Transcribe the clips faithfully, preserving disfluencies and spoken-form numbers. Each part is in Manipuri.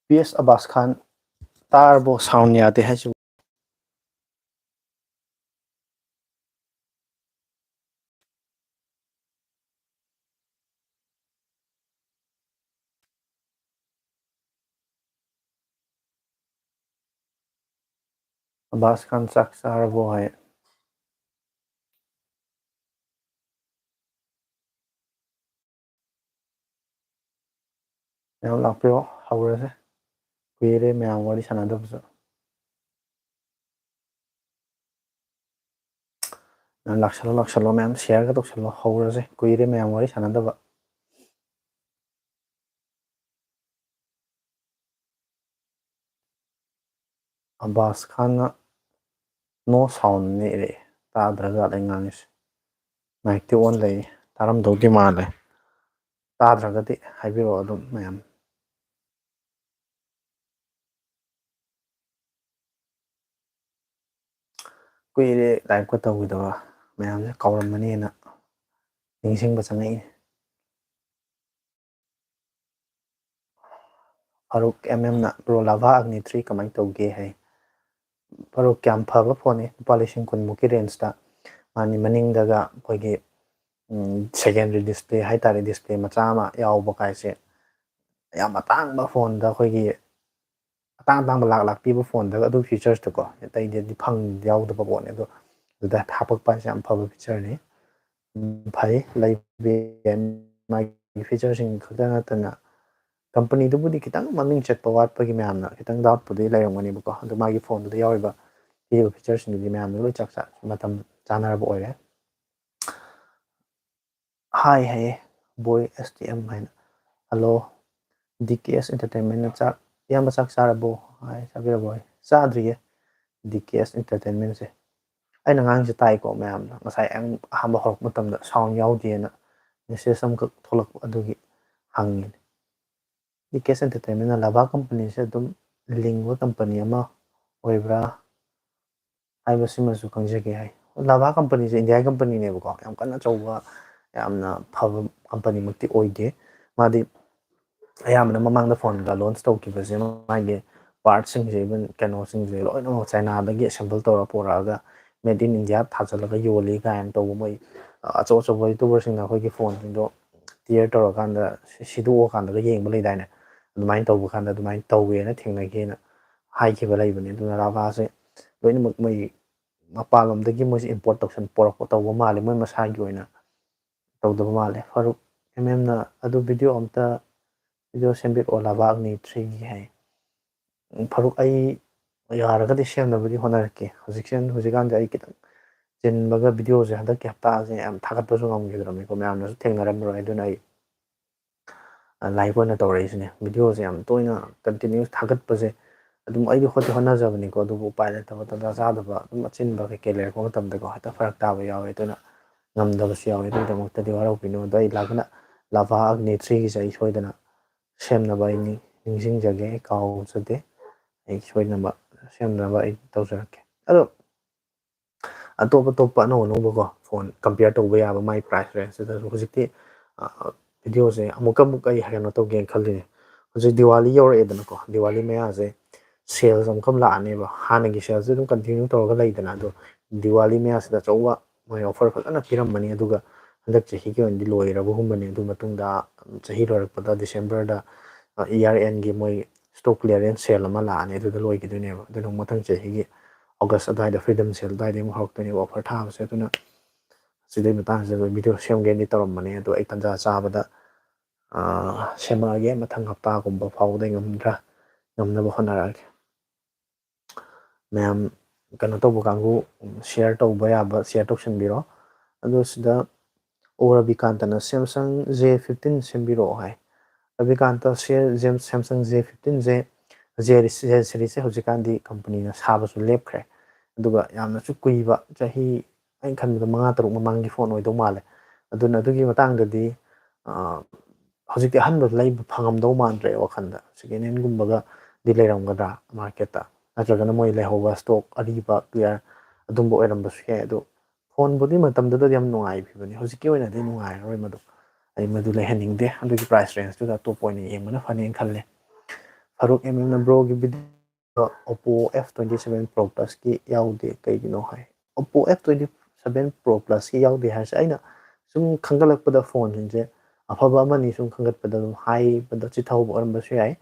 ꯄꯤ ꯑꯦꯁ ꯑꯕꯥꯁ ꯈꯥꯟ, ꯇꯥꯔꯕꯣ? ꯁꯥꯎꯟ ꯌꯥꯗꯦ ꯍꯥꯏꯁꯤꯕꯨ꯫ ꯑꯕꯥꯁ ꯈꯥꯟ ꯆꯥꯛ ꯆꯥꯔꯕꯣ ꯍꯥꯏ꯫ ꯃꯌꯥꯝ ꯂꯥꯛꯄꯤꯔꯣ, ꯍꯧꯔꯁꯦ꯫ ꯀꯨꯏꯔꯦ ꯃꯌꯥꯝ ꯋꯥꯔꯤ ꯁꯥꯟꯅꯗꯕꯁꯨ꯫ ꯃꯌꯥꯝ ꯂꯥꯛꯁꯜꯂꯣ, ꯂꯥꯛꯁꯜꯂꯣ, ꯃꯌꯥꯝ ꯁꯤꯌꯔꯒ ꯇꯧꯁꯜꯂꯣ꯫ ꯍꯧꯔꯁꯦ, ꯀꯨꯏꯔꯦ ꯃꯌꯥꯝ ꯋꯥꯔꯤ ꯁꯥꯟꯅꯗꯕ꯫ ꯑꯕꯥꯁ ꯈꯥꯟꯅ "No sound" ꯅ ꯏꯔꯛꯑꯦ꯫ ꯇꯥꯗ꯭ꯔꯖꯥꯠꯂ ꯑꯩ ꯉꯥꯡꯉꯤꯁꯦ? ꯃꯥꯏꯛꯇꯤ ꯑꯣꯟ ꯂꯩ, ꯇꯥꯔꯝꯗꯧꯗꯤ ꯃꯥꯜꯂꯦ꯫ ꯇꯥꯗ꯭ꯔꯒꯗꯤ ꯍꯥꯏꯕꯤꯔꯛꯑꯣ ꯑꯗꯨꯝ ꯃꯌꯥꯝ꯫ ꯀꯨꯏꯔꯦ ꯂꯥꯏꯞꯀ ꯇꯧꯈꯤꯗꯕ, ꯃꯌꯥꯝꯁꯦ ꯀꯥꯎꯔꯝꯃꯅꯤꯅ ꯅꯤꯡꯁꯤꯡꯕ ꯆꯪꯉꯛꯏꯅꯦ꯫ Farooq M ꯑꯦꯝꯅ "Bro, Lava Agni three ꯀꯃꯥꯏꯅ ꯇꯧꯒꯦ?" ꯍꯥꯏ꯫ ꯐꯥꯔꯨꯛ, ꯌꯥꯝ ꯐꯕ ꯐꯣꯟꯅꯤ, ꯂꯨꯄꯥ ꯂꯤꯁꯤꯡ ꯀꯨꯟꯃꯨꯛꯀꯤ ꯔꯦꯟꯖꯇ꯫ ꯃꯥꯅꯤ ꯃꯅꯤꯡꯗꯒ ꯑꯩꯈꯣꯏꯒꯤ, ꯎꯝ, ꯁꯦꯀꯦꯟꯗꯔꯤ ꯗꯤꯁꯄ꯭ꯂꯦ ꯍꯥꯏꯇꯥꯔꯦ, ꯗꯤꯁꯄ꯭ꯂꯦ ꯃꯆꯥ ꯑꯃ ꯌꯥꯎꯕ ꯀꯥꯏꯁꯦ ꯌꯥꯝ ꯑꯇꯥꯡꯕ ꯐꯣꯟꯗ ꯑꯩꯈꯣꯏꯒꯤ ꯑꯇꯥꯡ ꯑꯇꯥꯡꯕ ꯂꯥꯛ ꯂꯥꯛ ꯄꯤꯕ ꯐꯣꯟꯗꯒ ꯑꯗꯨ ꯐꯤꯆꯔꯁꯇꯨꯀꯣ ꯑꯇꯩꯗꯤ ꯐꯪ ꯌꯥꯎꯗꯕ ꯄꯣꯠꯅꯦ꯫ ꯑꯗꯣ ꯑꯗꯨꯗ ꯍꯥꯄꯛꯄ ꯍꯥꯏꯁꯦ ꯌꯥꯝ ꯐꯕ ꯐꯤꯆꯔꯅꯤ꯫ ꯐꯩ, ꯂꯩꯕ ꯌꯥꯏ꯫ ꯃꯥꯒꯤ ꯐꯤꯆꯔꯁꯤꯡ ꯈꯛꯇ ꯅꯠꯇꯅ ꯀꯝꯄꯅꯤꯗꯨꯕꯨꯗꯤ ꯈꯤꯇꯪ ꯃꯃꯤꯡ ꯆꯠꯄ ꯋꯥꯠꯄꯒꯤ ꯃꯌꯥꯝꯅ ꯈꯤꯇꯪ ꯗꯥꯎꯠꯄꯨꯗꯤ ꯂꯩꯔꯝꯒꯅꯦꯕꯀꯣ꯫ ꯑꯗꯨ ꯃꯥꯒꯤ ꯐꯣꯟꯗꯨꯗ ꯌꯥꯎꯔꯤꯕ ꯄꯤꯔꯤꯕ ꯐꯤꯆꯔꯁꯤꯡꯗꯨꯗꯤ ꯃꯌꯥꯝꯅ ꯂꯣꯏ ꯆꯥꯛ ꯆꯥ ꯃꯇꯝ ꯆꯥꯅꯔꯕ ꯑꯣꯏꯔꯦ꯫ ꯍꯥꯏ ꯍꯥꯏꯌꯦ ꯕꯣꯏ ꯑꯦꯁ ꯇꯤ ꯑꯦꯝ ꯍꯥꯏꯅ꯫ "ꯍꯜꯂꯣ, ꯗꯤ ꯀꯦ ꯑꯦꯁ ꯑꯦꯟꯇꯔꯇꯦꯟꯃꯦꯟꯅ ꯆꯥꯛ, ꯏꯌꯥꯝꯕ ꯆꯥꯛ ꯆꯥꯔꯕꯣ?" ꯍꯥꯏ, "ꯆꯥꯕꯤꯔꯕꯣ?" ꯍꯥꯏ, "ꯆꯥꯗ꯭ꯔꯤꯌꯦ ꯗꯤ ꯀꯦ ꯑꯦꯁ ꯑꯦꯟꯇꯔꯇꯦꯟꯃꯦꯟꯁꯦ꯫ ꯑꯩꯅ ꯉꯥꯡꯉꯤꯁꯦ ꯇꯥꯏꯀꯣ ꯃꯌꯥꯝꯅ? ꯉꯁꯥꯏ ꯑꯩ ꯑꯍꯥꯟꯕ ꯍꯧꯔꯛꯄ ꯃꯇꯝꯗ ꯁꯥꯎꯟ ꯌꯥꯎꯗꯦꯅ ꯃꯦꯁꯦꯖ ꯑꯃꯈꯛ ꯊꯣꯛꯂꯛꯄ ꯑꯗꯨꯒꯤ ꯍꯪꯉꯤꯅꯦ꯫ ꯗꯤ ꯀꯦ ꯑꯦꯁ ꯑꯦꯟꯇꯔꯇꯦꯟꯃꯦꯟꯅ ꯂꯚꯥ ꯀꯝꯄꯅꯤꯁꯦ ꯑꯗꯨꯝ ꯂꯤꯡꯕ ꯀꯝꯄꯅꯤ ꯑꯃ ꯑꯣꯏꯕ꯭ꯔꯥ ꯍꯥꯏꯕꯁꯤꯃꯁꯨ ꯈꯪꯖꯒꯦ ꯍꯥꯏ꯫ ꯂꯚꯥ ꯀꯝꯄꯅꯤꯁꯦ ꯏꯟꯗꯤꯌꯥꯒꯤ ꯀꯝꯄꯅꯤꯅꯦꯕꯀꯣ, ꯌꯥꯝ ꯀꯟꯅ ꯑꯆꯧꯕ, ꯌꯥꯝꯅ ꯐꯕ ꯀꯝꯄꯅꯤꯃꯛꯇꯤ ꯑꯣꯏꯗꯦ꯫ ꯃꯥꯗꯤ ꯑꯌꯥꯝꯕꯅ ꯃꯃꯥꯡꯗ ꯐꯣꯟꯒ ꯂꯣꯟꯆ ꯇꯧꯈꯤꯕꯁꯦ ꯃꯥꯒꯤ ꯄꯥꯔꯠꯁꯤꯡꯁꯦ, ꯏꯚꯟ ꯀꯩꯅꯣꯁꯤꯡꯁꯦ ꯂꯣꯏꯅꯃꯛ ꯆꯥꯏꯅꯥꯗꯒꯤ ꯑꯦꯁꯦꯝꯕꯜ ꯇꯧꯔ ꯄꯨꯔꯛꯑꯒ made in India ꯊꯥꯖꯤꯜꯂꯒ ꯌꯣꯜꯂꯤ ꯀꯥꯏꯅ ꯇꯧꯕ, ꯃꯣꯏ ꯑꯆꯧ ꯑꯆꯧꯕ ꯌꯨꯇ꯭ꯌꯨꯕꯔꯁꯤꯡꯅ ꯑꯩꯈꯣꯏꯒꯤ ꯐꯣꯟꯁꯤꯡꯗꯣ ꯇꯤꯌꯔ ꯇꯧꯔꯀꯥꯟꯗ ꯁꯤ-, ꯁꯤꯗꯣꯛꯑꯀꯥꯟꯗꯒ ꯌꯦꯡꯕ ꯂꯩꯗꯥꯏꯅꯦ, ꯑꯗꯨꯃꯥꯏꯅ ꯇꯧꯕ ꯀꯥꯟꯗ ꯑꯗꯨꯃꯥꯏꯅ ꯇꯧꯋꯦꯅ ꯊꯦꯡꯅꯈꯤꯅ ꯍꯥꯏꯈꯤꯕ ꯂꯩꯕꯅꯦ꯫ ꯑꯗꯨꯅ ꯂꯚꯥꯁꯦ ꯂꯣꯏꯅꯃꯛ ꯃꯣꯏ ꯃꯄꯥꯟꯂꯣꯝꯗꯒꯤ ꯃꯣꯏꯁꯦ ꯏꯝꯄꯣꯔꯠ ꯇꯧꯁꯟ ꯄꯨꯔꯛꯄ ꯇꯧꯕ ꯃꯥꯜꯂꯦ, ꯃꯣꯏ ꯃꯁꯥꯒꯤ ꯑꯣꯏꯅ ꯇꯧꯗꯕ ꯃꯥꯜꯂꯦ꯫ ꯐꯥꯔꯨꯛ ꯑꯦꯝ ꯑꯦꯝꯅ ꯑꯗꯨ ꯚꯤꯗꯤꯑꯣ ꯑꯝꯇ, ꯚꯤꯗꯤꯑꯣ ꯁꯦꯝꯕꯤꯔꯛꯑꯣ ꯂꯚꯥ ꯑꯒꯅꯤ ꯊ꯭ꯔꯤꯒꯤ ꯍꯥꯏ꯫ ꯎꯝ, ꯐꯥꯔꯨꯛ, ꯑꯩ ꯌꯥꯔꯒꯗꯤ ꯁꯦꯝꯅꯕꯗꯤ ꯍꯣꯠꯅꯔꯛꯀꯦ꯫ ꯍꯧꯖꯤꯛꯁꯦ, ꯍꯧꯖꯤꯛꯀꯥꯟꯁꯦ ꯑꯩ ꯈꯤꯇꯪ ꯆꯤꯟꯕꯒ ꯚꯤꯗꯤꯑꯣꯁꯦ ꯍꯟꯗꯛꯀꯤ ꯍꯞꯇꯥꯁꯦ ꯌꯥꯝ ꯊꯥꯒꯠꯄꯁꯨ ꯉꯝꯈꯤꯗ꯭ꯔꯕꯅꯤꯀꯣ, ꯃꯌꯥꯝꯅꯁꯨ ꯊꯦꯡꯅꯔꯝꯃꯔꯣꯏ꯫ ꯑꯗꯨꯅ ꯑꯩ ꯂꯥꯏꯚ ꯑꯣꯏꯅ ꯇꯧꯔꯛꯏꯁꯤꯅꯦ꯫ ꯚꯤꯗꯤꯑꯣꯁꯦ ꯌꯥꯝ ꯇꯣꯏꯅ ꯀꯟꯇꯤꯅ꯭ꯌꯨꯁ ꯊꯥꯒꯠꯄꯁꯦ ꯑꯗꯨꯝ ꯑꯩꯗꯤ ꯍꯣꯠꯇꯤ ꯍꯣꯠꯅꯖꯕꯅꯤꯀꯣ, ꯑꯗꯨꯕꯨ ꯎꯄꯥꯏ ꯂꯩꯇꯕ, ꯇꯥꯟꯖꯥ ꯆꯥꯗꯕ, ꯑꯗꯨꯝ ꯑꯆꯤꯟꯕ ꯀꯩꯀꯩ ꯂꯩꯔꯛꯄ ꯃꯇꯝꯗꯀꯣ ꯍꯦꯛꯇ ꯐꯔꯛ ꯇꯥꯕ ꯌꯥꯎꯋꯦ꯫ ꯑꯗꯨꯅ ꯉꯝꯗꯕꯁꯨ ꯌꯥꯎꯋꯦ꯫ ꯑꯗꯨꯒꯤꯗꯃꯛꯇꯗꯤ ꯋꯥꯔꯧꯕꯤꯅꯨ꯫ ꯑꯗꯣ ꯑꯩ ꯂꯥꯛꯀꯅ ꯂꯚꯥ ꯑꯒꯅꯤ ꯊ꯭ꯔꯤꯒꯤꯁꯦ ꯑꯩ ꯁꯣꯏꯗꯅ ꯁꯦꯝꯅꯕ ꯑꯩ ꯅꯤꯡ-, ꯅꯤꯡꯁꯤꯡꯖꯒꯦ, ꯑꯩ ꯀꯥꯎꯖꯗꯦ꯫ ꯑꯩ ꯁꯣꯏꯗꯅꯕ ꯁꯦꯝꯅꯕ ꯑꯩ ꯇꯧꯖꯔꯛꯀꯦ꯫ ꯑꯗꯣ ꯑꯇꯣꯞ ꯑꯇꯣꯞꯄ ꯑꯅꯧ ꯑꯅꯧꯕꯀꯣ ꯐꯣꯟ ꯀꯝꯄꯤꯌꯔ ꯇꯧꯕ ꯌꯥꯕ ꯃꯥꯏ ꯄ꯭ꯔꯥꯏꯁ ꯔꯦꯟꯖꯇꯁꯨ ꯍꯧꯖꯤꯛꯇꯤ, ꯑ, ꯚꯤꯗꯤꯑꯣꯁꯦ ꯑꯃꯨꯛꯀ ꯑꯃꯨꯛ ꯑꯩ ꯀꯩꯅꯣ ꯇꯧꯒꯦꯅ ꯈꯜꯂꯤꯅꯦ꯫ ꯍꯧꯖꯤꯛ ꯗꯤꯋꯥꯂꯤ ꯌꯧꯔꯛꯑꯦꯗꯅꯀꯣ, ꯗꯤꯋꯥꯂꯤ ꯃꯌꯥꯁꯦ ꯁꯦꯜꯁ ꯑꯃꯨꯛꯀ ꯂꯥꯛꯑꯅꯦꯕ꯫ ꯍꯥꯟꯅꯒꯤ ꯁꯦꯜꯁꯦ ꯑꯗꯨꯝ ꯀꯟꯇꯤꯅ꯭ꯌꯨ ꯇꯧꯔꯒ ꯂꯩꯗꯅ, ꯑꯗꯣ ꯗꯤꯋꯥꯂꯤ ꯃꯌꯥꯁꯤꯗ ꯑꯆꯧꯕ ꯃꯣꯏ ꯑꯣꯐꯔ ꯐꯖꯅ ꯄꯤꯔꯝꯕꯅꯤ꯫ ꯑꯗꯨꯒ ꯍꯟꯗꯛ ꯆꯍꯤꯒꯤ ꯑꯣꯏꯅꯗꯤ ꯂꯣꯏꯔꯕꯒꯨꯝꯕꯅꯤ꯫ ꯑꯗꯨ ꯃꯇꯨꯡꯗ ꯆꯍꯤ ꯂꯣꯏꯔꯛꯄꯗ ꯗꯤꯁꯦꯝꯕꯔꯗ, ꯑ, ꯏꯌꯥꯔ ꯑꯦꯟꯒꯤ ꯃꯣꯏ stock clearance sale ꯑꯃ ꯂꯥꯛꯑꯅꯤ, ꯑꯗꯨꯗ ꯂꯣꯏꯈꯤꯗꯣꯏꯅꯦꯕ꯫ ꯑꯗꯨꯅ ꯃꯊꯪ ꯆꯍꯤꯒꯤ August ꯑꯗꯨꯋꯥꯏꯗ freedom sale ꯑꯗꯨꯋꯥꯏꯗꯒꯤ ꯑꯃꯨꯛ ꯍꯧꯔꯛꯇꯣꯏꯅꯦꯕ offer ꯊꯥꯕꯁꯦ꯫ ꯑꯗꯨꯅ ꯁꯤꯗꯩ ꯃꯇꯥꯡꯁꯤꯗ video ꯁꯦꯝꯒꯦꯅꯗꯤ ꯇꯧꯔꯝꯕꯅꯦ, ꯑꯗꯣ ꯑꯩ ꯇꯥꯟꯖꯥ ꯆꯥꯕꯗ ꯁꯦꯝꯃꯛꯑꯒꯦ꯫ ꯃꯊꯪ ꯍꯞꯇꯥꯒꯨꯝꯕ ꯐꯥꯎꯕꯗ ꯉꯝꯗ꯭ꯔꯥ ꯉꯝꯅꯕ ꯍꯣꯠꯅꯔꯛꯑꯒꯦ꯫ ꯃꯌꯥꯝ ꯀꯩꯅꯣ ꯇꯧꯕ ꯀꯥꯡꯕꯨ, share ꯇꯧꯕ ꯌꯥꯕ share ꯇꯧꯁꯟꯕꯤꯔꯣ꯫ ꯑꯗꯣ ꯁꯤꯗ ꯑꯣ ꯔꯕꯤꯀꯥꯟꯇꯅ Samsung J fifteen ꯁꯦꯝꯕꯤꯔꯛꯑꯣ ꯍꯥꯏ꯫ ꯔꯕꯤꯀꯥꯟꯇ, Samsung J fifteen ꯁꯦ, J series ꯁꯦ ꯍꯧꯖꯤꯛꯀꯥꯟꯗꯤ company ꯅ ꯁꯥꯕꯁꯨ ꯂꯦꯞꯈ꯭ꯔꯦ, ꯑꯗꯨꯒ ꯌꯥꯝꯅꯁꯨ ꯀꯨꯏꯕ, ꯆꯍꯤ, ꯑꯩꯅ ꯈꯟꯕꯗ ꯃꯉꯥ ꯇꯔꯨꯛ ꯃꯃꯥꯡꯒꯤ phone ꯑꯣꯏꯗꯧ ꯃꯥꯜꯂꯦ꯫ ꯑꯗꯨꯅ ꯑꯗꯨꯒꯤ ꯃꯇꯥꯡꯗꯗꯤ ꯍꯧꯖꯤꯛꯇꯤ ꯑꯍꯟꯕ ꯂꯩꯕ ꯐꯪꯉꯝꯗꯧ ꯃꯥꯟꯗ꯭ꯔꯦ ꯋꯥꯈꯜꯗ꯫ Second hand ꯒꯨꯝꯕꯒꯗꯤ ꯂꯩꯔꯝꯒꯗ꯭ꯔꯥ market ꯇ, ꯅꯠꯇ꯭ꯔꯒꯅ ꯃꯣꯏ ꯂꯩꯍꯧꯕ stock ꯑꯔꯤꯕ clear ꯑꯗꯨꯝꯕ ꯑꯣꯏꯔꯝꯕꯁꯨ ꯌꯥꯏ꯫ ꯑꯗꯣ phone ꯕꯨꯗꯤ ꯃꯇꯝꯗꯨꯗꯗꯤ ꯌꯥꯝ ꯅꯨꯡꯉꯥꯏꯈꯤꯕꯅꯤ, ꯍꯧꯖꯤꯛꯀꯤ ꯑꯣꯏꯅꯗꯤ ꯅꯨꯡꯉꯥꯏꯔꯔꯣꯏ ꯃꯗꯨ꯫ ꯑꯩ ꯃꯗꯨ ꯂꯩꯍꯟꯅꯤꯡꯗꯦ꯫ ꯑꯗꯨꯒꯤ price range ꯇꯨꯗ ꯑꯇꯣꯞꯄ ꯑꯣꯏꯅ ꯌꯦꯡꯕꯅ ꯐꯅꯦꯅ ꯈꯜꯂꯦ꯫ ꯐꯥꯔꯨꯛ M M ꯅ, bro ꯒꯤ video Oppo F twenty seven Pro Plus ꯀꯤ ꯌꯥꯎꯗꯦ ꯀꯩꯒꯤꯅꯣ ꯍꯥꯏ꯫ Oppo F twenty seven Pro Plus ꯀꯤ ꯌꯥꯎꯗꯦ ꯍꯥꯏꯔꯤꯁꯦ ꯑꯩꯅ ꯁꯨꯝ ꯈꯟꯒꯠꯂꯛꯄꯗ phone ꯁꯤꯡꯁꯦ ꯑꯐꯕ ꯑꯃꯅꯤ ꯁꯨꯝ ꯈꯟꯒꯠꯄꯗ ꯑꯗꯨꯝ ꯍꯥꯏꯕꯗ ꯆꯤꯊꯍꯧꯕ ꯑꯣꯏꯔꯝꯕꯁꯨ ꯌꯥꯏ꯫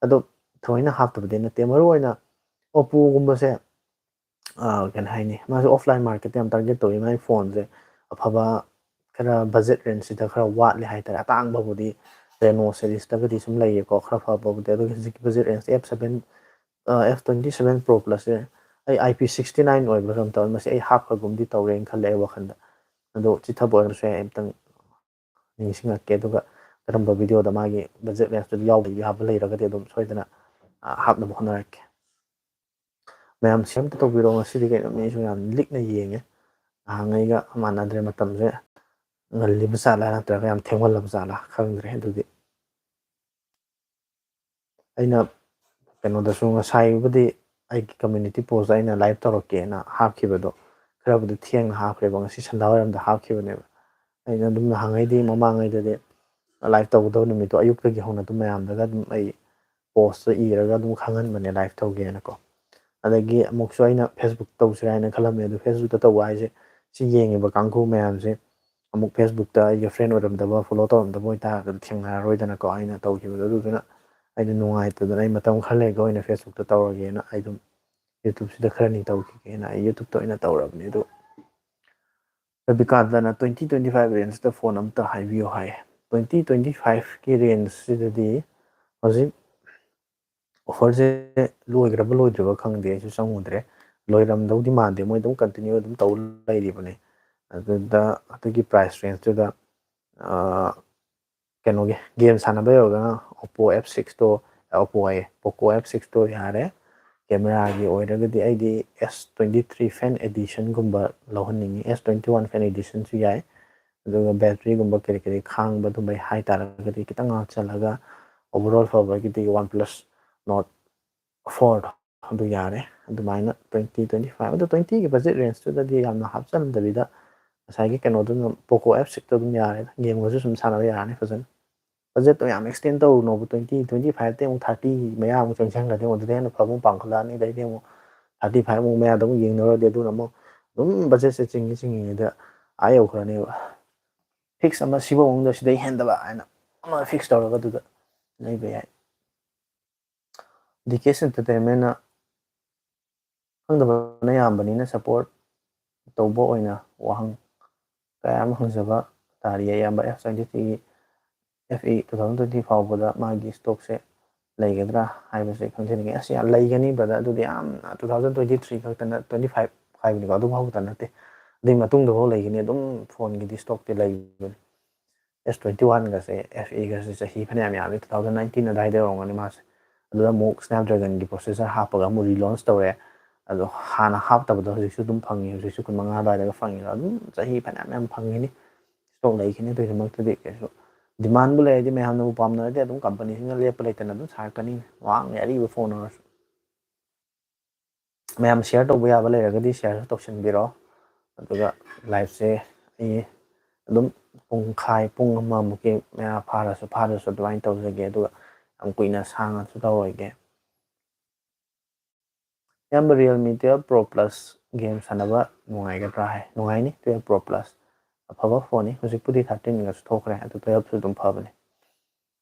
ꯑꯗꯣ ꯊꯑꯣꯏꯅ ꯍꯥꯞꯇꯕꯗꯤ ꯅꯠꯇꯦ꯫ ꯃꯔꯨꯑꯣꯏꯅ Oppo ꯒꯨꯝꯕꯁꯦ ꯀꯩꯅꯣ ꯍꯥꯏꯅꯤ, ꯃꯥꯁꯦ offline market ꯇ ꯌꯥꯝ target ꯇꯧꯏ꯫ ꯃꯥꯒꯤ phone ꯁꯦ ꯑꯐꯕ, ꯈꯔ budget range ꯁꯤꯗ ꯈꯔ ꯋꯥꯠꯂꯦ ꯍꯥꯏꯇꯥꯔꯦ꯫ ꯑꯇꯥꯡꯕꯕꯨꯗꯤ Reno series ꯇꯒꯗꯤ ꯁꯨꯝ ꯂꯩꯌꯦꯀꯣ, ꯈꯔ ꯐꯕꯕꯨꯗꯤ꯫ ꯑꯗꯨꯒ ꯍꯧꯖꯤꯛꯀꯤ budget range F seven, F twenty seven Pro Plus ꯁꯦ ꯑꯩ I P sixty nine ꯑꯣꯏꯕ꯭ꯔꯥ ꯀꯩꯅꯣꯝ ꯇꯧꯋꯦ, ꯃꯁꯤ ꯑꯩ ꯍꯥꯞꯈ꯭ꯔꯒꯨꯝꯗꯤ ꯇꯧꯔꯦꯅ ꯈꯜꯂꯦ ꯑꯩ ꯋꯥꯈꯜꯗ꯫ ꯑꯗꯣ ꯆꯤꯊꯕ ꯑꯣꯏꯔꯝꯕꯁꯨ ꯌꯥꯏ, ꯑꯝꯇꯪ ꯅꯤꯡꯁꯤꯡꯉꯛꯀꯦ꯫ ꯑꯗꯨꯒ ꯀꯔꯝꯕ video ꯗ ꯃꯥꯒꯤ budget range ꯇꯨꯗ ꯌꯥꯎꯕ ꯌꯥꯕ ꯂꯩꯔꯒꯗꯤ ꯑꯗꯨꯝ ꯁꯣꯏꯗꯅ ꯍꯥꯞꯅꯕ ꯍꯣꯠꯅꯔꯛꯀꯦ꯫ ꯃꯌꯥꯝ share ꯑꯝꯇ ꯇꯧꯕꯤꯔꯣ꯫ ꯉꯁꯤꯗꯤ ꯀꯩꯅꯣ ꯃꯤꯁꯨ ꯌꯥꯝ ꯂꯤꯛꯅ ꯌꯦꯡꯉꯦ, ꯅꯍꯥꯟꯉꯩꯒ ꯃꯥꯟꯅꯗ꯭ꯔꯦ꯫ ꯃꯇꯝꯁꯦ ꯉꯜꯂꯤꯕ ꯖꯥꯠꯂꯥ ꯅꯠꯇ꯭ꯔꯒ ꯌꯥꯝ ꯊꯦꯡꯃꯜꯂꯕ ꯖꯥꯠꯂꯥ ꯈꯪꯗ꯭ꯔꯦ꯫ ꯑꯗꯨꯗꯤ ꯑꯩꯅ ꯀꯩꯅꯣꯗꯁꯨ ꯉꯁꯥꯏꯕꯨꯗꯤ ꯑꯩꯒꯤ community post ꯇ ꯑꯩꯅ live ꯇꯧꯔꯛꯀꯦꯅ ꯍꯥꯞꯈꯤꯕꯗꯣ ꯈꯔꯕꯨꯗꯤ ꯊꯦꯡꯅ ꯍꯥꯞꯈ꯭ꯔꯦꯕ, ꯉꯁꯤ ꯁꯟꯗꯥꯋꯥꯏꯔꯝꯗ ꯍꯥꯞꯈꯤꯕꯅꯦꯕ꯫ ꯑꯩꯅ ꯑꯗꯨꯝ ꯅꯍꯥꯟꯉꯩꯗꯤ, ꯃꯃꯥꯡꯉꯩꯗꯗꯤ live ꯇꯧꯒꯗꯕ ꯅꯨꯃꯤꯠꯇꯣ ꯑꯌꯨꯛꯇꯒꯤ ꯍꯧꯅ ꯑꯗꯨꯝ ꯃꯌꯥꯝꯗꯒ ꯑꯗꯨꯝ ꯑꯩ post ꯇ ꯏꯔꯒ ꯑꯗꯨꯝ ꯈꯪꯍꯟꯕꯅꯦ live ꯇꯧꯒꯦꯅꯀꯣ꯫ ꯑꯗꯒꯤ ꯑꯃꯨꯛꯁꯨ ꯑꯩꯅ Facebook ꯇꯧꯁꯤꯔꯥ ꯍꯥꯏꯅ ꯈꯜꯂꯝꯃꯦ, ꯑꯗꯣ Facebook ꯇ ꯇꯧꯕ ꯍꯥꯏꯁꯦ ꯁꯤ ꯌꯦꯡꯉꯤꯕ ꯀꯥꯡꯕꯨ ꯃꯌꯥꯝꯁꯦ ꯑꯃꯨꯛ Facebook ꯇ ꯑꯩꯒ friend ꯑꯣꯏꯔꯝꯗꯕ, follow ꯇꯧꯔꯝꯗꯕ ꯑꯣꯏꯇꯥꯔꯒꯗꯤ ꯊꯦꯡꯅꯔꯔꯣꯏꯗꯅꯀꯣ ꯑꯩꯅ ꯇꯧꯈꯤꯕꯗꯣ꯫ ꯑꯗꯨꯗꯨꯅ ꯑꯩꯅ ꯅꯨꯡꯉꯥꯏꯇꯗꯅ ꯑꯩ ꯃꯇꯝ ꯈꯔ ꯂꯩꯔꯒ ꯑꯣꯏꯅ ꯐꯦꯁꯕꯨꯛꯇ ꯇꯧꯔꯒꯦꯅ ꯑꯩ ꯑꯗꯨꯝ ꯌꯨꯇ꯭ꯌꯨꯕꯁꯤꯗ ꯈꯔꯅꯤ ꯇꯧꯈꯤꯒꯦꯅ ꯑꯩ ꯌꯨꯇ꯭ꯌꯨꯕꯇ ꯑꯣꯏꯅ ꯇꯧꯔꯕꯅꯤ꯫ ꯑꯗꯨ ꯔꯕꯤꯀꯥꯟꯇꯅ ꯇ꯭ꯋꯦꯟꯇꯤ ꯇ꯭ꯋꯦꯟꯇꯤ ꯐꯥꯏꯚ ꯔꯦꯟꯖꯇ ꯐꯣꯟ ꯑꯝꯇ ꯍꯥꯏꯕꯤꯌꯨ ꯍꯥꯏ꯫ ꯇ꯭ꯋꯦꯟꯇꯤ ꯇ꯭ꯋꯦꯟꯇꯤ ꯐꯥꯏꯚꯀꯤ ꯔꯦꯟꯖꯁꯤꯗꯗꯤ ꯍꯧꯖꯤꯛ ꯑꯣꯐꯔꯁꯦ ꯂꯣꯏꯈ꯭ꯔꯕ ꯂꯣꯏꯗ꯭ꯔꯤꯕ ꯈꯪꯗꯦ, ꯑꯩꯁꯨ ꯆꯪꯉꯨꯗ꯭ꯔꯦ꯫ ꯂꯣꯏꯔꯝꯗꯧꯗꯤ ꯃꯥꯟꯗꯦ, ꯃꯣꯏ ꯑꯗꯨꯝ ꯀꯟꯇꯤꯅ꯭ꯌꯨ ꯑꯗꯨꯝ ꯇꯧ ꯂꯩꯔꯤꯕꯅꯤ꯫ ꯑꯗꯨꯗ ꯑꯗꯨꯒꯤ ꯄ꯭ꯔꯥꯏꯁ ꯔꯦꯟꯖꯇꯨꯗ ꯀꯩꯅꯣꯒꯤ ꯒꯦꯝ ꯁꯥꯟꯅꯕ ꯌꯧꯔꯒꯅ ꯑꯣꯞꯄꯣ ꯑꯦꯐ ꯁꯤꯛꯁꯇꯣ, ꯑꯣꯞꯄꯣ ꯍꯥꯏꯌꯦ, ꯄꯣꯀꯣ ꯑꯦꯐ ꯁꯤꯛꯁꯇꯣ ꯌꯥꯔꯦ꯫ ꯀꯦꯃꯦꯔꯥꯒꯤ ꯑꯣꯏꯔꯒꯗꯤ ꯑꯩꯗꯤ ꯑꯦꯁ ꯇ꯭ꯋꯦꯟꯇꯤ ꯊ꯭ꯔꯤ ꯐꯦꯟ ꯑꯦꯗꯤꯁꯟꯒꯨꯝꯕ ꯂꯧꯍꯟꯅꯤꯡꯉꯤ꯫ ꯑꯦꯁ ꯇ꯭ꯋꯦꯟꯇꯤ ꯋꯥꯟ ꯐꯦꯟ ꯑꯦꯗꯤꯁꯟꯁꯨ ꯌꯥꯏ꯫ ꯑꯗꯨꯒ ꯕꯦꯇ꯭ꯔꯤꯒꯨꯝꯕ ꯀꯔꯤ ꯀꯔꯤ ꯈꯥꯡꯕ ꯑꯗꯨꯝꯕꯩ ꯍꯥꯏ ꯇꯥꯔꯒꯗꯤ ꯈꯤꯇꯪ ꯍꯥꯞꯆꯜꯂꯒ, ꯑꯣꯚꯔꯑꯣꯜ ꯐꯕꯒꯤꯗꯤ ꯋꯥꯟ ꯄ꯭ꯂꯁ ꯅꯣꯠ ꯐꯣꯔꯗꯣ ꯑꯗꯨ ꯌꯥꯔꯦ꯫ ꯑꯗꯨꯃꯥꯏꯅ ꯇ꯭ꯋꯦꯟꯇꯤ ꯇ꯭ꯋꯦꯟꯇꯤ ꯐꯥꯏꯚ, ꯑꯗꯣ ꯇ꯭ꯋꯦꯟꯇꯤꯒꯤ ꯕꯖꯦꯠ ꯔꯦꯟꯖꯇꯨꯗꯗꯤ ꯌꯥꯝꯅ ꯍꯥꯞꯆꯟꯗꯕꯤꯗ ꯉꯁꯥꯏꯒꯤ ꯀꯩꯅꯣꯗꯨꯅ, ꯄꯣꯀꯣ ꯑꯦꯐ ꯁꯤꯛꯁꯇꯣ ꯑꯗꯨꯝ ꯌꯥꯔꯦ, ꯒꯦꯝꯒꯁꯨ ꯁꯨꯝ ꯁꯥꯟꯅꯕ ꯌꯥꯔꯅꯤ ꯐꯖꯅ꯫ ꯕꯖꯦꯠꯇꯣ ꯌꯥꯝ ꯑꯦꯛꯁꯇꯦꯟ ꯇꯧꯔꯨꯅꯣꯕ, ꯇ꯭ꯋꯦꯟꯇꯤ ꯇ꯭ꯋꯦꯟꯇꯤ ꯐꯥꯏꯚꯇꯩ ꯑꯃꯨꯛ ꯊꯥꯔꯇꯤ ꯃꯌꯥ ꯑꯃꯨꯛ ꯆꯪꯁꯤꯟꯈ꯭ꯔꯗꯤ ꯑꯃꯨꯛ ꯑꯗꯨꯗꯩ ꯍꯦꯟꯅ ꯐꯕ ꯑꯃꯨꯛ ꯄꯥꯝꯈꯠꯂꯛꯑꯅꯤ꯫ ꯑꯗꯩꯗꯤ ꯑꯃꯨꯛ ꯊꯥꯔꯇꯤ ꯐꯥꯏꯚ ꯑꯃꯨꯛ ꯃꯌꯥꯗ ꯑꯃꯨꯛ ꯌꯦꯡꯅꯔꯨꯔꯗꯤ ꯑꯗꯨꯅ ꯑꯃꯨꯛ ꯑꯗꯨꯝ ꯕꯖꯦꯠꯁꯦ ꯆꯤꯡꯉꯤ ꯆꯤꯡꯉꯤꯉꯩꯗ ꯑꯥ ꯌꯧꯈ꯭ꯔꯅꯦꯕ꯫ ꯐꯤꯛꯁ ꯑꯃ ꯁꯤꯐꯧ ꯃꯅꯨꯡꯗ ꯁꯤꯗꯩ ꯍꯦꯟꯗꯕ ꯍꯥꯏꯅ ꯑꯃ ꯐꯤꯛꯁ ꯇꯧꯔꯒ ꯑꯗꯨꯗ ꯂꯩꯕ ꯌꯥꯏ꯫ ꯗꯤ ꯀꯦꯁ ꯑꯦꯟꯇꯔꯇꯦꯟꯃꯦꯟꯅ ꯈꯪꯗꯕꯅ ꯌꯥꯝꯕꯅꯤꯅ ꯁꯞꯄꯣꯔꯠ ꯇꯧꯕ ꯑꯣꯏꯅ ꯋꯥꯍꯪ ꯀꯌꯥ ꯑꯃ ꯍꯪꯖꯕ ꯇꯥꯔꯤ꯫ ꯑꯌꯥꯝꯕ ꯑꯦꯐ ꯇ꯭ꯋꯦꯟꯇꯤ ꯊ꯭ꯔꯤꯒꯤ F E two thousand twenty ꯐꯥꯎꯕꯗ ꯃꯥꯒꯤ ꯁ꯭ꯇꯣꯛꯁꯦ ꯂꯩꯒꯗ꯭ꯔꯥ ꯍꯥꯏꯕꯁꯦ ꯈꯪꯖꯅꯤꯡꯉꯤ꯫ ꯑꯁ, ꯌꯥꯝ ꯂꯩꯒꯅꯤ ꯕ꯭ꯔꯗꯔ, ꯑꯗꯨꯗꯤ ꯌꯥꯝ ꯇꯨ ꯊꯥꯎꯖꯟ ꯇ꯭ꯋꯦꯟꯇꯤ ꯊ꯭ꯔꯤ ꯈꯛꯇ ꯅꯠ-, ꯇ꯭ꯋꯦꯟꯇꯤ ꯐꯥꯏꯚ ꯍꯥꯏꯕꯅꯤꯀꯣ, ꯑꯗꯨ ꯐꯥꯎ ꯈꯛꯇ ꯅꯠꯇꯦ, ꯑꯗꯨꯏ ꯃꯇꯨꯡꯗꯐꯥꯎ ꯂꯩꯒꯅꯤ꯫ ꯑꯗꯨꯝ ꯐꯣꯟꯒꯤꯗꯤ ꯁ꯭ꯇꯣꯛꯇꯤ ꯂꯩꯕꯅꯤ꯫ ꯑꯦꯁ ꯇ꯭ꯋꯦꯟꯇꯤ ꯋꯥꯟꯒꯁꯦ, ꯑꯦꯐ ꯏꯒꯁꯦ ꯆꯍꯤ ꯐꯅꯌꯥꯝ ꯌꯥꯝꯃꯤ, ꯇꯨ ꯊꯥꯎꯖꯟ ꯅꯥꯏꯟꯇꯤꯟ ꯑꯗꯨꯋꯥꯏꯗ ꯑꯣꯏꯔꯝꯒꯅꯤ ꯃꯥꯁꯦ꯫ ꯑꯗꯨꯗ ꯑꯃꯨꯛ ꯁ꯭ꯅꯦꯞꯗ꯭ꯔꯦꯒꯟꯒꯤ ꯄ꯭ꯔꯣꯁꯦꯁꯔ ꯍꯥꯞꯄꯒ ꯑꯃꯨꯛ ꯔꯤꯂꯣꯟꯁ ꯇꯧꯔꯦ꯫ ꯑꯗꯣ ꯍꯥꯟꯅ ꯍꯥꯞꯇꯕꯗꯣ ꯍꯧꯖꯤꯛꯁꯨ ꯑꯗꯨꯝ ꯐꯪꯉꯤ, ꯍꯧꯖꯤꯛꯁꯨ ꯀꯨꯟ ꯃꯉꯥ ꯑꯗꯨꯋꯥꯏꯗꯒ ꯐꯪꯉꯤꯗꯣ ꯑꯗꯨꯝ ꯆꯍꯤ ꯐꯅꯌꯥꯝ ꯌꯥꯝ ꯐꯪꯉꯤꯅꯤ꯫ ꯁ꯭ꯇꯣꯛ ꯂꯩꯈꯤꯅꯤ꯫ ꯑꯗꯨꯒꯤꯗꯃꯛꯇꯗꯤ ꯀꯩꯁꯨ ꯗꯤꯃꯥꯟꯕꯨ ꯂꯩꯔꯗꯤ, ꯃꯌꯥꯝꯅꯕꯨ ꯄꯥꯝꯅꯔꯗꯤ ꯑꯗꯨꯝ ꯀꯝꯄꯅꯤꯁꯤꯡꯅ ꯂꯦꯞꯄ ꯂꯩꯇꯅ ꯑꯗꯨꯝ ꯁꯥꯔꯛꯀꯅꯤ, ꯃꯥꯡꯉꯦ ꯑꯔꯤꯕ ꯐꯣꯟ ꯑꯣꯏꯔꯁꯨ꯫ ꯃꯌꯥꯝ ꯁꯤꯌꯔ ꯇꯧꯕ ꯌꯥꯕ ꯂꯩꯔꯒꯗꯤ ꯁꯤꯌꯔꯁꯨ ꯇꯧꯁꯤꯟꯕꯤꯔꯣ꯫ ꯑꯗꯨꯒ ꯂꯥꯏꯐꯁꯦ ꯑꯩ ꯑꯗꯨꯝ ꯄꯨꯡꯈꯥꯏ, ꯄꯨꯡ ꯑꯃꯃꯨꯛꯀꯤ ꯃꯌꯥ ꯐꯥꯔꯁꯨ ꯐꯥꯗ꯭ꯔꯁꯨ ꯑꯗꯨꯃꯥꯏꯅ ꯇꯧꯖꯒꯦ꯫ ꯑꯗꯨꯒ ꯌꯥꯝ ꯀꯨꯏꯅ ꯁꯥꯡꯅꯁꯨ ꯇꯧꯔꯣꯏꯒꯦ꯫ ꯏꯌꯥꯝꯕ, Realme twelve Pro Plus game ꯁꯥꯟꯅꯕ ꯅꯨꯡꯉꯥꯏꯒꯗ꯭ꯔꯥ ꯍꯥꯏ꯫ ꯅꯨꯡꯉꯥꯏꯅꯤ, twelve Pro Plus ꯑꯐꯕ ꯐꯣꯟꯅꯤ꯫ ꯍꯧꯖꯤꯛꯄꯨꯗꯤ thirteenꯒꯁꯨ ꯊꯣꯛꯈ꯭ꯔꯦ, ꯑꯗꯨ twelveꯁꯨ ꯑꯗꯨꯝ ꯐꯕꯅꯤ꯫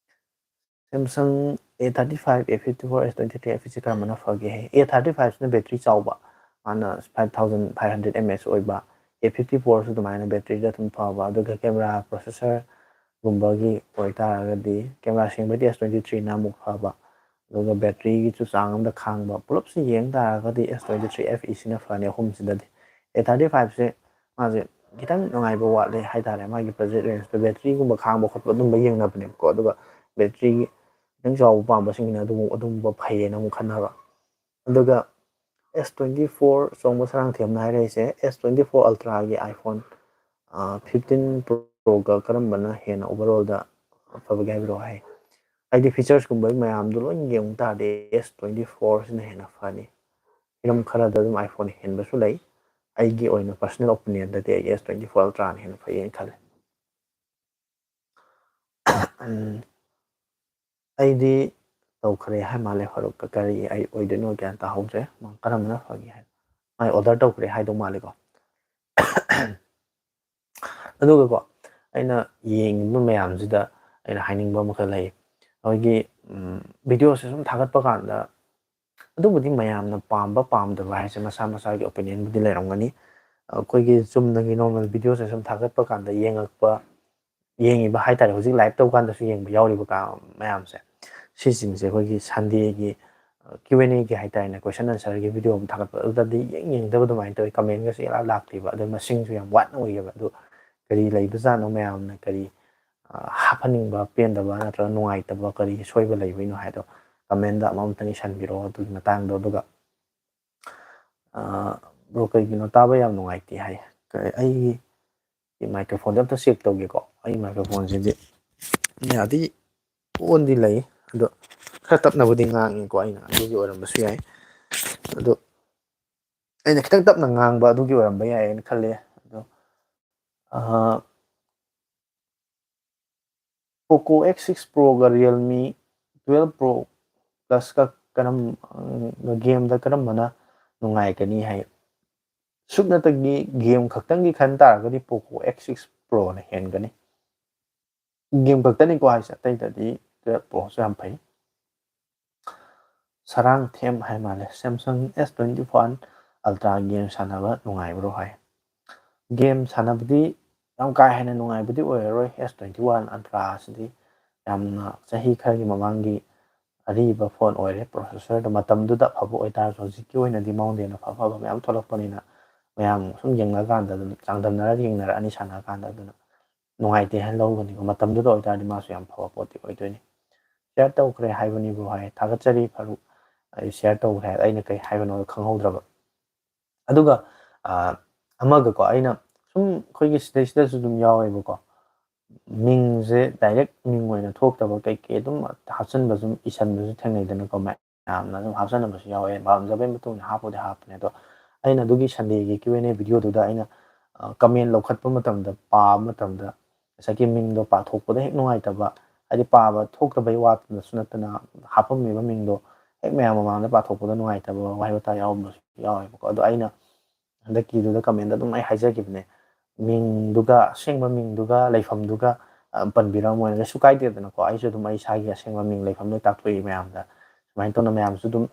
Samsung A thirty five, A fifty four, S twenty three, F ꯁꯤ ꯀꯔꯝꯕꯅ ꯐꯒꯦ ꯍꯥꯏ? A thirty five ꯁꯤꯅ battery ꯆꯥꯎꯕ, ꯃꯥꯅ five thousand five hundred mAh ꯑꯣꯏꯕ, A fifty four ꯁꯨ ꯑꯗꯨꯃꯥꯏꯅ battery ꯗ ꯑꯗꯨꯝ ꯐꯕ, ꯑꯗꯨꯒ camera processor ꯒꯨꯝꯕꯒꯤ ꯑꯣꯏꯇꯥꯔꯒꯗꯤ camera ꯁꯦꯡꯕꯗꯤ S twenty three ꯅ ꯑꯃꯨꯛ ꯐꯕ, ꯑꯗꯨꯒ battery ꯒꯤꯁꯨ ꯆꯥꯡ ꯑꯃꯗ ꯈꯥꯡꯕ, ꯄꯨꯂꯞꯁꯤ ꯌꯦꯡ ꯇꯥꯔꯒꯗꯤ S twenty three F E ꯁꯤꯅ ꯐꯅꯤ ꯑꯍꯨꯝꯁꯤꯗꯗꯤ꯫ A thirty five ꯁꯦ ꯃꯥꯁꯦ ꯈꯤꯇꯪ ꯅꯨꯡꯉꯥꯏꯕ ꯋꯥꯠꯂꯦ ꯍꯥꯏꯇꯥꯔꯦ, ꯃꯥꯒꯤ budget range ꯇ battery ꯒꯨꯝꯕ ꯈꯥꯡꯕ ꯈꯣꯠꯄ ꯑꯗꯨꯝꯕ ꯌꯦꯡꯅꯕꯅꯦꯕꯀꯣ, ꯑꯗꯨꯒ battery ꯒꯤ ꯈꯤꯇꯪ ꯆꯥꯎꯕ ꯄꯥꯝꯕꯁꯤꯡꯅ ꯑꯗꯨ ꯑꯗꯨꯝꯕ ꯐꯩꯌꯦꯅ ꯑꯃꯨꯛ ꯈꯟꯅꯕ꯫ ꯑꯗꯨꯒ S twenty four ꯆꯣꯡꯕ ꯁꯔꯥꯡꯊꯦꯝꯅ ꯍꯥꯏꯔꯛꯏꯁꯦ, S twenty four Ultra ꯒꯤ iPhone fifteen Pro ꯒ ꯀꯔꯝꯕꯅ ꯍꯦꯟꯅ overall ꯗ ꯐꯕꯒꯦ ꯍꯥꯏꯕꯤꯔꯛꯑꯣ ꯍꯥꯏ꯫ ꯑꯩꯗꯤ features ꯀꯨꯝꯕ ꯃꯌꯥꯝꯗꯣ ꯂꯣꯏ ꯌꯦꯡꯕ ꯇꯥꯔꯗꯤ S twenty four ꯁꯤꯅ ꯍꯦꯟꯅ ꯐꯅꯤ꯫ ꯍꯤꯔꯝ ꯈꯔꯗ ꯑꯗꯨꯝ iPhone ꯍꯦꯟꯕꯁꯨ ꯂꯩ꯫ ꯑꯩꯒꯤ ꯑꯣꯏꯅ personal opinion ꯗꯗꯤ ꯑꯩ S twenty four Ultra ꯅ ꯍꯦꯟꯅ ꯐꯩꯌꯦꯅ ꯈꯜꯂꯦ꯫ ꯎꯝ, ꯑꯩꯗꯤ ꯇꯧꯈ꯭ꯔꯦ ꯍꯥꯏ ꯃꯥꯜꯂꯦ ꯐꯥꯔꯨꯛꯀ꯫ ꯀꯔꯤ ꯑꯩ ꯑꯣꯏꯗꯣꯏꯅꯣ ꯒ꯭ꯌꯥꯟ ꯇꯥꯍꯧꯗ꯭ꯔꯦ꯫ ꯃꯥ ꯀꯔꯝꯕꯅ ꯐꯒꯦ ꯍꯥꯏ? ꯃꯥꯏ order ꯇꯧꯈ꯭ꯔꯦ ꯍꯥꯏꯗꯧ ꯃꯥꯜꯂꯦꯀꯣ꯫ ꯑꯗꯨꯒꯀꯣ, ꯑꯩꯅ ꯌꯦꯡꯉꯤꯕ ꯃꯌꯥꯝꯁꯤꯗ ꯑꯩꯅ ꯍꯥꯏꯅꯤꯡꯕ ꯑꯃꯈꯛ ꯂꯩ꯫ ꯑꯩꯈꯣꯏꯒꯤ, ꯎꯝ, video ꯁꯦ ꯁꯨꯝ ꯊꯥꯒꯠꯄ ꯀꯥꯟꯗ, ꯑꯗꯨꯕꯨꯗꯤ ꯃꯌꯥꯝꯅ ꯄꯥꯝꯕ ꯄꯥꯝꯗꯕ ꯍꯥꯏꯁꯦ ꯃꯁꯥ ꯃꯁꯥꯒꯤ opinion ꯕꯨꯗꯤ ꯂꯩꯔꯝꯒꯅꯤ꯫ ꯑꯩꯈꯣꯏꯒꯤ ꯆꯨꯝꯅꯒꯤ normal video ꯁꯦ ꯁꯨꯝ ꯊꯥꯒꯠꯄ ꯀꯥꯟꯗ ꯌꯦꯡꯉꯛꯄ, ꯌꯦꯡꯉꯤꯕ ꯍꯥꯏꯇꯥꯔꯦ, ꯍꯧꯖꯤꯛ live ꯇꯧꯕ ꯀꯥꯟꯗꯁꯨ ꯌꯦꯡꯕ ꯌꯥꯎꯔꯤꯕ ꯀꯥ-, ꯃꯌꯥꯝꯁꯦ, ꯁꯤꯁꯤꯡꯁꯦ ꯑꯩꯈꯣꯏꯒꯤ Sunday ꯒꯤ, ꯑ, Q and A ꯒꯤ ꯍꯥꯏꯇꯥꯔꯦꯅꯦ, question answer ꯒꯤ video ꯑꯃ ꯊꯥꯒꯠꯄ, ꯑꯗꯨꯗꯗꯤ ꯌꯦꯡ ꯌꯦꯡꯗꯕ ꯑꯗꯨꯃꯥꯏꯅ ꯇꯧꯋꯤ, comment ꯒꯁꯦ ꯏꯔꯥꯛ ꯂꯥꯛꯇꯦꯕ, ꯑꯗꯨ ꯃꯁꯤꯡꯁꯨ ꯌꯥꯝ ꯋꯥꯠꯅ ꯎꯏꯌꯦꯕ꯫ ꯑꯗꯨ ꯀꯔꯤ ꯂꯩꯕꯖꯥꯠꯅꯣ, ꯃꯌꯥꯝꯅ ꯀꯔꯤ, ꯑ, ꯍꯥꯞꯍꯟꯅꯤꯡꯕ, ꯄꯦꯟꯗꯕ ꯅꯠꯇ꯭ꯔꯒ ꯅꯨꯡꯉꯥꯏꯇꯕ, ꯀꯔꯤ ꯁꯣꯏꯕ ꯂꯩꯕꯩꯅꯣ ꯍꯥꯏꯗꯣ comment ꯗ ꯑꯃꯃꯝꯇꯪ ꯏꯁꯟꯕꯤꯔꯛꯑꯣ ꯑꯗꯨꯒꯤ ꯃꯇꯥꯡꯗꯣ꯫ ꯑꯗꯨꯒ, ꯑ, bro, ꯀꯩꯒꯤꯅꯣ ꯇꯥꯕ ꯌꯥꯝ ꯅꯨꯡꯉꯥꯏꯇꯦ ꯍꯥꯏ? ꯀ-, ꯑꯩꯒꯤ microphone ꯁꯦ ꯑꯝꯇ check ꯇꯧꯒꯦꯀꯣ꯫ ꯑꯩ microphone ꯁꯤꯗꯤ ꯌꯥꯗꯤ on ꯗꯤ ꯂꯩ, ꯑꯗꯣ ꯈꯔ ꯇꯞꯅꯕꯨꯗꯤ ꯉꯥꯡꯉꯤꯀꯣ, ꯑꯩꯅ ꯑꯗꯨꯒꯤ ꯑꯣꯏꯔꯝꯕꯁꯨ ꯌꯥꯏ꯫ ꯑꯗꯣ ꯑꯩꯅ ꯈꯤꯇꯪ ꯇꯞꯅ ꯉꯥꯡꯕ ꯑꯗꯨꯒꯤ ꯑꯣꯏꯔꯝꯕ ꯌꯥꯏꯅ ꯈꯜꯂꯦ꯫ ꯑꯗꯣ, ꯑ, Poco X six Pro ꯒ Realme twelve Pro Plus ꯀ ꯀꯔꯝ-, game ꯗ ꯀꯔꯝꯕꯅ ꯅꯨꯡꯉꯥꯏꯒꯅꯤ ꯍꯥꯏ? ꯁꯨꯞꯅꯇꯒꯤ game ꯈꯛꯇꯪꯒꯤ ꯈꯟ ꯇꯥꯔꯒꯗꯤ Poco X six Pro ꯅ ꯍꯦꯟꯒꯅꯤ꯫ Game ꯈꯛꯇꯅꯤꯀꯣ ꯍꯥꯏꯁꯦ, ꯑꯇꯩꯗꯗꯤ twelve Pro ꯁꯨ ꯌꯥꯝ ꯐꯩ꯫ ꯁꯔꯥꯡ ꯊꯦꯝ ꯍꯥꯏ ꯃꯥꯜꯂꯦ, Samsung S twenty one Ultra game ꯁꯥꯟꯅꯕ ꯅꯨꯡꯉꯥꯏꯕ꯭ꯔꯣ ꯍꯥꯏ꯫ Game ꯁꯥꯟꯅꯕꯗꯤ ꯌꯥꯝ ꯀꯥ ꯍꯦꯟꯅ ꯅꯨꯡꯉꯥꯏꯕꯗꯤ ꯑꯣꯏꯔꯔꯣꯏ, S twenty one Ultra ꯑꯁꯤꯗꯤ ꯌꯥꯝꯅ ꯆꯍꯤ ꯈꯔꯒꯤ ꯃꯃꯥꯡꯒꯤ ꯑꯔꯤꯕ ꯐꯣꯟ ꯑꯣꯏꯔꯦ꯫ ꯄ꯭ꯔꯣꯁꯦꯁꯔꯗꯣ ꯃꯇꯝꯗꯨꯗ ꯑꯐꯕ ꯑꯣꯏꯇꯥꯔꯁꯨ, ꯍꯧꯖꯤꯛꯀꯤ ꯑꯣꯏꯅꯗꯤ ꯃꯉꯣꯟꯗ ꯍꯦꯟꯅ ꯑꯐ ꯑꯐꯕ ꯃꯌꯥꯝ ꯊꯣꯛꯂꯛꯄꯅꯤꯅ ꯃꯌꯥꯝ ꯁꯨꯝ ꯌꯦꯡꯅꯔꯀꯥꯟꯗ ꯑꯗꯨꯝ ꯆꯥꯡꯗꯝꯅꯔꯒ ꯌꯦꯡꯅꯔꯛꯑꯅꯤ ꯁꯥꯟꯅꯔꯀꯥꯟꯗ꯫ ꯑꯗꯨꯅ ꯅꯨꯡꯉꯥꯏꯇꯦ ꯍꯥꯏꯅ ꯂꯧꯒꯅꯤꯀꯣ, ꯃꯇꯝꯗꯨꯗ ꯑꯣꯏꯇꯥꯔꯗꯤ ꯃꯥꯁꯨ ꯌꯥꯝ ꯐꯕ ꯄꯣꯠꯇꯤ ꯑꯣꯏꯗꯣꯏꯅꯤ꯫ Share ꯇꯧꯈ꯭ꯔꯦ ꯍꯥꯏꯕꯅꯤꯕꯨ ꯍꯥꯏ, ꯊꯥꯒꯠꯆꯔꯤ ꯐꯔꯨꯛ, ꯑꯩ share ꯇꯧꯈ꯭ꯔꯦ ꯍꯥꯏ, ꯑꯩꯅ ꯀꯩ ꯍꯥꯏꯕꯅꯣ ꯈꯪꯍꯧꯗ꯭ꯔꯕ꯫ ꯑꯗꯨꯒ ꯑꯥ, ꯑꯃꯒꯀꯣ, ꯑꯩꯅ ꯁꯨꯝ ꯑꯩꯈꯣꯏꯒꯤ ꯁꯤꯗꯩꯁꯤꯗꯁꯨ ꯑꯗꯨꯝ ꯌꯥꯎꯋꯦꯕꯀꯣ, ꯃꯤꯡꯁꯦ direct ꯃꯤꯡ ꯑꯣꯏꯅ ꯊꯣꯛꯇꯕ ꯀꯩꯀꯩ ꯑꯗꯨꯝ ꯍꯥꯞꯆꯤꯟꯕ, ꯁꯨꯝ ꯏꯁꯟꯕꯁꯨ ꯊꯦꯡꯅꯩꯗꯅꯀꯣ, ꯃꯌꯥꯝꯅ ꯑꯗꯨꯝ ꯍꯥꯞꯆꯟꯅꯕꯁꯨ ꯌꯥꯎꯋꯦ꯫ ꯄꯥꯝꯖꯕꯩ ꯃꯇꯨꯡ ꯏꯟꯅ ꯍꯥꯞꯄꯨꯗꯤ ꯍꯥꯞꯄꯅꯦ, ꯑꯗꯣ ꯑꯩꯅ ꯑꯗꯨꯒꯤ Sundayꯒꯤ Q and A videoꯗꯨꯗ ꯑꯩꯅ comment ꯂꯧꯈꯠꯄ ꯃꯇꯝꯗ, ꯄꯥꯕ ꯃꯇꯝꯗ ꯉꯁꯥꯏꯒꯤ ꯃꯤꯡꯗꯣ ꯄꯥꯊꯣꯛꯄꯗ ꯍꯦꯛ ꯅꯨꯡꯉꯥꯏꯇꯕ, ꯍꯥꯏꯗꯤ ꯄꯥꯕ ꯊꯣꯛꯇꯕꯩ ꯋꯥꯗꯁꯨ ꯅꯠꯇꯅ ꯍꯥꯞꯄꯝꯃꯤꯕ ꯃꯤꯡꯗꯣ ꯍꯦꯛ ꯃꯌꯥꯝ ꯃꯃꯥꯡꯗ ꯄꯥꯊꯣꯛꯄꯗ ꯅꯨꯡꯉꯥꯏꯇꯕ ꯋꯥꯍꯩ ꯋꯥꯇꯥ ꯌꯥꯎꯔꯝꯕꯁꯨ ꯌꯥꯎꯋꯦꯕꯀꯣ꯫ ꯑꯗꯣ ꯑꯩꯅ ꯍꯟꯗꯛꯀꯤꯗꯨꯗ commentꯗ ꯑꯗꯨꯝ ꯑꯩ ꯍꯥꯏꯖꯈꯤꯕꯅꯦ, ꯃꯤꯡꯗꯨꯒ ꯑꯁꯦꯡꯕ ꯃꯤꯡꯗꯨꯒ ꯂꯩꯐꯝꯗꯨꯒ ꯑ, ꯄꯟꯕꯤꯔꯝꯃꯣꯏꯅ꯫ ꯀꯩꯁꯨ ꯀꯥꯏꯗꯦꯗꯅꯀꯣ, ꯑꯩꯁꯨ ꯑꯗꯨꯝ ꯑꯩ ꯏꯁꯥꯒꯤ ꯑꯁꯦꯡꯕ ꯃꯤꯡ ꯂꯩꯐꯝ ꯂꯣꯏ ꯇꯥꯛꯊꯣꯛꯏ ꯃꯌꯥꯝꯗ꯫ ꯁꯨꯃꯥꯏꯅ ꯇꯧꯅ ꯃꯌꯥꯝꯁꯨ ꯑꯗꯨꯝ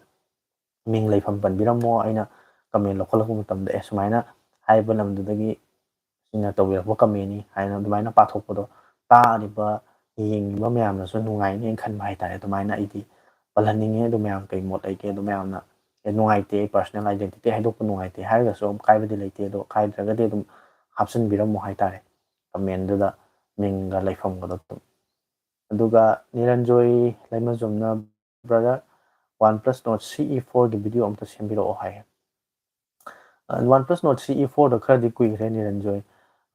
ꯃꯤꯡ ꯂꯩꯐꯝ ꯄꯟꯕꯤꯔꯝꯃꯣ꯫ ꯑꯩꯅ comment ꯂꯧꯈꯠꯂꯛꯄ ꯃꯇꯝꯗ, "ꯑꯦ, ꯁꯨꯃꯥꯏꯅ ꯍꯥꯏꯕ ꯂꯝꯗꯨꯗꯒꯤ ꯁꯤꯅ ꯇꯧꯕꯤꯔꯛꯄ commentꯅꯤ" ꯍꯥꯏꯅ ꯑꯗꯨꯃꯥꯏꯅ ꯄꯥꯊꯣꯛꯄꯗꯣ ꯇꯥꯔꯤꯕ, ꯌꯦꯡꯉꯤꯕ ꯃꯌꯥꯝꯅꯁꯨ ꯅꯨꯡꯉꯥꯏꯅꯦꯅ ꯈꯟꯕ ꯍꯥꯏꯇꯥꯔꯦ꯫ ꯑꯗꯨꯃꯥꯏꯅ ꯑꯩꯗꯤ ꯄꯜꯍꯟꯅꯤꯡꯉꯦ꯫ ꯑꯗꯨ ꯃꯌꯥꯝ ꯀꯩ ꯃꯣꯠ ꯂꯩꯒꯦ? ꯑꯗꯨ ꯃꯌꯥꯝꯅ, "ꯑꯦ, ꯅꯨꯡꯉꯥꯏꯇꯦ, ꯑꯩ personal identity ꯍꯥꯏꯗꯣꯛꯄ ꯅꯨꯡꯉꯥꯏꯇꯦ" ꯍꯥꯏꯔꯒꯁꯨ ꯀꯥꯏꯕꯗꯤ ꯂꯩꯇꯦ꯫ ꯑꯗꯣ ꯀꯥꯏꯗ꯭ꯔꯒꯗꯤ ꯑꯗꯨꯝ ꯍꯥꯞꯆꯤꯟꯕꯤꯔꯝꯃꯣ ꯍꯥꯏꯇꯥꯔꯦ, commentꯗꯨꯗ ꯃꯤꯡꯒ ꯂꯩꯐꯝꯒꯗꯣ ꯑꯗꯨꯝ꯫ ꯑꯗꯨꯒ ꯅꯤꯔꯟꯖꯣꯏ ꯂꯩꯃꯖꯨꯝꯅ, "Brother, OnePlus Nord C E fourꯒꯤ video ꯑꯝꯇ ꯁꯦꯝꯕꯤꯔꯛꯑꯣ" ꯍꯥꯏ꯫ ꯑ, OnePlus Nord C E fourꯗꯣ ꯈꯔꯗꯤ ꯀꯨꯏꯈ꯭ꯔꯦ, ꯅꯤꯔꯟꯖꯣꯏ꯫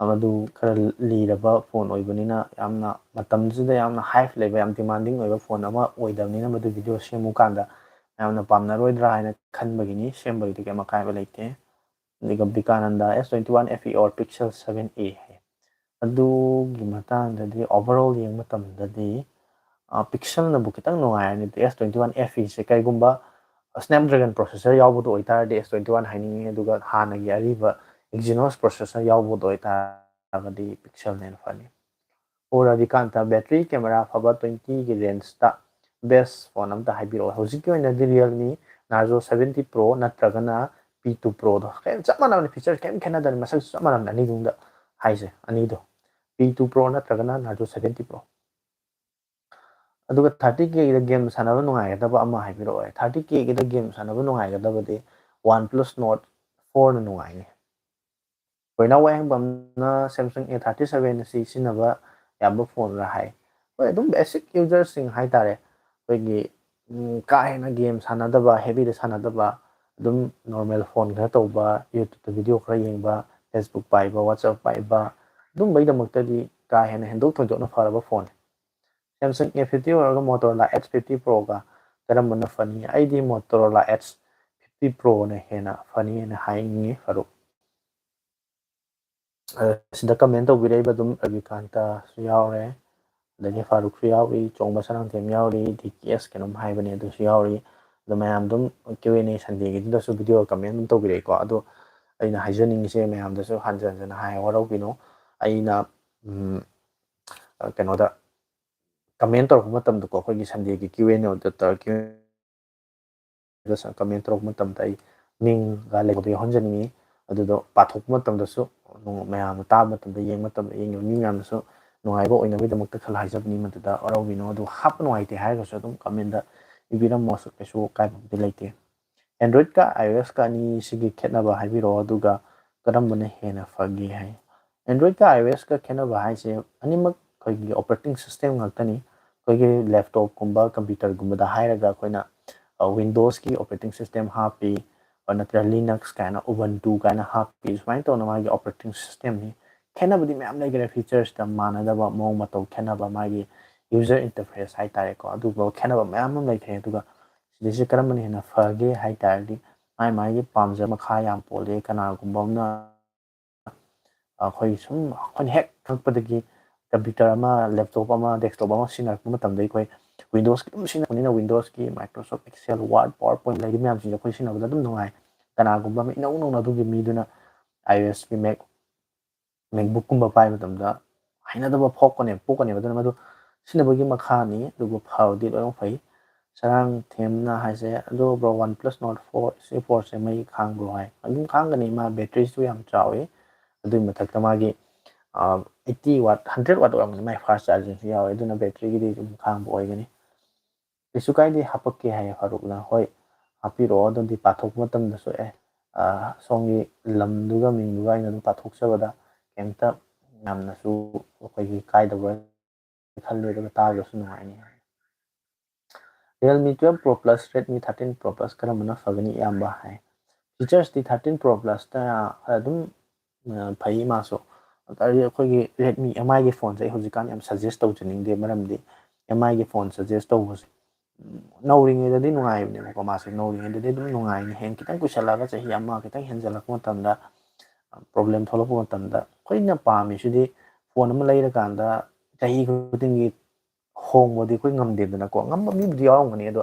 ꯃꯗꯨ ꯈꯔ ꯂꯤꯔꯕ ꯐꯣꯟ ꯑꯣꯏꯕꯅꯤꯅ, ꯌꯥꯝꯅ ꯃꯇꯝꯁꯤꯗ ꯌꯥꯝꯅ hype ꯂꯩꯕ, ꯌꯥꯝ demanding ꯑꯣꯏꯕ ꯐꯣꯟ ꯑꯃ ꯑꯣꯏꯗꯕꯅꯤꯅ, ꯃꯗꯨ video ꯁꯦꯝꯃꯨ ꯀꯥꯟꯗ ꯌꯥꯝꯅ ꯄꯥꯝꯅꯔꯣꯏꯗ꯭ꯔꯥ ꯍꯥꯏꯅ ꯈꯟꯕꯒꯤꯅꯤ꯫ ꯁꯦꯝꯕꯒꯤꯗꯤ ꯀꯩꯝ ꯑꯀꯥꯏꯕ ꯂꯩꯇꯦ꯫ ꯑꯗꯨꯒ ꯕꯤꯀꯥꯅꯟꯗ, "S twenty one F E or Pixel seven A" ꯍꯥꯏ꯫ ꯑꯗꯨꯒꯤ ꯃꯇꯥꯡꯗꯗꯤ overall ꯌꯦꯡꯕ ꯃꯇꯝꯗꯗꯤ, ꯑ, Pixelꯅꯕꯨ ꯈꯤꯇꯪ ꯅꯨꯡꯉꯥꯏꯔꯅꯤ꯫ S twenty one F Eꯁꯦ ꯀꯩꯒꯨꯝꯕ Snapdragon processor ꯌꯥꯎꯕꯗꯣ ꯑꯣꯏꯇꯥꯔꯗꯤ S twenty one ꯍꯥꯏꯅꯤꯡꯉꯤ, ꯑꯗꯨꯒ ꯍꯥꯟꯅꯒꯤ ꯑꯔꯤꯕ Exynos processor ꯌꯥꯎꯕꯗꯣ ꯑꯣꯏꯇꯥꯔꯒꯗꯤ Pixelꯅ ꯍꯦꯟꯅ ꯐꯅꯤ꯫ ꯑꯣ ꯔꯕꯤꯀꯥꯟꯇ, "Battery camera ꯑꯐꯕ twentyꯒꯤ rangeꯇ best phone ꯑꯝꯇ ꯍꯥꯏꯕꯤꯔꯛꯑꯣ꯫ ꯍꯧꯖꯤꯛꯀꯤ ꯑꯣꯏꯅꯗꯤ Realme Narzo seventy Pro ꯅꯠꯇ꯭ꯔꯒꯅ P two Proꯗꯣ, ꯀꯩꯝ ꯆꯞ ꯃꯥꯟꯅꯕꯅꯤ, feature ꯀꯩꯝ ꯈꯦꯠꯅꯗꯕꯅꯤ, ꯃꯁꯛꯁꯨ ꯆꯞ ꯃꯥꯟꯅꯕꯅꯤ ꯑꯅꯤꯗꯨꯗ ꯍꯥꯏꯁꯦ, ꯑꯅꯤꯗꯣ P two Pro ꯅꯠꯇ꯭ꯔꯒꯅ Narzo seventy Pro꯫ ꯑꯗꯨꯒ thirty Kꯒꯤꯗ game ꯁꯥꯟꯅꯕ ꯅꯨꯡꯉꯥꯏꯒꯗꯕ ꯑꯃ ꯍꯥꯏꯕꯤꯔꯛꯑꯣ꯫ Thirty Kꯒꯤꯗ game ꯁꯥꯟꯅꯕ ꯅꯨꯡꯉꯥꯏꯒꯗꯕꯗꯤ OnePlus Nord fourꯅ ꯅꯨꯡꯉꯥꯏꯅꯤ꯫ ꯀꯣꯏꯅꯥ ꯋꯥꯍꯦꯡꯕꯝꯅ Samsung A thirty seven ꯑꯁꯤ ꯁꯤꯖꯤꯟꯅꯕ ꯌꯥꯕ phoneꯔ ꯍꯥꯏ꯫ ꯍꯣꯏ, ꯑꯗꯨꯝ basic userꯁꯤꯡ ꯍꯥꯏꯇꯥꯔꯦ, ꯑꯩꯈꯣꯏꯒꯤ ꯎꯝ, ꯀꯥ ꯍꯦꯟꯅ game ꯁꯥꯟꯅꯗꯕ, heavyꯗ ꯁꯥꯟꯅꯗꯕ, ꯑꯗꯨꯝ normal phone ꯈꯔ ꯇꯧꯕ, YouTubeꯇ video ꯈꯔ ꯌꯦꯡꯕ, Facebook ꯄꯥꯏꯕ, WhatsApp ꯄꯥꯏꯕ, ꯑꯗꯨꯝꯕꯩꯗꯃꯛꯇꯗꯤ ꯀꯥ ꯍꯦꯟꯅ ꯍꯦꯟꯗꯣꯛ ꯊꯣꯏꯗꯣꯛꯅ ꯐꯔꯕ phoneꯅꯤ꯫ Samsung A fifty ꯑꯣꯏꯔꯒ Motorola H fifty Proꯒ ꯀꯔꯝꯕꯅ ꯐꯅꯤ? ꯑꯩꯗꯤ Motorola H fifty Proꯅ ꯍꯦꯟꯅ ꯐꯅꯤ ꯍꯥꯏꯅ ꯍꯥꯏꯅꯤꯡꯉꯤ, ꯐꯥꯔꯨꯛ꯫ ꯑ, ꯁꯤꯗ comment ꯇꯧꯕꯤꯔꯛꯏꯕ ꯑꯗꯨꯝ ꯔꯕꯤꯀꯥꯟꯇꯁꯨ ꯌꯥꯎꯔꯦ, ꯑꯗꯒꯤ ꯐꯥꯔꯨꯛꯁꯨ ꯌꯥꯎꯔꯤ, ꯆꯣꯡꯕ ꯁꯅꯥꯡꯊꯦꯝ ꯌꯥꯎꯔꯤ, D K S ꯀꯩꯅꯣꯝ ꯍꯥꯏꯕꯅꯦ, ꯑꯗꯨꯁꯨ ꯌꯥꯎꯔꯤ꯫ ꯑꯗꯣ ꯃꯌꯥꯝ ꯑꯗꯨꯝ Q and A Sundayꯒꯤꯗꯨꯗꯁꯨ video comment ꯑꯗꯨꯝ ꯇꯧꯕꯤꯔꯛꯏꯀꯣ꯫ ꯑꯗꯣ ꯑꯩꯅ ꯍꯥꯏꯖꯅꯤꯡꯉꯤꯁꯦ, ꯃꯌꯥꯝꯗꯁꯨ ꯍꯟꯖ ꯍꯟꯖꯅ ꯍꯥꯏ, ꯋꯥꯔꯧꯕꯤꯅꯨ꯫ ꯑꯩꯅ, ꯎꯝ, ꯑ, ꯀꯩꯅꯣꯗ comment ꯇꯧꯔꯛꯄ ꯃꯇꯝꯗꯀꯣ, ꯑꯩꯈꯣꯏꯒꯤ Sundayꯒꯤ Q and A ꯗ ꯇꯧꯔꯛꯈꯤꯕ ꯑꯗꯨꯗ comment ꯇꯧꯔꯛꯄ ꯃꯇꯝꯗ ꯑꯩ ꯃꯤꯡꯒ ꯂꯩꯕꯗꯣ ꯌꯥꯎꯍꯟꯖꯅꯤꯡꯉꯤ꯫ ꯑꯗꯨꯗꯣ ꯄꯥꯊꯣꯛꯄ ꯃꯇꯝꯗꯁꯨ, ꯃꯌꯥꯝꯅ ꯇꯥꯕ ꯃꯇꯝꯗ, ꯌꯦꯡꯕ ꯃꯇꯝꯗ, ꯌꯦꯡꯉꯤꯕ ꯃꯤ ꯃꯌꯥꯝꯅꯁꯨ ꯅꯨꯡꯉꯥꯏꯕ ꯑꯣꯏꯅꯕꯒꯤꯗꯃꯛꯇ ꯈꯜꯂ ꯍꯥꯏꯖꯕꯅꯤ꯫ ꯃꯗꯨꯗ ꯋꯥꯔꯧꯕꯤꯅꯣ꯫ ꯑꯗꯨ ꯍꯥꯞꯄ ꯅꯨꯡꯉꯥꯏꯇꯦ ꯍꯥꯏꯔꯒꯁꯨ ꯑꯗꯨꯝ commentꯇ ꯏꯕꯤꯔꯝꯃꯣ, ꯀꯩꯁꯨ ꯑꯀꯥꯏꯕꯕꯨꯗꯤ ꯂꯩꯇꯦ꯫ Androidꯀ iOSꯀ ꯑꯅꯤꯁꯤꯒꯤ ꯈꯦꯠꯅꯕ ꯍꯥꯏꯕꯤꯔꯛꯑꯣ, ꯑꯗꯨꯒ ꯀꯔꯝꯕꯅ ꯍꯦꯟꯅ ꯐꯒꯦ ꯍꯥꯏ꯫ Androidꯀ iOSꯀ ꯈꯦꯠꯅꯕ ꯍꯥꯏꯁꯦ, ꯑꯅꯤꯃꯛ ꯑꯩꯈꯣꯏꯒꯤ operating system ꯉꯥꯛꯇꯅꯤ꯫ ꯑꯩꯈꯣꯏꯒꯤ laptopꯀꯨꯝꯕ computerꯒꯨꯝꯕꯗ ꯍꯥꯏꯔꯒ ꯑꯩꯈꯣꯏꯅ, ꯑ, Windowsꯀꯤ operating system ꯍꯥꯞꯄꯤ, ꯑ, ꯅꯠꯇ꯭ꯔꯒ Linux ꯀꯥꯏꯅ, Ubuntu ꯀꯥꯏꯅ ꯍꯥꯞꯄꯤ꯫ ꯁꯨꯃꯥꯏꯅ ꯇꯧꯅ ꯃꯥꯒꯤ operating systemꯅꯤ꯫ ꯈꯦꯠꯅꯕꯗꯤ ꯃꯌꯥꯝ ꯂꯩꯈ꯭ꯔꯦ, featuresꯇ ꯃꯥꯟꯅꯗꯕ, ꯃꯑꯣꯡ ꯃꯇꯧ ꯈꯦꯠꯅꯕ, ꯃꯥꯒꯤ user interface ꯍꯥꯏꯇꯥꯔꯦꯀꯣ, ꯑꯗꯨꯒꯨꯝꯕ ꯈꯦꯠꯅꯕ ꯃꯌꯥꯝ ꯑꯃ ꯂꯩꯈ꯭ꯔꯦ꯫ ꯑꯗꯨꯒ ꯁꯤꯗꯩꯁꯤꯗ ꯀꯔꯝꯕꯅ ꯍꯦꯟꯅ ꯐꯒꯦ ꯍꯥꯏ ꯇꯥꯔꯗꯤ, ꯃꯥꯏ ꯃꯥꯒꯤ ꯄꯥꯝꯖꯕ ꯃꯈꯥ ꯌꯥꯝ ꯄꯣꯜꯂꯦ꯫ ꯀꯅꯥꯒꯨꯝꯕ ꯑꯃꯅ ꯑꯩꯈꯣꯏ ꯁꯨꯝ, ꯑꯩꯈꯣꯏꯅ ꯍꯦꯛ ꯈꯪꯉꯛꯄꯗꯒꯤ computer ꯑꯃ, laptop ꯑꯃ, desktop ꯑꯃ ꯁꯤꯖꯤꯟꯅꯔꯛꯄ ꯃꯇꯝꯗ, ꯑꯩꯈꯣꯏ Windowsꯀꯤ ꯑꯗꯨꯝ ꯁꯤꯖꯤꯟꯅꯕꯅꯤꯅ, Windowsꯀꯤ Microsoft Excel, Word, PowerPoint ꯂꯩꯔꯤ ꯃꯌꯥꯝꯁꯤꯡꯁꯦ ꯑꯩꯈꯣꯏ ꯁꯤꯖꯤꯟꯅꯕꯗ ꯑꯗꯨꯝ ꯅꯨꯡꯉꯥꯏ꯫ ꯀꯅꯥꯒꯨꯝꯕ ꯑꯃ ꯏꯅꯧ ꯅꯧꯅ ꯑꯗꯨꯒꯤ ꯃꯤꯗꯨꯅ iOSꯀꯤ Mac, MacBookꯀꯨꯝꯕ ꯄꯥꯏꯕ ꯃꯇꯝꯗ ꯍꯩꯅꯗꯕ ꯐꯥꯎꯔꯛꯀꯅꯦꯕ, ꯄꯣꯛꯀꯅꯦꯕ꯫ ꯑꯗꯨꯅ ꯃꯗꯨ ꯁꯤꯖꯤꯟꯅꯕꯒꯤ ꯃꯈꯥꯅꯤ, ꯑꯗꯨꯕꯨ ꯐꯕꯗꯤ ꯂꯣꯏꯅꯃꯛ ꯐꯩ꯫ ꯆꯔꯥꯡ ꯊꯦꯝꯅ ꯍꯥꯏꯁꯦ, ꯑꯗꯣ bro, OnePlus Nord four, ꯁꯤ ꯐꯣꯟꯁꯦ ꯃꯩ ꯈꯥꯡꯕ꯭ꯔꯣ ꯍꯥꯏ꯫ ꯑꯗꯨꯝ ꯈꯥꯡꯒꯅꯤ, ꯃꯥ batteryꯁꯨ ꯌꯥꯝ ꯆꯥꯎꯋꯤ꯫ ꯑꯗꯨꯒꯤ ꯃꯊꯛꯇ ꯃꯥꯒꯤ eighty watt, hundred watt ꯑꯣꯏꯔꯝꯒꯅꯤ, ꯃꯥꯒꯤ fast chargingꯁꯨ ꯌꯥꯎꯋꯦ꯫ ꯑꯗꯨꯅ batteryꯒꯤꯗꯤ ꯑꯗꯨꯝ ꯈꯥꯡꯕ ꯑꯣꯏꯒꯅꯤ꯫ ꯀꯩꯁꯨ ꯀꯥꯏꯗꯦ, ꯍꯥꯄꯛꯀꯦ ꯍꯥꯏꯌꯦ ꯐꯥꯔꯨꯛꯅ꯫ ꯍꯣꯏ, ꯍꯥꯞꯄꯤꯔꯛꯑꯣ꯫ ꯑꯗꯨꯗꯤ ꯄꯥꯊꯣꯛꯄ ꯃꯇꯝꯗꯁꯨ, ꯑꯦ, ꯁꯣꯝꯒꯤ ꯂꯝꯗꯨꯒ ꯃꯤꯡꯗꯨꯒ ꯑꯩꯅ ꯑꯗꯨꯝ ꯄꯥꯊꯣꯛꯆꯕꯗ ꯀꯩꯝꯇ ꯌꯥꯝꯅꯁꯨ ꯑꯩꯈꯣꯏꯒꯤ ꯀꯥꯏꯗꯕ꯭ꯔꯥ ꯈꯜꯂꯦ, ꯑꯗꯨꯒ ꯇꯥꯕꯗꯁꯨ ꯅꯨꯡꯉꯥꯏꯅꯤ꯫ Realme twelve Pro Plus, Redmi thirteen Pro Plus ꯀꯔꯝꯕꯅ ꯐꯒꯅꯤ ꯏꯌꯥꯝꯕ ꯍꯥꯏ꯫ Featuresꯇꯤ thirteen Pro Plusꯇ ꯑꯗꯨꯝ ꯐꯩ ꯃꯥꯁꯨ꯫ ꯑꯗꯒꯤ ꯑꯩꯈꯣꯏꯒꯤ Redmi MIꯒꯤ ꯐꯣꯟꯁꯦ ꯑꯩ ꯍꯧꯖꯤꯛꯀꯥꯟ ꯌꯥꯝ suggest ꯇꯧꯖꯅꯤꯡꯗꯦ, ꯃꯔꯝꯗꯤ MIꯒꯤ ꯐꯣꯟ suggest ꯇꯧꯕꯁꯦ ꯅꯧꯔꯤꯉꯩꯗꯗꯤ ꯅꯨꯡꯉꯥꯏꯕꯅꯦꯕꯀꯣ꯫ ꯃꯥꯁꯦ ꯅꯧꯔꯤꯉꯩꯗꯗꯤ ꯑꯗꯨꯝ ꯅꯨꯡꯉꯥꯏꯅꯤ꯫ ꯍꯌꯦꯡ ꯈꯤꯇꯪ ꯀꯨꯏꯁꯜꯂꯛꯑꯒ, ꯆꯍꯤ ꯑꯃ ꯈꯤꯇꯪ ꯍꯦꯟꯖꯜꯂꯛꯄ ꯃꯇꯝꯗ, problem ꯊꯣꯛꯂꯛꯄ ꯃꯇꯝꯗ, ꯑꯩꯈꯣꯏꯅ ꯄꯥꯝꯃꯤꯁꯤꯗꯤ ꯐꯣꯟ ꯑꯃ ꯂꯩꯔꯀꯥꯟꯗ ꯆꯍꯤ ꯈꯨꯗꯤꯡꯒꯤ ꯍꯣꯡꯕꯗꯤ ꯑꯩꯈꯣꯏ ꯉꯝꯗꯦꯗꯅꯀꯣ꯫ ꯉꯝꯕ ꯃꯤꯕꯨꯗꯤ ꯌꯥꯎꯔꯝꯒꯅꯤ, ꯑꯗꯣ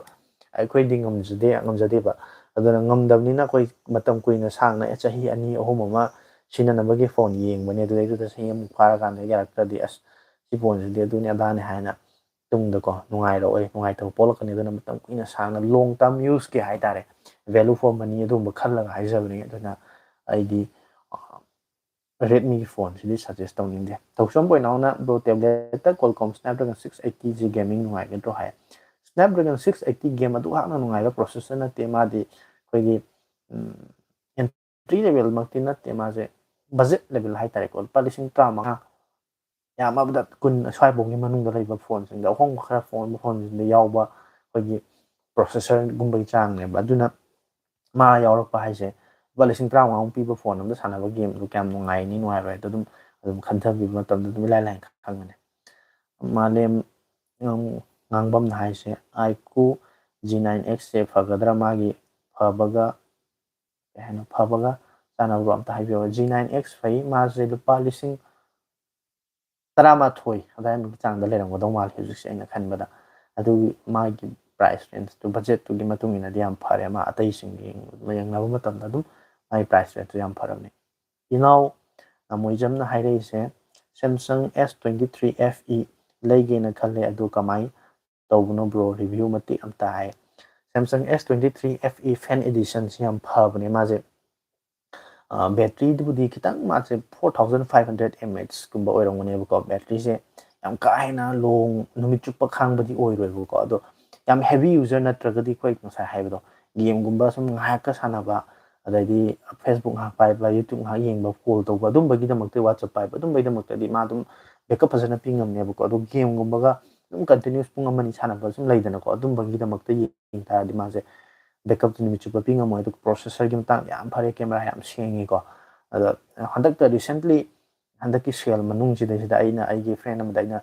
ꯑꯩꯈꯣꯏꯗꯤ ꯉꯝꯖꯗꯦ, ꯉꯝꯖꯗꯦꯕ꯫ ꯑꯗꯨꯅ ꯉꯝꯗꯕꯅꯤꯅ ꯑꯩꯈꯣꯏ ꯃꯇꯝ ꯀꯨꯏꯅ ꯁꯥꯡꯅ, ꯑꯦ, ꯆꯍꯤ ꯑꯅꯤ ꯑꯍꯨꯝ ꯑꯃ ꯁꯤꯖꯤꯟꯅꯅꯕꯒꯤ ꯐꯣꯟ ꯌꯦꯡꯕꯅꯦ꯫ ꯑꯗꯨꯗꯩꯗꯨꯗ ꯆꯍꯤ ꯑꯃꯨꯛ ꯐꯥꯔꯀꯥꯟꯗ ꯌꯥꯔꯛꯇ꯭ꯔꯗꯤ, ꯑꯁ, ꯁꯤ ꯐꯣꯟꯁꯤꯗꯤ ꯑꯗꯨꯅꯤ ꯑꯗꯥꯅꯤ ꯍꯥꯏꯅ ꯇꯨꯡꯗꯀꯣ ꯅꯨꯡꯉꯥꯏꯔꯛꯑꯣꯏ, ꯅꯨꯡꯉꯥꯏꯇꯕ ꯄꯣꯛꯂꯛꯀꯅꯤ꯫ ꯑꯗꯨꯅ ꯃꯇꯝ ꯀꯨꯏꯅ ꯁꯥꯡꯅ long term useꯀꯤ ꯍꯥꯏꯇꯥꯔꯦ, value for money ꯑꯗꯨꯒꯨꯝꯕ ꯈꯜꯂꯒ ꯍꯥꯏꯖꯕꯅꯤ꯫ ꯑꯗꯨꯅ ꯑꯩꯗꯤ Redmiꯒꯤ ꯐꯣꯟꯁꯤꯗꯤ suggest ꯇꯧꯅꯤꯡꯗꯦ꯫ ꯊꯧꯁꯝ ꯄꯣꯏꯅꯥꯎꯅ, bro, tabletꯇ Qualcomm Snapdragon six eightyꯁꯤ gaming ꯅꯨꯡꯉꯥꯏꯒꯗ꯭ꯔꯣ ꯍꯥꯏ꯫ Snapdragon six eighty game ꯑꯗꯨ ꯍꯥꯛꯅ ꯅꯨꯡꯉꯥꯏꯕ processor ꯅꯠꯇꯦ꯫ ꯃꯥꯗꯤ ꯑꯩꯈꯣꯏꯒꯤ entry levelꯃꯛꯇꯤ ꯅꯠꯇꯦ꯫ ꯃꯥꯁꯦ budget level ꯍꯥꯏꯇꯥꯔꯦꯀꯣ, ꯂꯨꯄꯥ ꯂꯤꯁꯤꯡ ꯇꯔꯥꯃꯉꯥ, ꯌꯥꯝꯃꯕꯗ ꯀꯨꯟ ꯑꯁ꯭ꯋꯥꯏꯐꯥꯎꯒꯤ ꯃꯅꯨꯡꯗ ꯂꯩꯕ ꯐꯣꯟꯁꯤꯡꯗ, ꯑꯍꯣꯡꯕ ꯈꯔ ꯐꯣꯟ, ꯐꯣꯟꯁꯤꯡꯗ ꯌꯥꯎꯕ ꯑꯩꯈꯣꯏꯒꯤ processorꯒꯨꯝꯕꯒꯤ ꯆꯥꯡꯅꯦꯕ꯫ ꯑꯗꯨꯅ ꯃꯥ ꯌꯥꯎꯔꯛꯄ ꯍꯥꯏꯁꯦ, ꯂꯨꯄꯥ ꯂꯤꯁꯤꯡ ꯇꯔꯥꯃꯉꯥꯃꯨꯛ ꯄꯤꯕ ꯐꯣꯟ ꯑꯃꯗ ꯁꯥꯟꯅꯕ gameꯗꯨ ꯀꯌꯥꯝ ꯅꯨꯡꯉꯥꯏꯅꯤ, ꯅꯨꯡꯉꯥꯏꯔꯣꯏ ꯍꯥꯏꯗꯣ ꯑꯗꯨꯝ, ꯑꯗꯨꯝ ꯈꯟꯊꯕꯤꯕ ꯃꯇꯝꯗ ꯑꯗꯨꯝ ꯏꯂꯥꯏ ꯂꯥꯏꯅ ꯈꯪꯒꯅꯤ꯫ ꯃꯥꯂꯦꯝ ꯉꯥꯡꯕꯝꯅ ꯍꯥꯏꯁꯦ, iQOO G nine Xꯁꯦ ꯐꯒꯗ꯭ꯔꯥ? ꯃꯥꯒꯤ ꯐꯕꯒ, ꯀꯩ ꯍꯥꯏꯅꯣ, ꯐꯕꯒ ꯆꯥꯟꯅꯕ꯭ꯔꯣ? ꯑꯝꯇ ꯍꯥꯏꯕꯤꯌꯣ꯫ G nine X ꯐꯩ, ꯃꯥꯁꯦ ꯂꯨꯄꯥ ꯂꯤꯁꯤꯡ ꯇꯔꯥꯃꯥꯊꯣꯏ ꯑꯗꯨꯋꯥꯏꯃꯨꯛꯀꯤ ꯆꯥꯡꯗ ꯂꯩꯔꯝꯒꯗꯧ ꯃꯥꯜꯂꯤ ꯍꯧꯖꯤꯛꯁꯦ ꯑꯩꯅ ꯈꯟꯕꯗ꯫ ꯑꯗꯨꯒꯤ ꯃꯥꯒꯤ price rangeꯇꯨ, budgetꯇꯨꯒꯤ ꯃꯇꯨꯡ ꯏꯟꯅꯗꯤ ꯌꯥꯝ ꯐꯔꯦ꯫ ꯃꯥ ꯑꯇꯩꯁꯤꯡꯒ ꯌꯦꯡꯅꯕ ꯃꯇꯝꯗ ꯑꯗꯨꯝ ꯃꯥꯒꯤ price rangeꯇꯨ ꯌꯥꯝ ꯐꯔꯕꯅꯤ꯫ ꯏꯅꯥꯎ ꯅꯃꯣꯏꯖꯝꯅ ꯍꯥꯏꯔꯛꯏꯁꯦ, Samsung S twenty three F E ꯂꯩꯒꯦꯅ ꯈꯜꯂꯦ, ꯑꯗꯨ ꯀꯃꯥꯏꯅ ꯇꯧꯕꯅꯣ ꯕ꯭ꯔꯣ? ꯔꯤꯚ꯭ꯌꯨ ꯃꯇꯦꯛ ꯑꯝꯇ ꯍꯥꯏ꯫ Samsung S twenty three F E Fan Edition ꯁꯤ ꯌꯥꯝ ꯐꯕꯅꯦ ꯃꯥꯁꯦ꯫ ꯕꯦꯇ꯭ꯔꯤꯗꯨꯕꯨꯗꯤ ꯈꯤꯇꯪ ꯃꯥꯁꯦ four thousand five hundred mAh ꯀꯨꯝꯕ ꯑꯣꯏꯔꯝꯒꯅꯦꯕꯀꯣ꯫ ꯕꯦꯇ꯭ꯔꯤꯁꯦ ꯌꯥꯝ ꯀꯥ ꯍꯦꯟꯅ ꯂꯣꯡ, ꯅꯨꯃꯤꯠ ꯆꯨꯞꯄ ꯈꯥꯡꯕꯗꯤ ꯑꯣꯏꯔꯣꯏꯕꯀꯣ꯫ ꯑꯗꯣ ꯌꯥꯝ ꯍꯦꯚꯤ ꯌꯨꯖꯔ ꯅꯠꯇ꯭ꯔꯒꯗꯤ, ꯑꯩꯈꯣꯏ ꯉꯁꯥꯏ ꯍꯥꯏꯕꯗꯣ, ꯒꯦꯝꯒꯨꯝꯕ ꯁꯨꯝ ꯉꯥꯏꯍꯥꯛꯀ ꯁꯥꯟꯅꯕ, ꯑꯗꯩꯗꯤ Facebook ꯉꯥꯏꯍꯥꯛ ꯄꯥꯏꯕ, YouTube ꯉꯥꯏꯍꯥꯛ ꯌꯦꯡꯕ, ꯀꯣꯜ ꯇꯧꯕ, ꯑꯗꯨꯝꯕꯒꯤꯗꯃꯛꯇ, WhatsApp ꯄꯥꯏꯕ, ꯑꯗꯨꯝꯕꯒꯤꯗꯃꯛꯇꯗꯤ ꯃꯥ ꯑꯗꯨꯝ ꯕꯦꯛꯀꯞ ꯐꯖꯅ ꯄꯤ ꯉꯝꯅꯦꯕꯀꯣ꯫ ꯑꯗꯣ ꯒꯦꯝꯒꯨꯝꯕꯒ ꯑꯗꯨꯝ ꯀꯟꯇꯤꯅ꯭ꯌꯨꯁ ꯄꯨꯡ ꯑꯃꯅꯤ ꯁꯥꯟꯅꯕ ꯁꯨꯝ ꯂꯩꯗꯅꯀꯣ, ꯑꯗꯨꯝꯕꯒꯤꯗꯃꯛꯇ ꯌꯦꯡ ꯇꯥꯔꯗꯤ ꯃꯥꯁꯦ ꯕꯦꯛꯀꯞꯇꯤ ꯅꯨꯃꯤꯠ ꯆꯨꯞꯄ ꯄꯤ ꯉꯝꯃꯣꯏ꯫ ꯑꯗꯨꯒ ꯄ꯭ꯔꯣꯁꯦꯁꯔꯒꯤ ꯃꯇꯥꯡꯗ ꯌꯥꯝ ꯐꯔꯦ, ꯀꯦꯃꯦꯔꯥ ꯌꯥꯝ ꯁꯦꯡꯉꯤꯀꯣ꯫ ꯑꯗ ꯍꯟꯗꯛꯇ recently, ꯍꯟꯗꯛꯀꯤ ꯁꯦꯜ ꯃꯅꯨꯡꯁꯤꯗꯩꯁꯤꯗ ꯑꯩꯅ ꯑꯩꯒꯤ ꯐ꯭ꯔꯦꯟ ꯑꯃꯗ ꯑꯩꯅ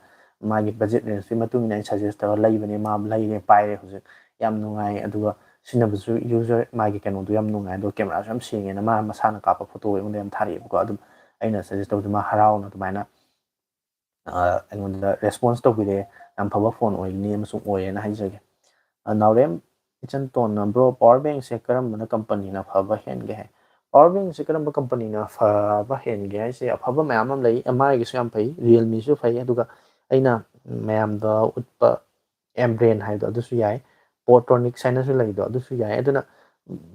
ꯃꯥꯒꯤ ꯕꯖꯦꯠ ꯔꯦꯟꯖꯀꯤ ꯃꯇꯨꯡ ꯏꯟꯅ ꯑꯩꯅ ꯁꯖꯦꯁ ꯇꯧꯔ ꯂꯩꯕꯅꯦ꯫ ꯃꯥ ꯂꯩꯔꯦ, ꯄꯥꯏꯔꯦ ꯍꯧꯖꯤꯛ, ꯌꯥꯝ ꯅꯨꯡꯉꯥꯏ꯫ ꯑꯗꯨꯒ ꯁꯤꯖꯤꯟꯅꯕꯁꯨ ꯌꯨꯖꯔ ꯃꯥꯒꯤ ꯀꯩꯅꯣꯗꯣ ꯌꯥꯝ ꯅꯨꯡꯉꯥꯏ, ꯑꯗꯨꯒ ꯀꯦꯃꯦꯔꯥꯁꯨ ꯌꯥꯝ ꯁꯦꯡꯉꯦꯅ ꯃꯥ ꯃꯁꯥꯅ ꯀꯥꯞꯄ ꯐꯣꯇꯣ ꯑꯩꯉꯣꯟꯗ ꯌꯥꯝ ꯊꯥꯔꯛꯑꯦꯕꯀꯣ꯫ ꯑꯗꯨꯝ ꯑꯩꯅ ꯁꯖꯦꯁ ꯇꯧꯕꯗ ꯃꯥ ꯍꯔꯥꯎꯅ ꯑꯗꯨꯃꯥꯏꯅ ꯑ, ꯑꯩꯉꯣꯟꯗ ꯔꯦꯁꯄꯣꯟꯁ ꯇꯧꯕꯤꯔꯛꯑꯦ꯫ ꯌꯥꯝ ꯐꯕ ꯐꯣꯟ ꯑꯣꯏꯒꯅꯤ ꯑꯃꯁꯨꯡ ꯑꯣꯏꯌꯦꯅ ꯍꯥꯏꯖꯒꯦ꯫ ꯑ, ꯅꯥꯎꯔꯦꯝ ꯏꯆꯟꯇꯣꯟꯅ, "ꯕ꯭ꯔꯣ, ꯄꯋꯥꯔ ꯕꯦꯡꯁꯦ ꯀꯔꯝꯕꯅ ꯀꯝꯄꯅꯤꯅ ꯐꯕ ꯍꯦꯟꯒꯦ?" ꯍꯥꯏ꯫ ꯄꯋꯥꯔ ꯕꯦꯡꯁꯦ ꯀꯔꯝꯕ ꯀꯝꯄꯅꯤꯅ ꯐꯕ ꯍꯦꯟꯒꯦ ꯍꯥꯏꯁꯦ, ꯑꯐꯕ ꯃꯌꯥꯝ ꯑꯃ ꯂꯩ꯫ ꯑꯦꯝ ꯑꯥꯏꯒꯤꯁꯨ ꯌꯥꯝ ꯐꯩ, ꯔꯤꯌꯦꯜꯃꯤꯁꯨ ꯐꯩ, ꯑꯗꯨꯒ ꯑꯩꯅ ꯃꯌꯥꯝꯗ ꯎꯠꯄ ꯑꯦꯝꯕ꯭ꯔꯦꯟ ꯍꯥꯏꯕꯗꯣ ꯑꯗꯨꯁꯨ ꯌꯥꯏ, ꯄꯣꯔꯇ꯭ꯔꯣꯅꯤꯛꯁ ꯍꯥꯏꯅꯁꯨ ꯂꯩꯗꯣ ꯑꯗꯨꯁꯨ ꯌꯥꯏ꯫ ꯑꯗꯨꯅ